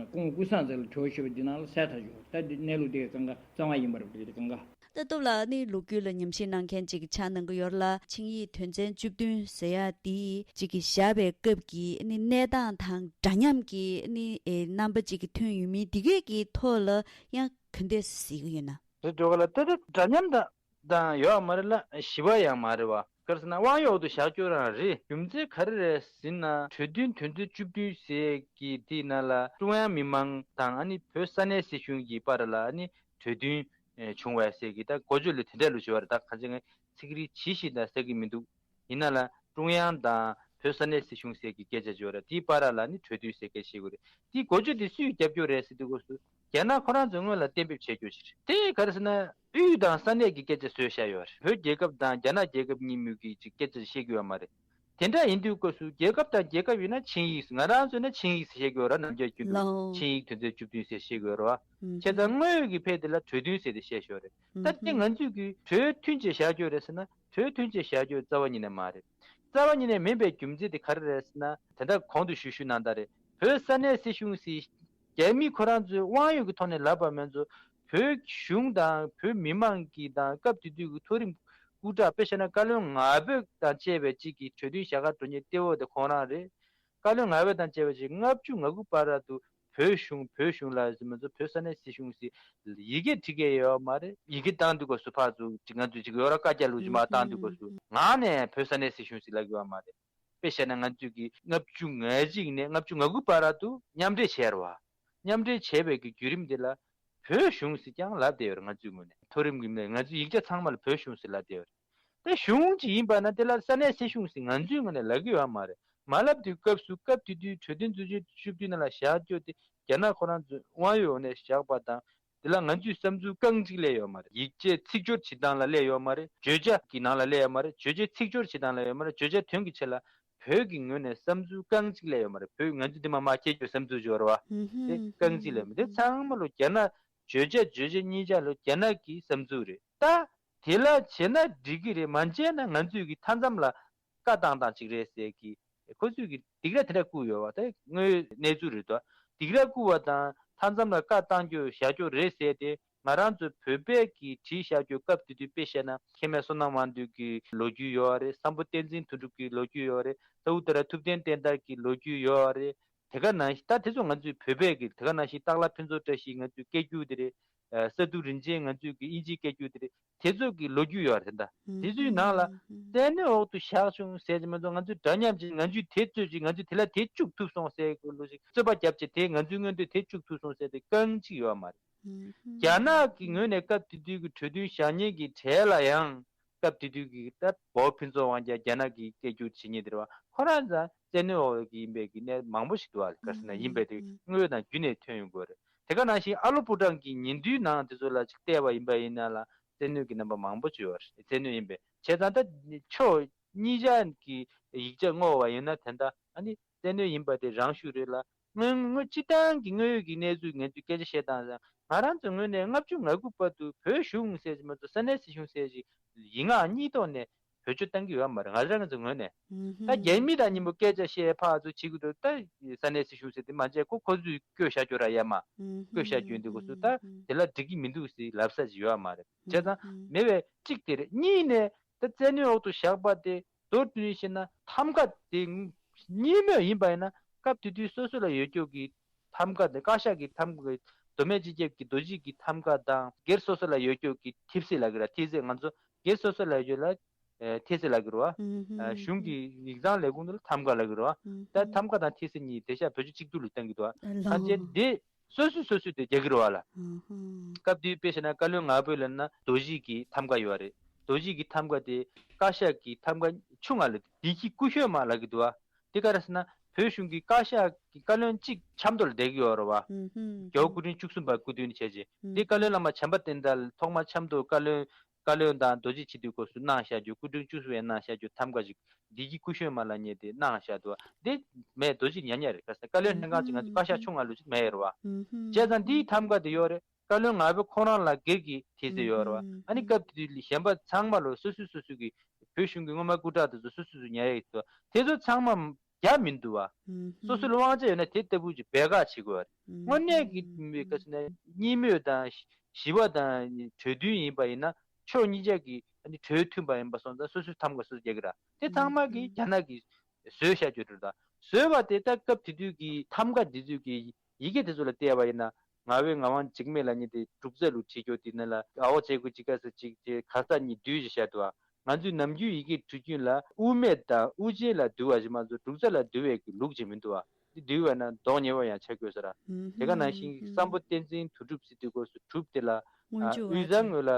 སྐུ་ངོ་ཀུན་བཟང་བཙན་ལ་གྲོས་ཞུས་པ་འདི་ནང་ལ་གསལ་ཐག་ཆོད། ད་འདི་གནས་ལུགས་འདི་གང་ག་རྩ་བ་ཡིན་པ་རེད། འདི་གང་ག་ད་སྟོབས་ལགས་ནི་ལོ་རྒྱུས་ལ་ཉམས་ཞིབ་གནང་མཁན་ཅིག་ཆགས་གནང་གི་ཡོད་ལ། ཆིངས་ཡིག་དོན་ཚན་བཅུ་བདུན་ཟེར་ཡ་འདི་ཅིག་གི་བཞག་པའི་སྐབས་ཀྱི་ནི་གནས་སྟངས་དང་འདྲ་མཉམ་གྱི་ནི་ཨེ་རྣམ་པ་ཅིག་གི་ཐོན་ཡོད་མིན་འདི་གས་ཀྱི་ཐོག་ལ་ཡང་ག་འདྲས་གཟིགས་ཀྱི་ཡོད་ན། རེད་འགྲོ་ག་ལ་ད་ད་འདྲ་མཉམ་དང་དང་ཡོད་མ་རེད་ལ་ཞི་བ་ཡང་མ་རེད་བ། ག་རེ་ཟེར་ན་དབང་གཡོག་ཏུ་བཞག་རྒྱུ་རང་རེད། རྒྱུ་མཚན་ག་རེ་རེད་ཟེར་ན་གྲོས་མཐུན་དོན་ཚན་བཅུ་བདུན་ཟེར་གྱི་དེའི་ནང་ལ་ཀྲུང་དབྱང་མི་དམངས་དང་ཨ་ནི་བོད་ས་གནས་སྲིད་གཞུང་གི་བར་ལ་ཨ་ནི་གྲོས་མཐུན་ཨེ་བྱུང་བ་ཟེར་གྱི་ད་འགོ་བརྗོད་ལས་དེ་འདྲ་ལུ་བྱེད་པ་རེད། ད་ག་ཅི་ངས་ཚིག་རིས་ཇི་བཞིན་དང་ཟེར་གྱི་མི་འདུག་ཡིན་ན་ལ་ཀྲུང་དབྱང་དང་བོད་ས་གནས་སྲིད་གཞུང་ཟེར་གྱི་སྐད་ཆ་བརྗོད་ར། དེའི་བར་ལ་ནི་གྲོས་མཐུན་ཟེར་སྐད་བཤད་དགོས་རེད། དེའི་འགོ་བརྗོད་དེ་སུས་རྒྱབ་སྐྱོར་རེད་ཟེར་དུས་སྐབས་སུ་རྒྱ་ནག་ཁོ་རང་ཚོའི་སྔོན་ལ་གཏན་འབེབས་བྱས་རྒྱུ་ཞིག་རེད། དེ་ག་རེ་ཟེར་ན་དབུས་དང་ས་གནས་ཀྱི་སྐད་ཆ་བཟོས་བཞག་ཡོད་རེད། བོད་རྒྱལ་ཁབ་དང་རྒྱ་ནག་རྒྱལ་ཁབ་གཉིས་མོས་ཀྱི་ཅིག་སྐད་ཆ་བཤད་ཀྱི་ཡོད་མ་རེད། དེ་འདྲ་ཡིན་དུས་སྐབས་སུ་རྒྱལ་ཁབ་དང་རྒྱལ་ཁབ་ཡིན་ན་ཆིངས་ཡིག་ཟེར། ང་རང་ཚོ་ན་ཆིངས་ཡིག་ཟེར་བཤད་ཀྱི་ཡོད་རེད། ནམ་རྒྱུན་རྒྱུན་དུ་ལའོ། ཆིངས་ཡིག་དོན་ཚན་བཅུ་བདུན་ཟེར་བཤད་ཀྱི་ཡོད་རེད་བ། ཨུམ། བྱས་ཙང་དངོས་ཡོད་ཀྱི་ཕན་དེ་ལ་གྲོས་མཐུན་ཟེར་ཏེ་བཤད་ཞོར་རེད། ད་ཨུམ་དེ་ཧུམ། ང་ཚོས་ཀྱི་གྲོས་མཐུན་ཅེས་བཞག་རྒྱུ་རེད་ཟེར་ན། གྲོས་མཐུན་ཅེས་བཞག་རྒྱུ་རྩ་བ་ཉིད་ནས་མ་རེད། རྩ་བ་ཉིད་ནས་མིན་པའི་རྒྱུ་མཚན་དེ་ག་རེ་རེད་ཟེར་ན། དེ་འདྲ་གོང་དུ་ཞུས་ཞུས་གནང་སྟངས་རེད། བོད་ས་གནས་སྲིད་གཞུང་ཟེར། རྒྱ་མི་ཁོ་རང་ཚོའི་དབང་ཡོད་ཀྱི་ཐོག་ནས་ལབ་པ་མིན་ཚོ། བོད་གཞུང་དང་བོད་མི་མང་གིས་དང་སྐབས་དེ་དུས་ཀྱི་མཐོ་རིམ་སྐུ་དྲག་དཔེ་བཞག་ན་བཀའ་བློན་ང་ཕོད་དང་བཅས་པའི་གཅིག་གིས་གྲོས་མཐུན་བཞག་གར་འགྲོ་མཁན་གཏེ་བོ་དེ་ཁོང་རང་རེད། བཀའ་བློན་ང་ཕོད་དང་བཅས་པ་ཞིག་ལྔ་བཅུ་ང་དགུ་བར་དུ་བོད་གཞུང་བོད་གཞུང་ལ་ཟེར་མ་གཏོགས་བོད་ས་གནས་སྲིད་གཞུང་ཟེར་ཡི་གེ་བྲིས་མཁན་ཡོད་མ་རེད། ཡི་གེ་བཏང་དུས་སྐབས་སུ་ཕར་ཚུར་ཅིག་ང་ཚོས་ཅིག་ཡོ་ར་བཀའ་རྒྱ་ལུགས་ཅིག་མར་བཏང་དུས་སྐབས་སུ་ངག་ནས་བོད་ས་གནས་སྲིད་གཞུང་ཟེར་ལབ་ཀྱི་ཡོད་མ་རེད། དཔེ་བཤད་ན་ང་ཚོས་ཀྱི་ལྔ་བཅུ་ང་གཅིག་ནས་ལྔ་བཅུ་ང་དགུ་བར་དུ་མཉམ་འབྲེལ་བྱས་རེད་བ། མཉམ་འབྲེལ་བྱས་པའི་གི་བརྒྱུད་རིམ་དེ་ལ་བོད་གཞུང་ཟེར་ཀྱང་ལབ་བསྡད་ཡོད་རེད། ང་ཚོའི་ངོས་ནས་མཐོ་རིམ་གྱི་མི་ང་ཚོའི་ཡིག་ཆ་ཚང་མ་ལ་བོད་གཞུང་ཟེར་ལབ་བསྡད་ཡོད་རེད། ད་གཞུང་ཅིག་ཡིན་པ་ན་དེ་ལ་ས་གནས་སྲིད་གཞུང་ཟེར་ང་ཚོའི་ངོས་ནས་ལབ་ཀྱི་ཡོད་མ་རེད། མ་ལབ་དུས་སྐབས་སུ་སྐབས་དེ་དུས་གྲོས་མཐུན་རྫུན་ཆད་བཅུ་བདུན་ནང་ལ་བཞག་རྒྱུ་དེ་རྒྱ་ནག་ཁོ་རང་ཚོས་དབང་ཡོད་འོག་ནས་བཞག་པ་དང་། དེ་ལ་ང་ཚོས་བསམ་ཚུལ་རྐང་གཅིག་སླེབས་ཡོད་མ་རེད། ཡིག་ཆའི་ཚིག་སྦྱོར་བྱེད་སྟངས་ལ་སླེབས་ཡོད་མ་རེད། བརྗོད་བྱ་གི་ནང་ལ་སླེབས་ཡོད་མ་རེད། བརྗོད་བྱའི་ཚིག་སྦྱོར་བྱེད་སྟངས་ལ་ཡོད་མ་རེད། བརྗོད་བྱ་དོན་གྱི་ཆེད་ལ་བོད་ཀྱི་ངོས་ནས་བསམ་ཚུལ་རྐང་གཅིག་སླེབས་ཡོད་མ་རེད། བོད་ང་ཚོ་འདི་མ་མ་སྐད་སྒྱུར་བསམ་ཚུལ་སྦྱོར་བ་དེ་རྐང་གཅིག་སླེབས་མ་རེད། དེ་ཚང་མ་ལོ་རྒྱ་ནག་བརྗོད་བྱ་བརྗོད་བྱ་གཉིས་ཆ་ལོ་རྒྱ་ནག་གི་བསམ་ཚུལ་རེད། ད་དེ་ལ་བྱས་ན་འགྲིག་གི་རེད། མ་བྱས་ན་ང་ཚོས་ཀྱི་མཐའ་མཚམས་ལ་བཀའ་བཏང་སྟངས་ཅིག་རེད་ཟེར་གི། ཁོ་ཚོས་ཀྱི་སྡིགས་ར་དེ་འདྲ་བསྐུར་ཡོད་བ། ད་དངོས་ཡོད་གནས་ཚུལ་རེད་དོ། སྡིགས་ར་བསྐུར་བ་དང་མཐའ་མཚམས་ལ་བཀའ་བཏང་རྒྱུ་བཞག་རྒྱུ་རེད་ཟེར་ཏེ། ང་རང་ཚོ་བོད་པས་ཀྱི་བྲིས་བཞག་རྒྱུ་སྐབས་དེ་དུས་དཔེ་བཤད་ན་མཁལ་མའི་བསོད་ནམས་དབང་འདུས་ཀྱི་ལོ་རྒྱུས་ཡོད་རེད། སམ་བྷོ་བསྟན་འཛིན་དོན་གྲུབ་ཀྱི་ལོ་རྒྱུས་ཡོད་རེད། ད་འུ་ད་ར་ཐུབ་བསྟན་བསྟན་དར་གྱི་ལོ་རྒྱུས་ཡོད་རེད། དེ་ག་ནང་བཞིན་ད་དེ་ཚོ་ང་ཚོའི་བོད་པས་ཀྱི་དེ་ག་ནང་བཞིན་སྟག་ལྷ་ཕུན་ཚོགས་བཀྲ་ཤིས་ང་ཚོའི་སྐད་སྒྱུར་དེ་རེད། ཨ་ས་འདུ་རིན་ཆེན་ང་ཚོའི་གི་དབྱིན་ཇིའི་སྐད་སྒྱུར་དེ་རེད། དེ་ཚོ་གི་ལོ་རྒྱུས་ཡོད་རེད་ད། དེ་ཚོའི་ནང་ལ་བཙན་གནོན་འོག་ཏུ་བཞག་བྱུང་ཟེར་གྱི་མ་གཏོགས། ང་ཚོས་འདྲ་མཉམ་ཅིག་ང་ཚོས་དེ་རྩོད་ཅིག་ང་ཚོས་དེ་ལ་དེ་བཅུག་ཐུབ་སོང་ཟེར་གི་ལོ་ཞིག་རྩོད་པ་བརྒྱབ་བྱས་དེ་ང་ཚོའི་མངོན་འདོད་དེ་བཅུག་ཐུབ་སོང་ཟེར་དེ་རྐང་གཅིག་ཡོད་མ་རེད། རྒྱ་ནག་གི་ངོས་ནས་སྐབས་དེ་དུས་ཀྱི་གྲོས་མཐུན་བཞག་མཁན་གྱི་གྲས་ལ་ཡང་སྐབས་དེ་དུས་ཀྱི་ད་བོ་ཕུན་ཚོགས་དབང་རྒྱལ་རྒྱ་ནག་གི་སྐད་སྒྱུར་བྱེད་མཁན་དེ་རེད་བ། ཁོ་རང་ཚོ་བཙན་གནོན་འོག་གི་ཡིན་པའི་གི་གནས་མང་པོ་ཞིག་འདུག་བ། ག་ཟེར་ན་ཡིན་པའི་དེ་དངོས་ཡོད་དང་རྒྱུན་ནས་ཐོན་ཡོང་གི་ཡོད་རེད། དེ་ག་ནང་བཞིན་ཨ་ལོ་པུ་ཀྲང་གི་ཉིན་བསྡུས་ནང་དེ་ཚོ་ལ་ཅིག་བལྟས་པ་ཡིན་པ་ཡིན་ན་ལ་བཙན་གནོན་གྱི་རྣམ་པ་མང་པོ་ཅིག་ཡོད་རེད། བཙན་གནོན་ཡིན་པས་བྱས་ཙང་ད་ཕྱོགས་གཉིས་ཆ་གི་ཡིག་ཆ་བསྔོགས་པ་ཡིན་ན་དེ་འདྲ་ཨ་ནི་བཙན་གནོན་ཡིན་པ་དེ་རང་ཤུགས་རེད་ལ། དངོས་དངོས་སྤྱི་བཏང་གི་དངོས་ཡོད་ཀྱི་གནས་ཚུལ་ངས་ཚོས་སྐད་ཆ་བཤད་སྟངས་ང་རང་ཚོའི་ངོས་ནས་ལྔ་བཅུ་ང་དགུ་བར་དུ་བོད་གཞུང་ཟེར་གྱི་མ་གཏོགས་ས་གནས་སྲིད་གཞུང་ཟེར་གྱི་ཡིག་ངག་གཉིས་ཐོག་ནས་བེད་སྤྱོད་བཏང་གི་ཡོད་མ་རེད། ང་རང་ཚོའི་ངོས་ནས་ད་རྒྱ་མི་དང་མཉམ་པོ་སྐད་ཆ་བཤད་ཕར་ཚུར་བྱེད་ཀྱི་འདུག་ད་ས་གནས་སྲིད་གཞུང་ཟེར་དེ་མ་བྱས་ཁོ་ཁོ་ཚོས་བཀོད་བཞག་རྒྱུ་ར་ཡ་མ་བཀོད་བཞག་རྒྱུ་འདི་ཁོ་ཚོས་ད་དེ་ལ་འགྲིག་གི་མི་འདུག་ཟེར་ལབ་ས་ཅིག་ཡོད་མ་རེད། བྱས་ཙང་མེད་པའི་གཅིག་དེ་རེད། གཉིས་ནས་ད་བཙན་གནོན་འོག་ཏུ་བཞག་པ་དེ་མདོར་བསྡུས་ནས་བཤད་ན་ཐམ་ག་དེ་གཉིས་མོས་ཡིན་པ་ཡིན་ན་སྐབས་དེ་དུས་སོ་སོ་ལ་ཡོད་རྒྱུ་གི་ཐམ་ག་དེ་བཀའ་ཤག་གི་ཐམ་ག་མདོ་སྨད་སྤྱི་ཁྱབ་ཀྱི་རྡོ་རྗེ་གི་ཐམ་ག་དང་སྒེར་སོ་སོ་ལ་ཡོད་རྒྱུ་གི་ཐེབས་རྩིས་ལབ་ཀྱི་ར། ཐེབས་རྩིས་ང་ཚོ་སྒེར་སོ་སོ་ལ་ཡོད་རྒྱུ་ལ་ཨེ་ཐེབས་རྩིས་ལབ་ཀྱི་རེད་བ། ཨེ་གཞུང་གི་ཡིག་ཚང་ལས་ཁུངས་དེ་ལ་ཐམ་ག་ལབ་ཀྱི་རེད་བ། ད་ཐམ་ག་དང་ཐེབས་རྩིས་གཉིས་དེ་ཤ་བེད་སྤྱོད་གཅིག་སྡུད་ལ་གཏང་གི་འདུག་བ། ཐམས་ཅད་དེ་སོ་སོས་སོ་སོས་དེ་རྒྱག་གི་རེད་བ་ལ། སྐབས་དེའི་དཔེ་བཤད་ན་བཀའ་བློན་ང་ཕོད་ལབ་ན་རྡོ་རྗེ་གི་ཐམ་ག་ཡོད་རེད། རྡོ་རྗེ་གི་ཐམ་ག་དེ་བཀའ་ཤག་གི་ཐམ་ག་ཆུང་ང་ལ་བདེ་སྐྱིད་སྐུ་ཞབས་མ་ལབ་ཀྱི་འདུག་བ། དེ་ག་རེ་ཟེར་ན་བོད་གཞུང་གི་བཀའ་ཤག་གི་བཀའ་བློན་གཅིག་ཆབ་མདོ་ལ་བསྡད་ཀྱི་ཡོད་རེད་བ། རྒྱལ་བ་སྐུ་ཕྲེང་བཅུ་གསུམ་པ་སྐུ་མདུན་བྱས་རྗེས་དེ་བཀའ་བློན་བླ་མ་བྱམས་པ་བསྟན་དར་ཐོག་མ་ཆབ་མདོ་བཀའ་བློན་བཀའ་བློན་དང་རྡོ་རྗེ་སྤྱི་འཐུས་སྐབས་སུ་གནང་བཞག་རྒྱུ། སྐུ་ཕྲེང་བཅུ་གསུམ་པས་གནང་བཞག་རྒྱུ་ཐམ་ག་ཅིག་བདེ་སྐྱིད་སྐུ་ཞབས་མ་ལབ་མཁན་དེ་གནང་བཞག་འདུག་བ། དེ་མེད། རྡོ་རྗེ་ཉག་ཉག་རེད། ག་ས་བཀའ་བློན་ལྷན་ཁང་ཅིག་ང་ཚོ་བཀའ་ཤག་ཆུང་ང་ལོ་ཅིག་མེད་རེད་བ། བྱས་ཙང་འདིའི་ཐམ་ག་དེ་ཡོད་རེད། བཀའ་བློན་ང་ཕོད་ཁོང་རང་ལ་སྒེར་གྱི་ཐེབས་རྩིས་ཡོད་རེད་བ། ཨ་ནི་སྐབས་དེ་དུས་གཞན་པ་ཚང་མ་ལོ་སོ་སོས་སོ་སོ་གི་བོད་གཞུང་གི་སྔོན་མ་སྐུ་དྲག་དེ་ཚོ་སོ་སོས་སོ་ཉར་ཡག་ཚོ་དེ་ཚོ་ཚང་མ་རྒྱ་མི་འདུག་བ། སོ་སོ་ལ་དབང་ཆ་ཡོད་ན་དེ་ལྟ་བུ་ཅིག་འབད་ག་བྱེད་དགོས་པ་རེད། དངོས་གནས་ཀྱི་མི་ག་ཟེར་ན་གཉིས་མོས་དང་ཞི་བ་དང་གྲོས་མཐུན་ཡིན་པ་ཡིན་ན་ཕྱོགས་གཉིས་ཆ་གི་ཨ་ནི་གྲོས་མཐུན་པ་ཡིན་པ་སོང་ཙང་སོ་སོའི་ཐམ་ག་སོ་སོ་རྒྱག་གི་ར། དེ་ཚང་མ་གི་རྒྱ་ནག་གི་བཟོས་བཞག་རྒྱུ་རེད་ད། བཟོས་པ་དེ་ད་སྐབས་དེ་དུས་ཀྱི་ཐམ་ག་འདི་ཚོས་ཀྱི་ཡི་གེ་དེ་ཚོ་ལ་བལྟས་པ་ཡིན་ན། ང་བས་ང་དབང་འཇིགས་མེད་ལ་ཉེ་དེ་གྲུབ་རྩ་ལུ་བྲིས་རྒྱུ་དེ་ནི་ལ་ཨ་བོ་ཅེ་གུ་ཅི་ག་ས་ཅིག་ཅེ་ག་ས་གཉིས་བསྡུས་ཅིག་བཤད་འདུག་ང་ཚོའི་ནམ་རྒྱུན་ཡི་གེ་འབྲི་རྒྱུན་ལ་དབུ་མེད་དང་དབུ་ཅན་ལ་བསྡུ་བ་ཞིག་མ་གཏོགས་གྲུབ་རྩ་ལ་བསྡུ་བའི་གི་ལུགས་ཅིག་མི་འདུག་བ། འདི་བསྡུས་པ་ན་མདོག་ཉེས་པ་ཡང་ཆགས་དགོས་ས་ར། དེ་ག་ནང་བཞིན་སམ་བྷོ་བསྟན་འཛིན་དོན་གྲུབ་ཟེར་དུས་སྐབས་སུ་གྲུབ་དེ་ལ་དབུས་གཙང་ངོས་ལ་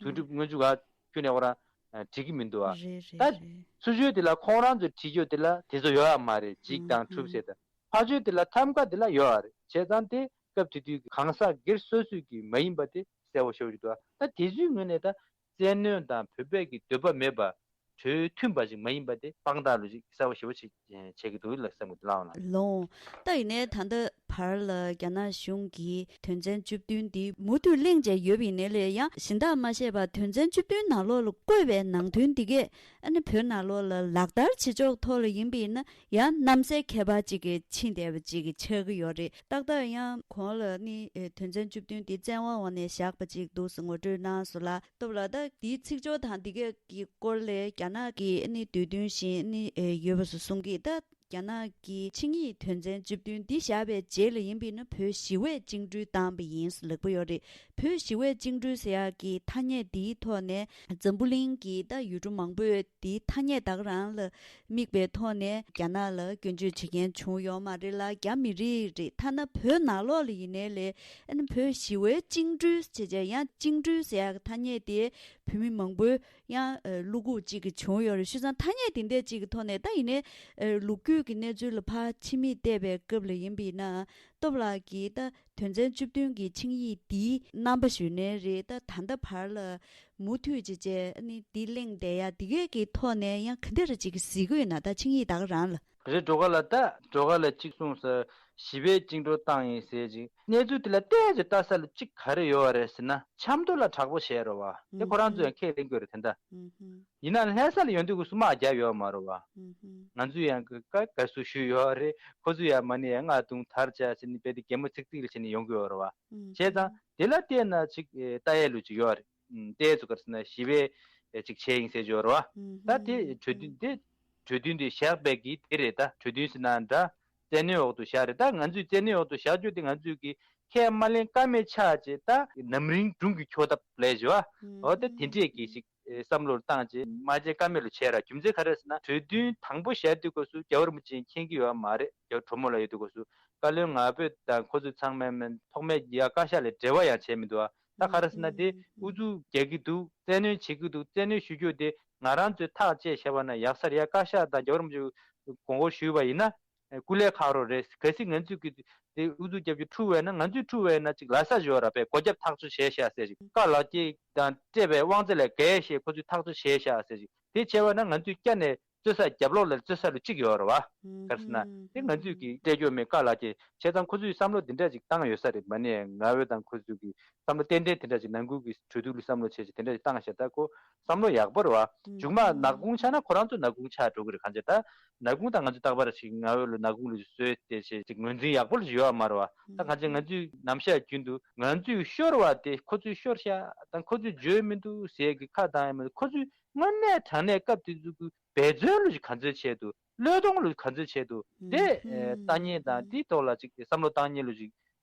དོན་གྲུབ་སྔོན་འཇུག་ག་ཁྱོན་ནས་ཁོ་རང་བྲིས་ཀྱི་མི་འདུག་བ། ད་ཚུར་ཕྱོགས་དེ་ལ་ཁོང་རང་ཚོས་བྲིས་རྒྱུ་དེ་ལ་དེ་ཚོ་ཡོད་ཡ་མ་རེད། འཇིགས་དང་གྲུབ་ཟེར་དང་། ཕར་ཕྱོགས་དེ་ལ་ཐམ་ག་དེ་ལ་ཡོད་རེད། བྱས་ཙང་དེ་སྐབས་དེ་དུས་ཀྱི་གང་ཟག་སྒེར་སོ་སོའི་གི་མ་ཡིན་པ་དེ་གསལ་པོ་ཤོར་གྱི་འདུག་ད་དེ་ཚོའི་ངོས་ནས་ད་བཙན་གནོན་དང་བོད་པའི་གི་འདོད་པ་མེད་པ་ གྲོས་མཐུན་པ་ཞིག་མ་ཡིན་པ་དེ་དཔང་རྟགས་ལོ་ཞིག་གསལ་པོ་ཞེ་པོ་ཞིག་བྱེད་ཀྱི་འདུག་ལ་བསམ་གྱི་འདུག་ལགས་ལགས། ལོང་། ད་ཡིན་ནའི་ད་ལྟ་བར་ལ་རྒྱ་ནག་གཞུང་གིས་དོན་ཚན་བཅུ་བདུན་འདི་མུ་མཐུད་གླེང་བྱས་ཡོད་པ་ཡིན་ནའི་ལས་ཡང་གཞན་དག་མ་བཤད་པར་དོན་ཚན་བཅུ་བདུན་ནང་ལོགས་ལ་བཀོད་པའི་ནང་དོན་འདི་གས་ཨ་ནི་བོད་ནང་ལོགས་ལ་ལག་བསྟར་བྱེད་ཕྱོགས་ཐོག་ལ་ཡིན་པ་ཡིན་ན་ཡང་གནམ་སའི་ཁྱད་པར་ཅིག་གི་ཕྱིན་བསྡད་པ་ཅིག་གི་ཆགས་ཀྱི་ཡོད་རེད། ཏག་ཏག་ཡང་གོང་ལ་ནི་ཨེ་དོན་ཚན་བཅུ་བདུན་འདི་བཙན་དབང་འོག་ནས་བཞག་པ་ཅིག་འདུག་ཟེར་ངོ་སྤྲོད་གནང་སོང་ལ། སྟབས་ལ་ད་འདིའི་ཚིག་སྦྱོར་དང་འདི་གས་ཀྱི་སྐོར་ལས་རྒྱ་ནག་གི་ནི་དུས་སྟོན་བཞིན་ནི་ཨེ་ཡོད་པ་སོགས་གསུང་གི། ད་རྒྱ་ནག་གི་ཆིངས་ཡིག་དོན་ཚན་བཅུ་བདུན་འདི་བཞག་པའི་རྗེས་ལ་ཡིན་པས་ན་བོད་ཞི་བས་བཅིངས་འགྲོལ་བཏང་པ་ཡིན་ལབ་པ་ཡོད་རེད། བོད་ཞི་བས་བཅིངས་འགྲོལ་ཟེར་ཡག་གི་ཐ་སྙད་འདིའི་ཐོག་ནས་འཛམ་བུ་གླིང་གི་ད་ཡུལ་གྲུ་མང་པོས་འདིའི་ཐ་སྙད་ད་ག་རང་ལ་དམིགས་པའི་ཐོག་ནས་རྒྱ་ནག་ལ་སྐྱོན་བརྗོད་བྱེད་མཁན་བྱུང་ཡོད་མ་རེད་ལ། རྒྱ་མི་རིགས་རེད། ཐ་ན་བོད་ནང་ལོགས་ལ་ཡིན་ནའི་ལས་ཨ་ནི་བོད་ཞི་བའི་བཅིངས་འགྲོལ་བྱས་བྱས་ཡང་བཅིངས་འགྲོལ་ཟེར་ཡག་གི་ཐ་སྙད་དེ་བོད་མི་མང་པོས་ཡང་ཨ་བློ་འགུག་ཅིག་གི་བྱུང་ཡོད་རེད། བྱས་ཙང་ཐ་སྙད་དེ་འདྲ་ཅིག་གི་ཐོག་ནས་ད་ཡིན་ནའི་ཨ་ལོ་རྒྱུས་ཀྱི་གནས་ཚུལ་ལ་ཕར་ཕྱི་མིག་བལྟས་པའི་སྐབས་ལ་ཡིན་པས་ན་སྟོབས་ལགས་ཀྱིས་ད་དོན་ཚན་བཅུ་བདུན་གྱི་ཆིངས་ཡིག་འདིའི་རྣམ་པ་ཞུས་ནའི་རེད། ད་ད་ལྟ་བར་ལ་མུ་མཐུད་བྱས་བྱས་ཨ་ནི་འདི་གླེང་བསྡད་ཡ་འདི་གས་ཀྱི་ཐོག་ནས་ཡང་ག་འདྲ་རེ་ཅིག་གཟིགས་ཀྱི་ཡོད་ན། ད་ཆིངས་ཡིག་ད་ག་རང་ལ། རེད། སྒྲོལ་དཀར་ལགས། ད་སྒྲོལ་དཀར་ལགས་གཅིག་གསུངས་སོང་། ཞི་བའི་བཅིངས་འགྲོལ་བཏང་ཡིན་ཟེར་ཅིག་གནས་ཚུལ་དེ་ལ་བལྟས་ཅིག་ལྟ་ས་ལ་གཅིག་ག་རེ་ཡོད་རེད་ཟེར་ན། ཆབ་མདོ་ལ་དྲག་པོ་བྱས་རེད་བ། དེ་ཁོ་རང་ཚོ་ཡང་ཁས་ལེན་དགོས་རེད་དེ་འདྲ། ཨུ་ཧུམ། ཡིན་ན་ལྷ་ས་ལ་ཡོང་དུས་ཁོ་ཚོ་དམག་རྒྱབ་ཡོད་མ་རེད་བ། ཨུ་ཧུམ། ང་ཚོས་ཡང་དགའ་དགའ་བསུ་ཞུས་ཡོད་རེད། ཁོ་ཚོས་ཡང་མ་ཎི་ཡང་རྔ་རྡུང་དར་བཅག་ཟེར་ནས་དཔེ་དེ་གད་མོ་ཚིག་ཚིག་ལ་བྱས་ནས་ཡོང་གི་ཡོད་རེད་བ། ཨུ་བྱས་ཙང་དེ་ལ་བལྟས་ན་ཅིག་ལྟ་ཡས་ལུགས་ཅིག་ཡོད་རེད། ལྟས་ཚོ་ག་རེ་ཟེར་ན་ཞི་བའི་ཅིག་བྱས་ཡིན་ཟེར་གྱི་ཡོད་རེད་བ། ད་དེ་གྲོས་མཐུན་དེ་གྲོས་མཐུན་དེ་བཞག་པའི་གི་དེ་རེད། ད་གྲོས་མཐུན་ཟེར་ན་འདྲ། བཙན་གནོན་འོག་ཏུ་བཞག་རེད། ད་ང་ཚོས་བཙན་གནོན་འོག་ཏུ་བཞག་རྒྱུ་དེ་ང་ཚོས་གི་ཁས་མ་ལེན་ཀ་མེད་ཆགས་བྱས། ད་ནམ་རིང་སྒྲུང་གི་འཁྱོག་ཐབས་ལས་བྱེད་བ། འོ་ད་དེ་འདྲས་གི་ཞིག་བསམ་བློར་བཏང་བྱས་མ་བྱས་ཀ་མེད་ལུ་བྱས་ར། རྒྱུ་མཚན་ག་རེ་ཟེར་ན་གྲོས་མཐུན་དང་པོ་བཞག་དུས་སྐབས་སུ་རྒྱལ་བ་རིན་པོ་ཆེ་མཁྱེན་གྱི་ཡོད་མ་རེད། རྒྱལ་བ་གྲོ་མོ་ལ་ཡོད་དུས་སྐབས་སུ་བཀའ་བློན་ང་ཕོད་དང་ཁོ་ཚོས་ཚང་མས་མིན་ཐོག་མའི་ཡ་བཀའ་ཤག་ལ་འབྲེལ་བ་ཡང་བྱས་མི་འདུག་ཨ། ད་ག་རེ་ཟེར་ན་དེ་ཨུ་ཚུགས་རྒྱག་གི་འདུག་བཙན་གནོན་བྱེད་ཀྱི་འདུག་བཙན་གནོན་ཞུ་རྒྱུ་དེ་ང་རང་ཚོས་ཐག་བཅད་བྱས་པ་ན་ཡག་ས་རེད། ཡ་བཀའ་ཤག་དང་རྒྱལ་བ་རིན་པོ་ཆེ་དགོངས་སྐོར་ཞུས་པ་ཡིན་ན། ཨེ་སྐུ་ལས་ཁག་རོགས་རེད། གལ་སྲིད་ང་ཚོས་ཀྱི་དེ་ཨུ་ཚུགས་རྒྱབ་ཀྱི་འཁྲུག་པས་ན་ང་ཚོས་འཁྲུག་པས་ན་ཅིག་ལ་ས་ཞོར་ར་པས་སྒོ་རྒྱབ་ཐག་གཅོད་བྱས་ཤག་ཟེར་ཅིག་བཀའ་ལག་སྐྱེས་དང་སྤྲད་པའི་དབང་ཚད་ལས་བརྒལ་བྱས་ཁོ་ཚོས་ཐག་གཅོད་བྱས་ཤག་ཟེར་ཅིག་དེ་བྱས་པ་ན་ང་ཚོས་བསྐྱར་ནས་རྩོད་ས་རྒྱབ་ལོགས་ལ་རྩོད་ས་ལ་གཅིག་ཡོད་རེད་བ། ག་རེ་ཟེར་ན་དེ་ང་ཚོས་ཀྱི་སྤྲད་རྒྱུ་མེད། བཀའ་ལག་སྐྱེས་བྱས་ཙང་ཁོ་ཚོས་བསམ་བློ་འདི་འདྲ་ཅིག་བཏང་ཡོད་ས་རེད། མ་ནས་ང་བོད་དང་ཁོ་ཚོས་ཀྱི་བསམ་བློ་ཏན་ཏན་དེ་འདྲ་ཅིག་ནང་ཁུལ་གྱི་གྲོས་བསྡུར་ལ་བསམ་བློ་བྱས་ཅིག་དེ་འདྲ་ཅིག་བཏང་ཤག་ད་ཁོ་བསམ་བློ་ཡག་པོ་རེད་བ། མཇུག་མ་ནག་ཁུང་ཆགས་ན་ཁོ་རང་ཚོ་ནག་ཁུང་ཆགས་འགྲོ་གི་རེད། གང་བྱས་ད་ནག་ཁུང་དང་ང་ཚོ་རྟག་པར་ཞིག་ང་བོད་ལ་ནག་ཁུང་ལ་བཟོས་ཏེ་བྱས་ཅིག་ངོས་འཛིན་ཡག་པོ་ལ་ཡོད་མ་རེད་བ། ད་གང་བྱས་ང་ཚོས་ནམ་ཞག་རྒྱུན་དུ་ང་ཚོས་ཤོར་བ་དེ་ཁོ་ཚོས་ཤོར་ཤག་དང་ཁོ་ཚོས་བརྗོད་མི་འདུག་ཟེར་གི་ཁ་བཏང་ཡ་མི་འདུག་ཁོ་ཚོས་དངོས་གནས་དྲང་གནས་སྐབས་དེ་ཚོ་གི་འབད་བརྩོན་ལུ་ཞིག་ག་ཚོད་བྱས་འདུག་བློས་གཏོང་ལུ་ཞིག་ག་ཚོད་བྱས་འདུག་དེ་ཨེ་ལྟ་མཁན་དང་དེའི་ཐོག་ལ་ཅིག་བསམ་བློ་བཏང་མཁན་ལུ་ཞིག་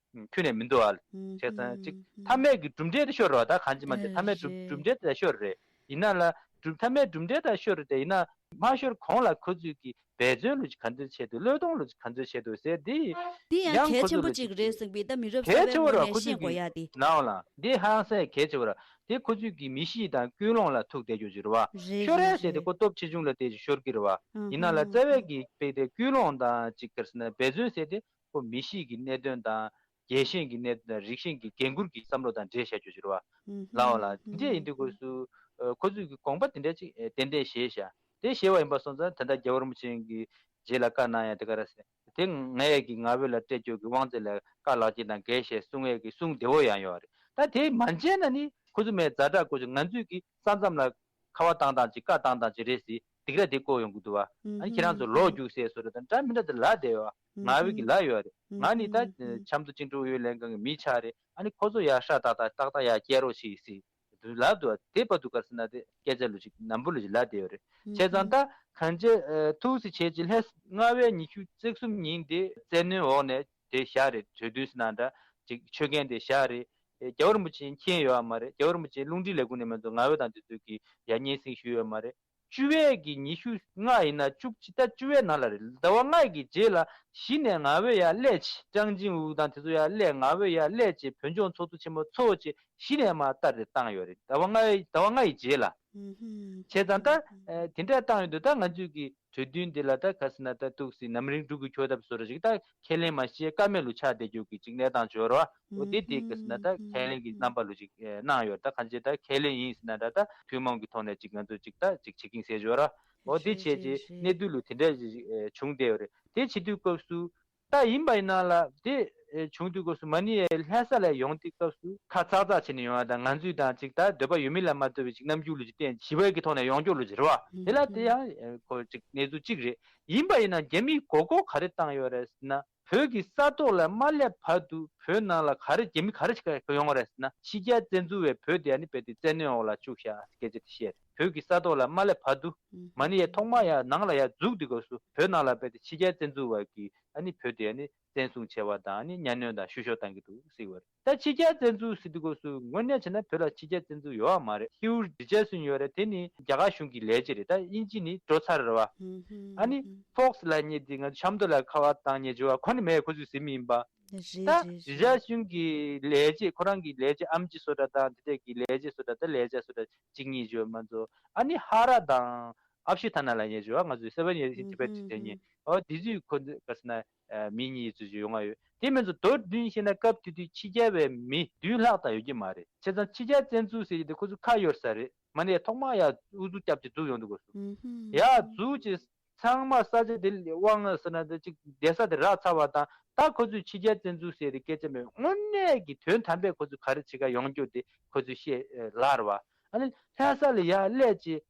ཁྱོན་ནས་མི་འདུག་ཨ། བྱས་ཙང་ཅིག་མཐའ་མའི་གི་གྲུབ་འབྲས་དེ་ཤོར་རེད་བ། ད་གང་ཅི་མ་ཅི་མཐའ་མའི་གྲུབ་གྲུབ་འབྲས་དེ་ཤོར་རེད། ཡིན་ན་ལ་གྲུབ་མཐའ་མའི་གྲུབ་འབྲས་དེ་ཤོར་རེད་དེ་ཡིན་ན་མ་ཤོར་གོང་ལ་ཁོ་ཚོས་ཀྱི་འབད་བརྩོན་ལུ་ཅིག་ག་ཚོད་བྱས་འདུག་བློས་གཏོང་ལུ་ཅིག་ག་ཚོད་བྱས་འདུག་ཟེར་དེ་འདི་ཡང་ཡང་གལ་ཁོ་ཆེན་པོ་ཚོ་ལ་ཅིག་ཅིག་རེད་གསུངས་པས་ད་མི་རབས་གསར་གལ་པའི་ཆེ་བོ་ངོས་ར་ནས་ཁོ་ཤེས་ཚོས་དགོས་ཀྱི་ཡ་དེ། ནའོ་ལ་འདི་ཧ་ཡང་སའི་གལ་ཆེ་བོ་ར། དེ་ཁོ་ཚོས་ཀྱི་མི་གཤིས་དང་ཀུན་སློང་ལ་ཐུག་བསྡད་རྒྱུ་ཅིག་རེད་བ། རེད་ཤོར་རེད་རེད་ཟེར་ཏེ་རེད། ཁོ་སྟོབས་ཆེ་ཆུང་ལ་བལྟས་ཅིག་ཤོར་གྱི་རེད་བ། ཡིན་ན་ལ་རྩ་བའི་གི་དཔེ་དེ་ཀུན་སློང་དང་ཅིག་ག་རེ་ཟེར་ན་འབད་བརྩོན་ཟེར་ཏེ་ཁོ་མི་གཤིས་ཀྱི་གནད་དོན་དང་རྒྱལ་ཞེན་གྱི་གནད་དོན་དང་རིགས་ཞེན་གྱི་འགན་འཁུར་གྱི་བསམ་བློ་དང་འབྲེལ་བཞག་རྒྱུ་ཅིག་རེད་བ། ལའོ་ལ་འདི་འདྲས་ཡིན་དུས་སྐབས་སུ་ཁོ་ཚོས་ཀྱི་དགོངས་པ་དེ་འདྲས་ཅིག་ཏན་ཏན་བཞེས་བཞག་དེ་བཞེས་པ་ཡིན་པ་སོང་ཙང་ད་ལྟ་རྒྱལ་བ་རིན་པོ་ཆེ་གི་རྗེས་ལ་བཀའ་གནང་ཡ་དེ་ག་རེ་ཟེར། དེ་ངས་ཀྱི་ང་བོད་ལ་སྤྲད་རྒྱུ་གི་དབང་ཚད་ལ་བཀའ་ལག་ཁྱེར་དང་འགལ་ཞེས་གསུང་ཡས་ཀྱི་གསུང་བདེ་བོ་ཡང་ཡོད་རེད། ད་དེ་མ་བྱས་ན་ནི་ཁོ་ཚོ་མའི་ཛ་དྲག་ཁོ་ཚོ་ང་ཚོས་ཀྱི་ས་མཚམས་ལ་ཁ་བ་བཏང་སྟངས་ཅིག་བཀའ་བཏང་སྟངས་ཅིག་རེད་ཟེར་སྡིགས་ར་དེ་བཀོད་ཡོང་གི་འདུག་བ། ཨ་ནི་ཁྱེད་རང་ཚོ་ལོག་རྒྱུགས་ཟེར་བཟོ་འདྲ་དང་འདྲ་མི་འདྲ་དེ་ལབ་བསྡད་ཡོད། ང་བོད་ཀྱི་ལབ་ཡོད་རེད། ང་ནི་ད་ཆབ་མདོ་བཅིངས་འགྲོལ་ཨུ་ཡོན་ལྷན་ཁང་གི་མི་ཆགས་རེད། ཨ་ནི་ཁོ་ཚོ་ཡར་ཧྲ་ཏག་ཏག་ཏག་ཏག་ཡར་སྐྱེལ་རོགས་བྱེད་ཟེར། དུ་ལབ་འདུག་དེ་བར་དུ་ག་རེ་ཟེར་ན་དེ་སྐད་ཆ་ལོ་ཅིག་ནམ་བུ་ལོ་ཅིག་ལབ་བསྡད་ཡོད་རེད། བྱས་ཙང་ད་གང་ཅི་ཐུགས་སུ་ཆེ་ཅིག་ལྷས་ལྔ་བའི་ཉི་ཤུ་རྩ་གསུམ་ཉིན་དེ་བཙན་གནོན་འོག་ནས་དེ་བཞག་རེད། གྲོས་བསྡུར་ཟེར་ན་འདྲ་ཅིག་ཆོད་མཁན་དེ་བཞག་རེད། རྒྱལ་བ་རིན་པོ་ཆེ་མཁྱེན་ཡོད་མ་རེད། རྒྱལ་བ་རིན་པོ་ཆེ་རླུང་འཕྲིན་ལས་ཁུངས་ནས་མ་གཏོགས་ང་བོད་དང་དེ་ཚོ་གི་ཡ་སྙན་སེང་ཞུས་ཡོད་མ་རེད། བཅུ་བའི་གི་ཉི་ཤུ་ལྔ་ཡིན་ན་བཅུ་གཅིག་ད་བཅུ་བའི་ནང་ལ་རེད། ཟླ་བ་ལྔ་གི་རྗེས་ལ་གཞི་ནས་ང་བོད་ཡར་སླེབས་ཅི་ཀྲང་ཅིང་ཝུ་དང་དེ་ཚོ་ཡར་སླེབས་ང་བོད་ཡར་སླེབས་ཅི་བོད་ལྗོངས་ཚོགས་འདུ་ཆེན་མོ་ཚོགས་ཅི་གཞི་ནས་མར་ལྟ་རེ་བཏང་ཡོད་རེད། ཟླ་བ་ལྔ་ཟླ་བ་ལྔ་ཡི་རྗེས་ལ། བྱས་ཙང་ད་དེ་འདྲ་བཏང་ཡོད་དུས་ད་ང་ཚོས་ཀྱི་གྲོས་མཐུན་འདི་ལ་ད་ག་ཟེར་ན་ད་ཏོག་ཙམ་ནམ་རིང་འགྲུབ་དགོས་ཁྱོད་ད་བཟོ་འདྲ་ཅིག་ད་ཁས་ལེན་མ་བྱས་ཀ་མེད་ལུ་ཆགས་བསྡད་རྒྱུ་གི་ཅིག་གནས་སྟངས་ཅིག་ཡོད་རེད་བ། འོ་དེ་དེ་ག་ཟེར་ན་ད་ཁས་ལེན་གྱི་རྣམ་པ་ལུ་ཅིག་གནང་ཡོད། ད་གང་ཅི་ད་ཁས་ལེན་ཡིན་ཟེར་ན་འདྲ་ད་ཐུན་མོང་གི་ཐོག་ནས་ཅིག་ང་ཚོ་ཅིག་ད་ཅིག་བྱེད་ཀྱིན་ཟེར་ཡོད་རེད་བ། འོ་དེ་བྱས་ཅིག་གནས་ཚུལ་ལུ་དེ་འདྲ་ཅིག་བྱུང་བསྡད་ཡོད་རེད། དེ་བྱེད་དུས་སྐབས་སུ། ད་ཡིན་པ་ཡིན་ན་ལ་དེ་བྱུང་དུས་སྐབས་སུ་མ་ཎི་ཡའི་ལྷ་ས་ལ་ཡོང་དུས་སྐབས་སུ་ཁ་ཚག་ཚག་བྱས་ནས་ཡོང་བ་དང་ང་ཚོས་དང་ཅིག་ད་འདོད་པ་ཡོད་མེད་ལ་མ་ལྟོས་པའི་ཅིག་རྣམ་འགྱུར་ལུ་ཅིག་བསྟན་ཞི་བའི་གི་ཐོག་ནས་ཡོང་རྒྱུ་ལུ་ཅིག་རེད་བ། དེ་ལ་དེ་ཡང་ཁོ་ཅིག་གནས་ཚུལ་གཅིག་རེད། ཡིན་པ་ཡིན་ན་རྒྱ་མིས་མགོ་སྐོར་ག་རེ་བཏང་ཡོད་རེད་ཟེར་ན་བོད་ཀྱི་ས་ཐོག་ལ་མ་སླེབས་བར་དུ་བོད་ནང་ལ་ག་རེ་རྒྱ་མི་ག་རེ་ཞིག་ཡོང་བ་རེད་ཟེར་ན་ཕྱི་རྒྱལ་བཙན་འཛུལ་བས་བོད་དེ་ཨ་ནི་རྦད་དེ་བཙན་གནོན་འོག་ལ་བཅུག་ཤག་སྐད་ཆ་དེ་བཤད་རེད། བོད་ཀྱི་ས་ཐོག་ལ་མ་སླེབས་བར་དུ་མ་ཎི་ཡའི་ཐོག་མ་ཡ་ནང་ལ་ཡ་འཛུགས་དུས་སྐབས་སུ་བོད་ནང་ལ་རྦད་དེ་ཕྱི་རྒྱལ་བཙན་འཛུལ་བ་གི་ཨ་ནི་བོད་དེ་ཨ་ནི་བཙན་བཟུང་བྱས་པ་དང་ཨ་ནི་གཉའ་གནོན་དང་བཤུ་གཞོག་བཏང་གི་འདུག་ཟེར་བ་རེད། ད་ཕྱི་རྒྱལ་བཙན་འཛུལ་ཟེར་དུས་སྐབས་སུ་དངོས་གནས་བྱས་ན་བོད་ལ་ཕྱི་རྒྱལ་བཙན་འཛུལ་ཡོད་པ་མ་རེད། ཧིའུ་རི་ཇར་སོན་ཡོད་རེད། དེ་ནི་རྒྱ་གར་གཞུང་གི་ལས་བྱེད་རེད། ད་དབྱིན་ཇི་ནི་འགྲོ་ཚར་རེད་བ། ཨ་ནི་ཧྥོག་སི་ལབ་མཁན་དེ་ང་ཚོ་ཆབ་མདོ་ལ་ཁ་པར་བཏང་མཁན་ཅིག་ཡོད་པ། ཁོ་ནི་མེད། ཁོ་ཚོས་ཟིན་མི་ཡིན་པ། རེད་ད་རེད་རེད་རི་ཇར་སོན་གྱི་ལས་བྱེད་ཁོ་རང་གི་ལས་བྱེད་ཨམ་ཆི་བཟོ་འདྲ་དང་དེ་འདྲས་ཀྱི་ལས་བྱེད་བཟོ་འདྲ་ད་ལས་བྱེད་བཟོ་འདྲ་གཅིག་གཉིས་ཅིག་ཡོད་མ་གཏོགས། ཨ་ནི་ཧ་ར་དང་ཨབ་ཤི་ཐ་ན་ལབ་མཁན་ཅིག་ཡོད་པ། ང་ཚོའི་སེ་བན་ཡེ་སི་ཊི་བེ་ཊི་དེ་ཉིད། ཨོ་དེ་ཚོས་ཁོ་ཚོ་ག་ཟེར་ན། ཨ་མི་གཉིས་ཚོ་ཅིག་ཡོང་ང་ཡོད། དེ་མིན་ཚོ་མདོར་བསྡུས་བཤད་ན་སྐབས་དེ་དུས་ཕྱི་རྒྱལ་བའི་མི་བདུན་ལྷག་ཙམ་ཡོད་ཀྱི་མ་རེད། བྱས་ཙང་ཕྱི་རྒྱལ་བཙན་འཛུལ་ཟེར་གྱི་དེ་ཁོ་ཚོ་ཁ་གཡར་ས་རེད། མ་ཎི་ཐོག་མ་ཡར་ཨུ་ཚུགས་རྒྱབ་ཅིག་འཛུགས་ཡོང་དུས་སྐབས་སུ། ཡར་འཛུགས་ཅིག་ཚང་མ་ས་ཆ་དེ་དབང་ཟེར་ན་དེ་ཅིག་བསྡད་ས་དེ་རག་ཚར་བ་དང་། ད་ཁོ་ཚོས་ཕྱི་རྒྱལ་བཙན་འཛུལ་ཟེར་དེ་སྐད་ཆ་མེད། དངོས་གནས་ཀྱི་དོན་དམ་པའི་ཁོ་ཚོས་ག་རེ་བྱེད་ག་ཡོང་རྒྱུ་དེ་ཁོ་ཚོས་ཤེས་ལར་བ། ཨ་ནི་ལྷ་ས་ལ་ཡར་སླེབས་ཅིག་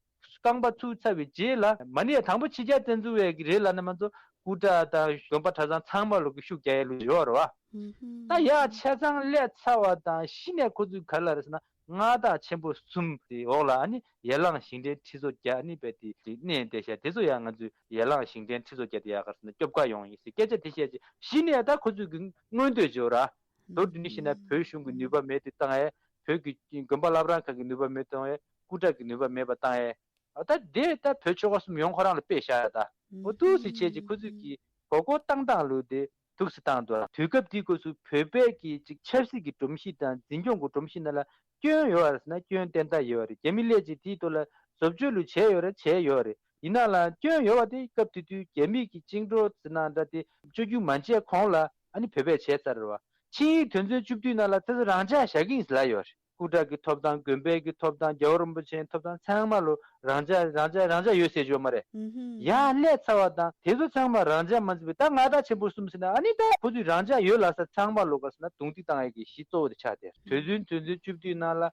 རྐང་པ་ཚུགས་ཚར་བའི་རྗེས་ལ་མ་ཎི་ཡ་དང་པོ་ཕྱི་རྒྱལ་བཙན་འཛུལ་བའི་གི་རེད་ལབ་ན་མ་གཏོགས་སྐུ་དྲག་དང་དགོན་པ་གྲྭ་ཚང་ཚང་མ་ལོག་གི་ཤུགས་རྒྱག་ཡས་ལུགས་ཡོད་རེད་བ། ད་ཡ་ཆ་ཚང་སླེབས་ཚར་བ་དང་གཞི་ནས་ཁོ་ཚོས་ག་རེ་ལབ་རེད་ཟེར་ན་མངའ་བདག་ཆེན་པོ་གསུམ་དེ་འོག་ལ་ཨ་ནི་ཡར་ལངས་ཞིང་བྲན་ཁྲི་ཚོ་བརྒྱ་ཨ་ནི་རྦད་དེ་དེ་གནས་བསྡད་ཤག་དེ་ཚོ་ཡང་ང་ཚོས་ཡར་ལངས་ཞིང་བྲན་ཁྲི་ཚོ་བརྒྱ་དེ་ཡ་ག་རེ་ཟེར་ན་སྐྱོབ་ག་ཡོང་ཡིན་ཟེར་སྐད་ཆ་དེ་བཤད་ཅིག་གཞི་ནས་ད་ཁོ་ཚོས་གི་མངོན་འདོད་བྱོས་ར། མདོར་བསྡུས་ནས་བཤད་ན་བོད་གཞུང་གི་ནུས་པ་མེད་དེ་བཏང་ཡས། བོད་ཀྱི་དགོན་པ་བླ་བྲང་ཁག་གི་ནུས་པ་མེད་བཏང་ཡས། སྐུ་དྲག་གི་ནུས་པ་མེད་པ་བཏང་ཡས། ཨ་ད་དེ་ད་བོད་ཆོལ་ཁ་གསུམ་ཡོངས་ཁོ་རང་ལ་དཔེ་བཞག་ཡ་ད། འོ་འདུག་སེ་བྱས་ཅིག་ཁོ་ཚོས་ཀྱི་མགོ་སྐོར་བཏང་སྟངས་ལུགས་དེ་འདུག་སེ་བཏང་འདུག་དུས་སྐབས་དེའི་སྐབས་སུ་བོད་པའི་གི་ཅིག་ཆབ་སྲིད་ཀྱི་སྒྲོམ་གཞི་དང་འཛིན་སྐྱོང་གི་སྒྲོམ་གཞི་ནང་ལ་སྐྱོན་ཡོད་པ་རེད་ཟེར་ན་སྐྱོན་ཏན་ཏན་ཡོད་པ་རེད། རྒྱ་མི་སླེབས་ཅིག་དེའི་ཐོག་ལ་བཟོ་བཅོས་ལུགས་བྱས་ཡོད་རེད། བྱས་ཡོད་རེད། ཡིན་ན་ལ་སྐྱོན་ཡོད་པ་དེ་སྐབས་དེ་དུས་རྒྱ་མི་གི་བཅིངས་འགྲོལ་ཟེར་ན་འདྲ་དེ་བཅོ་བརྒྱད་མ་བྱས་གོང་ལ་ཨ་ནི་བོད་པས་བྱས་ཚར་རེད་བ། ཆིངས་ཡིག་དོན་ཚན་བཅུ་བདུན་ནང་ལ་དེ་ཚོ་རང་འཇགས་བཞག་གི་ཡིན་ཟེར་ལབ་ཡོད་རེད། སྐུ་དྲག་གི་ཐོབ་ཐང་། དགོན་པའི་གི་ཐོབ་ཐང་། རྒྱལ་བ་རིན་པོ་ཆེའི་ཐོབ་ཐང་ཚང་མ་ལོ་རང་འཇགས་རང་འཇགས་རང་འཇགས་ཡོད་ཟེར་ཡོད་མ་རེད། ཡར་སླེབས་ཚར་བ་དང་དེ་ཚོ་ཚང་མ་རང་འཇགས་མ་བརྩིས་པའི་ད་མངའ་བདག་ཆེན་པོ་གསུམ་ཟེར་ན་ཨ་ནི་ད་ཁོ་ཚོས་རང་འཇགས་ཡོད་ལབ་ས་ཚང་མ་ལོ་ག་ཟེར་ན་རྡུང་རྡེག་བཏང་ཡས་ཀྱི་གཞི་གཙོ་བོ་དེ་ཆགས་བསྡད། གྲོས་མཐུན་དོན་ཚན་བཅུ་བདུན་ནང་ལ་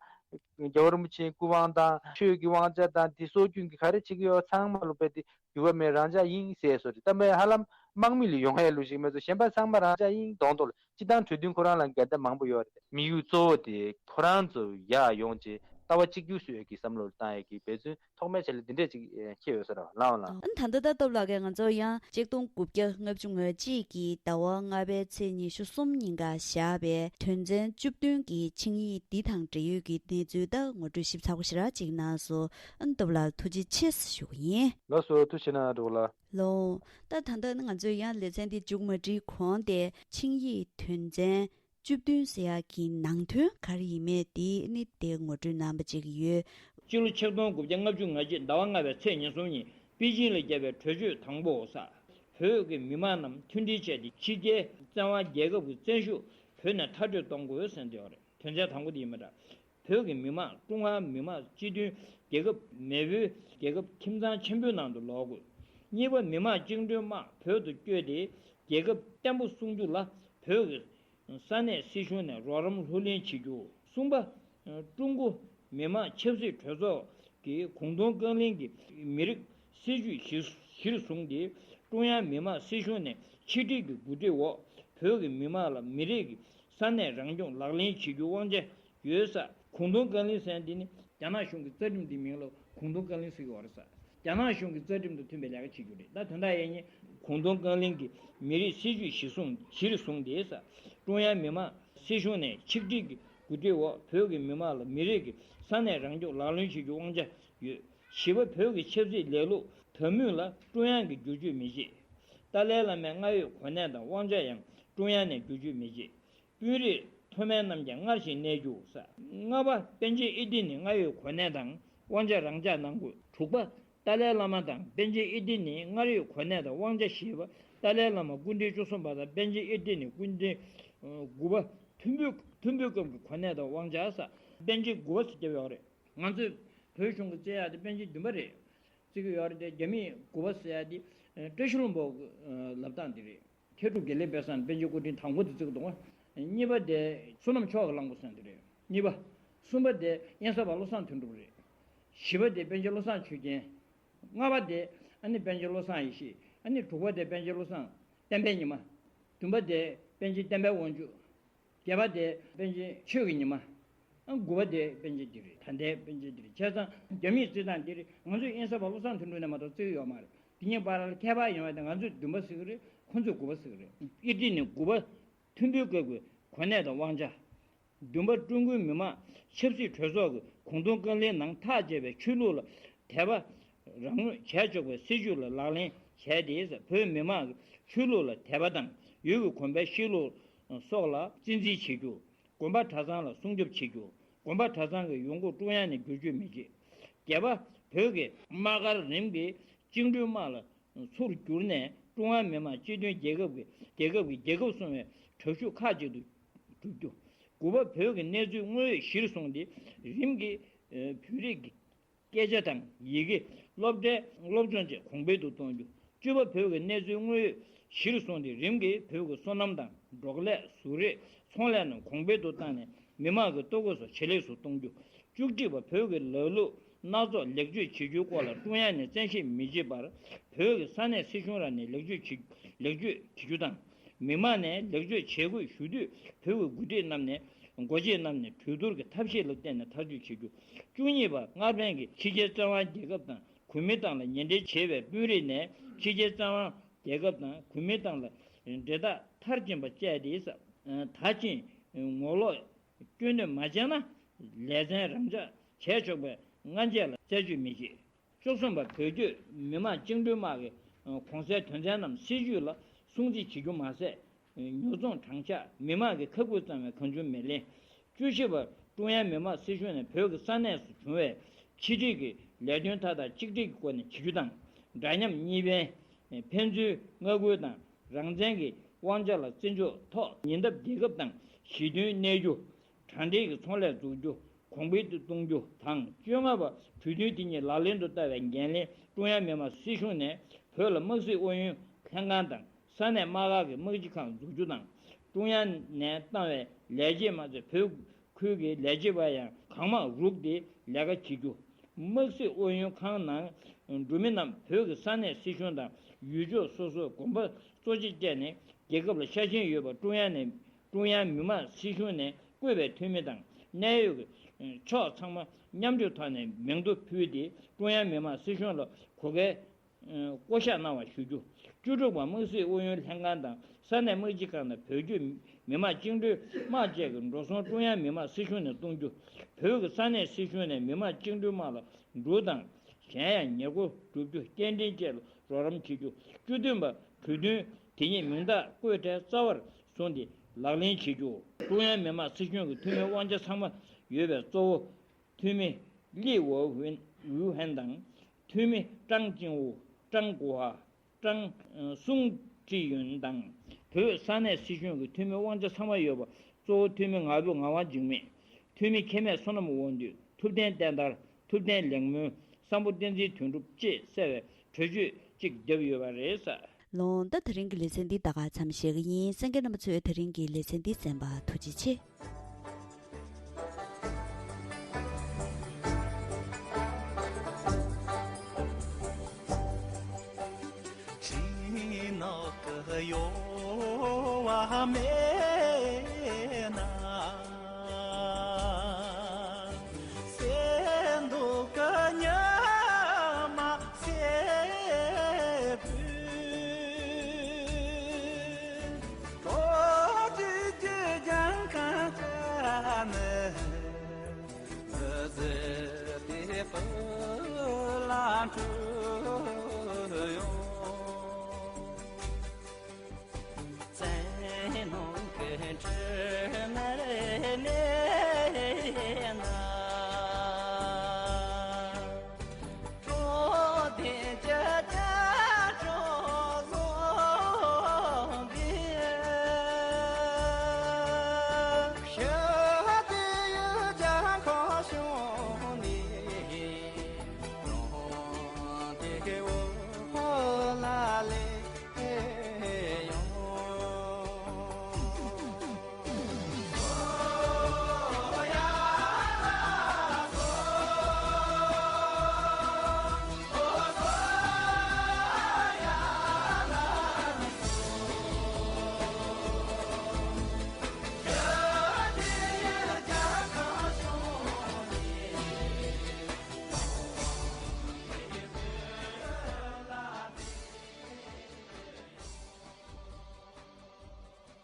རྒྱལ་བ་རིན་པོ་ཆེའི་སྐུ་དབང་དང་ཆོས་ཀྱི་དབང་ཆ་དང་དེ་སྲོལ་རྒྱུན་གྱི་ག་རེ་བྱེད་ཀྱི་ཡོད་ཚང་མ་ལོ་རྦད་དེ་འགྱུར་བ་མེད་རང་འཇགས་ཡིན་ཟེར་སོ་རེད། ད་མེད་ཧ་ལམ་དམག་མི་ལ་ཡོང་ཡས་ལུགས་ཤིག་མེད་ཚོ་གཞན་པ་ཚང་མ་རང་འཇགས་ཡིན་གདོང་ཐོག་ལ་སྤྱི་བཏང་གྲོས་མཐུན་ཁོ་རང་ལ་འགལ་ཟླ་མང་པོ་ཡོད་རེད། དམིགས་ཡུལ་གཙོ་བོ་དེ་ཁོ་རང་ཚོ་ཡར་ཡོང་རྗེས་ལྟ་བ་གཅིག་གྱུར་བཟོ་ཡས་ཀྱི་བསམ་བློ་བཏང་ཡས་ཀྱི་འབད་བརྩོན་ཐོག་མའི་ཆ་ལ་འདི་འདྲས་ཅིག་ཁྱེད་ཡོད་ས་རེད་བ། ལའོ་ལའོ། ཨ་ནི་ད་ལྟ་ད་སྟབས་ལགས་ཀྱིས་ང་ཚོ་ཡང་གཅིག་སྟོང་དགུ་བརྒྱ་ལྔ་བཅུ་ང་གཅིག་གི་ཟླ་བ་ལྔ་པའི་ཚེས་ཉི་ཤུ་གསུམ་ཉིན་ཀ་བཞག་པའི་དོན་ཚན་བཅུ་བདུན་གྱི་ཆིངས་ཡིག་འདི་དང་འབྲེལ་ཡོད་ཀྱི་གནས་ཚུལ་ད་ངོ་སྤྲོད་ཞིབ་ཚགས་པོ་ཞེ་དྲག་ཅིག་གནང་སོང་། ཨ་ནི་སྟོབས་ལགས་ཐུགས་རྗེ་ཆེ་ཞུ་གི་ཡིན། ལགས་སོ་ཐུགས་རྗེ་གནང་འགྲོ་ལ། ལོ། ད་ད་ལྟ་ནི་ང་ཚོས་ཡང་ལེ་ཚན་འདི་མཇུག་མ་སྒྲིལ་གོང་དེ་ཆིངས་ཡིག་དོན་ཚན་བཅུ་བདུན་ཟེར་ཡག་གི་ནང་དོན་ག་རེ་ཡིན་མེད་དེ་ནི་དེ་ངོ་སྤྲོད་གནང་བ་བྱེད་ཀྱི་ཡོད། སྤྱི་ལོ་ཆིག་སྟོང་དགུ་བརྒྱ་ལྔ་བཅུ་ང་གཅིག་ཟླ་བ་ལྔ་པའི་ཚེས་ཉེར་གསུམ་ཉིན་པེ་ཅིང་ལ་བརྒྱབ་པའི་གྲོས་ཆོད་དང་པོ་ས། བོད་ཀྱི་མི་མང་རྣམས་མཐུན་སྒྲིལ་བྱས་ཏེ་ཕྱི་རྒྱལ་བཙན་དབང་རྒྱལ་ཁབ་ཀྱི་བཙན་ཤུགས་བོད་ནས་མཐར་སྐྲོད་གཏོང་དགོས་ཟེར་འདོད་རེད། དོན་ཚན་དང་པོ་དེ་ཡིན་པ་འདྲ། བོད་ཀྱི་མི་མང་ཀྲུང་ཧྭ་མི་དམངས་སྤྱི་མཐུན་རྒྱལ་ཁབ་མེས་པོའི་རྒྱལ་ཁབ་ཁྱིམ་ཚང་ཆེན་པོའི་ནང་དུ་ལོག་དགོས། གཉིས་པ། མི་དམངས་བཅིངས་འགྲོལ་དམག་བོད་དུ་བསྐྱོད་དེ་རྒྱལ་ཁབ་བརྟན་པོ་སྲུང་རྒྱུ་ལ་བོད་ཀྱི་ས་གནས་སྲིད་གཞུང་ནས་རོགས་རམ་ལྷུར་ལེན་བྱེད་རྒྱུ། གསུམ་པ། ཀྲུང་གོ་མི་དམངས་ཆབ་སྲིད་གྲོས་ཚོགས་ཀྱིས་གུང་སྟོང་ཀུན་གླེང་གི་མི་རིགས་སྲིད་ཇུས་གཞིར་བཟུང་སྟེ་ཀྲུང་དབྱང་མི་དམངས་སྲིད་གཞུང་ནས་ཆིག་སྒྲིལ་གྱི་གོ་སྒྲིག་འོག་བོད་ཀྱི་མི་དམངས་ལ་མི་རིགས་ཀྱི་ས་གནས་རང་སྐྱོང་ལག་ལེན་བྱེད་རྒྱུའི་དབང་ཆ་ཡོད་ས། གུང་སྟོང་ཀུན་གླེང་ཟེར་འདི་ནི་རྒྱ་ནག་གཞུང་གི་རྩ་ཁྲིམས་འདིའི་མིང་ལ་གུང་སྟོང་ཀུན་གླེང་ཟེར་གྱི་ཡོད་རེད་ས། རྒྱ་ནག་གཞུང་གི་རྩ་ཁྲིམས་དང་མཐུན་པའི་ལས་ཀ་བྱེད་རྒྱུ་རེད། ད་དོན་དག་ཡིན་ནའི་གུང་སྟོང་ཀུན་གླེང་གི་མི་རིགས་སྲིད་ཇུས་གཞིར་བཟུང་གཞིར་བཟུང་སྟེ་ས། ཀྲུང་དབྱང་མི་དམངས་སྲིད་གཞུང་ནས་ཆིག་སྒྲིལ་གྱི་གོ་སྒྲིག་འོག་བོད་ཀྱི་མི་དམངས་ལ་མི་རིགས་ཀྱི་ས་གནས་རང་སྐྱོང་ལག་ལེན་བྱེད་རྒྱུའི་དབང་ཆ་ཡོད། བཞི་པ། བོད་ཀྱི་ཆབ་སྲིད་ལས་ལུགས་དོན་དངོས་ལ་ཀྲུང་དབྱང་གིས་བསྒྱུར་བཅོས་མི་བྱེད། ཏཱ་ལའི་བླ་མའི་མངའ་འོས་གོ་གནས་དང་དབང་ཆ་ཡང་ཀྲུང་དབྱང་ནས་བསྒྱུར་བཅོས་མི་བྱེད། དཔོན་རིགས་མཐོ་དམན་རྣམས་ཀྱང་སྔར་བཞིན་གནས་རྒྱུ་ས། ལྔ་པ། པཎ་ཆེན་ཨིན་ཏི་ནི་མངའ་འོས་གོ་གནས་དང་ དབང་ཆ་རང་འཇགས་གནང་དགོས། དྲུག་པ། ཏཱ་ལའི་བླ་མ་དང་པཎ་ཆེན་ཨིར་ཏི་ནི་སྔར་ཡོད་གོ་གནས་དང་དབང་ཆ་བཞི་པ། ཏཱ་ལའི་བླ་མ་སྐུ་ཕྲེང་བཅུ་གསུམ་པ་དང་པཎ་ཆེན་ཨིར་ཏི་ནི་སྐུ་ཕྲེང་དགུ་པ། ཐིམ་ཕུ་ཐིམ་ཕུའི་སྐབས་ཀྱི་གོ་གནས་དང་དབང་ཆ་ས། པཎ་ཆེན་དགུ་པ་ཟེར་བརྒྱབ་ཡོད་རེད། ང་ཚོས་བོད་གཞུང་གི་བརྩི་ཡག་དེ་པཎ་ཆེན་བདུན་པ་རེད། བརྩི་གི་ཡོད་རེད་དེ། རྒྱ་མིས་དགུ་པ་ཟེར་ཡག་དེ་བཀྲ་ཤིས་ལྷུན་པོ་གི་ལབ་སྟངས་དེ་རེད། མཁས་གྲུབ་དགེ་ལེགས་དཔལ་བཟང་པཎ་ཆེན་སྐུ་ཕྲེང་དང་པོ་དེ་བརྩི་གི་འདུག་གཉིས་པ་དེ་བསོད་ནམས་མཆོག་གི་གླང་པོ་ཟེར་དེ་རེད། གཉིས་པ། གསུམ་པ་དེ་དབེན་ས་པ་བློ་བཟང་དོན་གྲུབ་རེད། བཞི་པ་དེ་པཎ་ཆེན་བློ་བཟང་ཆོས་རྒྱན། ལྔ་པ་དེ་ཨ་ནི་པཎ་ཆེན་བློ་བཟང་ཡེ་ཤེས། ཨ་ནི་དྲུག་པ་དེ་པཎ་ཆེན་བློ་བཟང་བསྟན་པའི་ཉི་མ། བདུན་པ་དེ་པཎ་ཆེན་བསྟན་པའི་དབང་ཕྱུག་བརྒྱད་པ་དེ་པཎ་ཆེན་ཆོས་ཀྱི་ཉི་མ། ཨ་དགུ་པ་དེ་པཎ་ཆེན་འདི་རེད། ད་ལྟའི་པཎ་ཆེན་འདི་རེད། བྱས་ཙང་རྒྱ་མིས་བརྩི་སྟངས་འདི་རེད། ང་ཚོས་དབེན་ས་པ་བློ་བཟང་དོན་གྲུབ་ནས་མ་གཏོགས་བརྩི་གི་ཡོད་མ་རེད། དེ་གཉིས་བར་ལ་ཁྱད་པར་ཡོང་བ་དེ། ང་ཚོས་བདུན་པ་ཟེར་གི་རེད། ཁོ་ཚོས་དགུ་པ་ཟེར་གི་རེད། ཨིར་ཏི་ནི་དགུ་པ། ཐིམ་ཕུའི་སྐབས་ཀྱི་གོ་གནས་དང་དབང་ཆ། བདུན་པ། ཀྲུང་གོའི་མི་དམངས་ཆབ་སྲིད་གྲོས་ཚོགས་ཀྱི་གུང་སྟོང་བཀའ་བློན་ནང་ཐག་བཅད་པའི་ཆོས་ལུགས་ལ་དད་པ་རང་མོས་བྱས་ཆོག་པའི་སྲིད་བྱུས་ལ་ལག་ལེན་བྱས་ཏེ། བོད་མི་དམངས་ཀྱི་ཆོས་ལུགས་ལ་དད་པ་དང་ཡུལ་གྱི་གོམས་པའི་གཤིས་ལུགས་སོགས་ལ་གཅེས་འཛིན་བྱེད་རྒྱུ། དགོན་པ་གྲྭ་ཚང་ལ་སྲུང་སྐྱོབ་བྱེད་རྒྱུ། དགོན་པ་གྲྭ་ཚང་གི་ཡོང་སྒོ་ཀྲུང་དབྱང་ནས་བསྒྱུར་བཅོས་མི་བྱེད། བརྒྱད་པ། བོད་ཀྱི་དམག་སྒར་རིམ་གྱིས་བཅིངས་འགྲོལ་དམག་ལ་ཚུར་བསྒྱུར་ནས། ཀྲུང་ཧྭ་མི་དམངས་སྤྱི་མཐུན་རྒྱལ་ཁབ་ཀྱི་རྒྱལ་ཁབ་ཀྱི་རྒྱལ་ཁབ་སྲུང་བའི་དྲག་ཤུགས་ཁག་ཅིག་ཏུ་གྲུབ་རྒྱུ། དགུ་པ། བོད་ཀྱི་གནས་ཚུལ་དངོས་ཡོད་གཞིར་བཟུང་སྟེ། རིམ་གྱིས་བོད་རིགས་ཀྱི་སྐད་ཆ་དང་ཡི་གེ། སློབ་གྲྭའི་སློབ་སྦྱོང་བཅས་གོང་འཕེལ་དུ་གཏོང་རྒྱུ། བཅུ་པ། བོད་ཀྱི་གནས་ཚུལ་དངོས་ཡོད་གཞིར་བཟུང་སྟེ། རིམ་གྱིས་བོད་ཀྱི་སོ་ནམ་དང་འབྲོག་ལས། བཟོ་རིག་ཚོང་ལས་རྣམས་གོང་འཕེལ་དུ་བཏང་ནས། མི་དམངས་ཀྱི་ལྟོ་གོས་སོགས་ཇེ་ལེགས་སུ་གཏོང་རྒྱུ། བཅུ་གཅིག་པ། བོད་ཀྱི་ལམ་ལུགས་སྣ་ཚོགས་ལེགས་བཅོས་བྱེད་རྒྱུའི་སྐོར་ལ་ཀྲུང་དབྱང་ནས་བཙན་ཤེད་མི་བྱེད་པར། བོད་ཀྱི་ས་གནས་སྲིད་གཞུང་རང་ནས་ལེགས་བཅོས་བྱེད་ལེགས་བཅོས་བྱེད་རྒྱུ་དང་། མི་དམངས་ནས་ལེགས་བཅོས་བྱེད་དགོས་ཞུ་དུས། བོད་ཀྱི་འགོ་ཁྲིད་རྣམས་ནས། འགོ་ཁྲིད་རྣམས་ནས་གྲོས་བསྡུར་གྱི་ཐབས་ཤེས་ལ་བརྟེན་ནས་ཐག་གཅོད་བྱེད་རྒྱུ། བཅུ་གཉིས་པ། སྔར་ཕན་གྱི་ཕྱི་རྒྱལ་བཙན་དབང་རྒྱལ་ཁབ་དང་། གོ་མིན་ཏང་ལ་ཉེ་འབྲེལ་བྱེད་པའི་དཔོན་རིགས་ནས། ཕྱི་རྒྱལ་བཙན་དབང་རྒྱལ་ཁབ་དང་གོ་མིན་ཏང་ལ་འབྲེལ་ཐག་མཐར་ཕྱིན་པ་བཅས་ཏེ། ད་ཕྱིན་ངོ་ལོག་སྐྱོན་འདོན་མ་བྱས་ན། ལས་ཚན་རང་འཇགས་བྱས་ཆོག་པའི་སྔ་རྗེས་ལ་རྩད་གཅོད་མི་བྱེད། བཅུ་གསུམ་པ། བོད་བརྒྱུད་མི་དམངས་བཅིངས་འགྲོལ་དམག་གི་གོང་གསལ་དོན་ཚན་རྣམས་སྲིད་བྱུས་ལ་སྲུང་བརྩི་བྱེད་རྒྱུ་མ་ཟད། ཉོ་ཚོང་དྲང་གཞག་མི་དམངས་ཀྱི་ཁ་ཁུ་གཙང་བའི་གང་བྱུང་མི་ལེན། བཅུ་བཞི་པ། ཀྲུང་དབྱང་མི་དམངས་སྲིད་གཞུང་ནས་བོད་ཀྱི་ས་གནས་སུ་བྱུང་བའི་ཕྱི་འབྲེལ་གྱི་ལས་དོན་མཐའ་དག་གཅིག་སྒྲིལ་གྱི་སྒོ་ནས་བྱེད་རྒྱུ་དང་། འདྲ་མཉམ་གཉིས་ཕན། ཕན་ཚུན་མངའ་ཁུལ་དང་རང་བཙན་གྱི་དབང་ཆ་ལ་བརྩི་འཇོག་ཐོག་ཉེ་འདབས་རྒྱལ་ཁབ་དང་ཞི་མཐུན་གནས་རྒྱུ། དྲ་འབྲེལ་གྱི་ཚོང་ལས་འཛུགས་རྒྱུ་གོང་འཕེལ་དུ་གཏོང་རྒྱུ་དང་། བཅོ་ལྔ་པ། གྲོས་མཐུན་དེ་ཉིད་ལག་ལེན་དུ་བསྟར་བའི་འགན་ལེན། ཀྲུང་དབྱང་མི་དམངས་སྲིད་གཞུང་ནས་བོད་ལ་དམག་སྲིད་ཨུ་ཡོན་ལྷན་ཁང་དང་ས་གནས་དམག་སྒར་གྱི་དམག་སྤྱི་ཁང་འཛུགས་རྒྱུ་དང་། ཀྲུང་དབྱང་ནས་བཏང་བའི་ལས་བྱེད་མ་ཚད། བོད་ཁུལ་གྱི་ལས་བྱེད་པ་ཡང་གང་མང་རུག་སྟེ་ལས་ཀ་བྱེད་རྒྱུ། དམག་སྲིད་ཨུ་ཡོན་ཁང་ནང་འགྲོ་མི་རྣམས་བོད་ཀྱི་ས་གནས་སྲིད་གཞུང་དང་ཡུལ་ཕྱོགས་སོ་སོའི་དགོན་པ་གཙོ་ཆེ་བཅས་ནས་རྒྱལ་ཁབ་ལ་ཤ་ཞེན་ཡོད་པ། ཀྲུང་དབྱང་ནས། ཀྲུང་དབྱང་མི་དམངས་སྲིད་གཞུང་ནས་བསྐོས་པའི་འཐུས་མི་དང་གནད་ཡོད་ཀྱི་ཕྱོགས་ཚང་མ་མཉམ་ཞུགས་ཐོག་ནས་མིང་ཐོ་ཕུལ་ཏེ། ཀྲུང་དབྱང་མི་དམངས་སྲིད་གཞུང་ལ་གོ་སྐལ་བསྐོ་གཞག་གནང་བ་ཞུ་རྒྱུ། བཅུ་དྲུག་པ། དམག་སྲིད་ཨུ་ཡོན་ལྷན་ཁང་དང་ས་གནས་དམག་སྤྱི་ཁང་དང་བོད་བརྒྱུད་མི་དམངས་བཅིངས་འགྲོལ་དམག་བཅས་ཀྱི་འགྲོ་སོང་ཀྲུང་དབྱང་མི་དམངས་སྲིད་གཞུང་ནས་གཏོང་རྒྱུ། བོད་ཀྱི་ས་གནས་སྲིད་གཞུང་ནས་མི་དམངས་བཅིངས་འགྲོལ་དམག་ལ་འབྲུ་དང་གཞན་ཡང་ཉེར་མཁོ་བསྒྲུབ་རྒྱུ། སྐྱེལ་འདྲེན་བཅས་ལ་རོགས་རམ་བྱེད་རྒྱུ། བཅུ་བདུན་པ། གྲོས་མཐུན་དེ་ཉིད་མིང་རྟགས་བཀོད་གྲལ་རྩ་བར་བཟུང་སྟེ་ལག་ལེན་བྱེད་རྒྱུ། ཀྲུང་དབྱང་མི་དམངས་སྲིད་གཞུང་གི་འཐུས་མི་དབང་ཆ་ཚང་མ་ཡོད་པའི་གཙོ་བོ་འཐུས་མི་ལི་ཝུ་ཧན་དང་། འཐུས་མི་ཀྲང་ཅིང་ཝུ། ཀྲང་གོ་ཧྭ། ཀྲང་སུང་ཀྲི་ཡོན་དང་། བོད་ས་གནས་སྲིད་གཞུང་གི་འཐུས་མི་དབང་ཆ་ཚང་མ་ཡོད་པ། གཙོ་བོ་འཐུས་མི་ངར་པོ་ངག་དབང་འཇིགས་མེད། འཐུས་མི་ཁེ་མེད་བསོད་ནམས་དབང་འདུས། ཐུབ་བསྟན་བསྟན་དར། ཐུབ་བསྟན་ལེགས་སྨོན། སམ་བྷོ་བསྟན་འཛིན་དོན་གྲུབ་བཅས་གསལ་བའི་གྲོས་ཆོད་ཅིག་བརྒྱབ་ཡོད་པ་རེད་ཟེར། ལགས་འོང་། ད་དེ་རིང་གི་ལེ་ཚན་འདི་ད་ག་མཚམས་བཞག་གི་ཡིན། གསན་མཁན་རྣམ་པ་ཚོས་དེ་རིང་གི་ལེ་ཚན་འདི་གསན་པར་ཐུགས་རྗེ་ཆེ།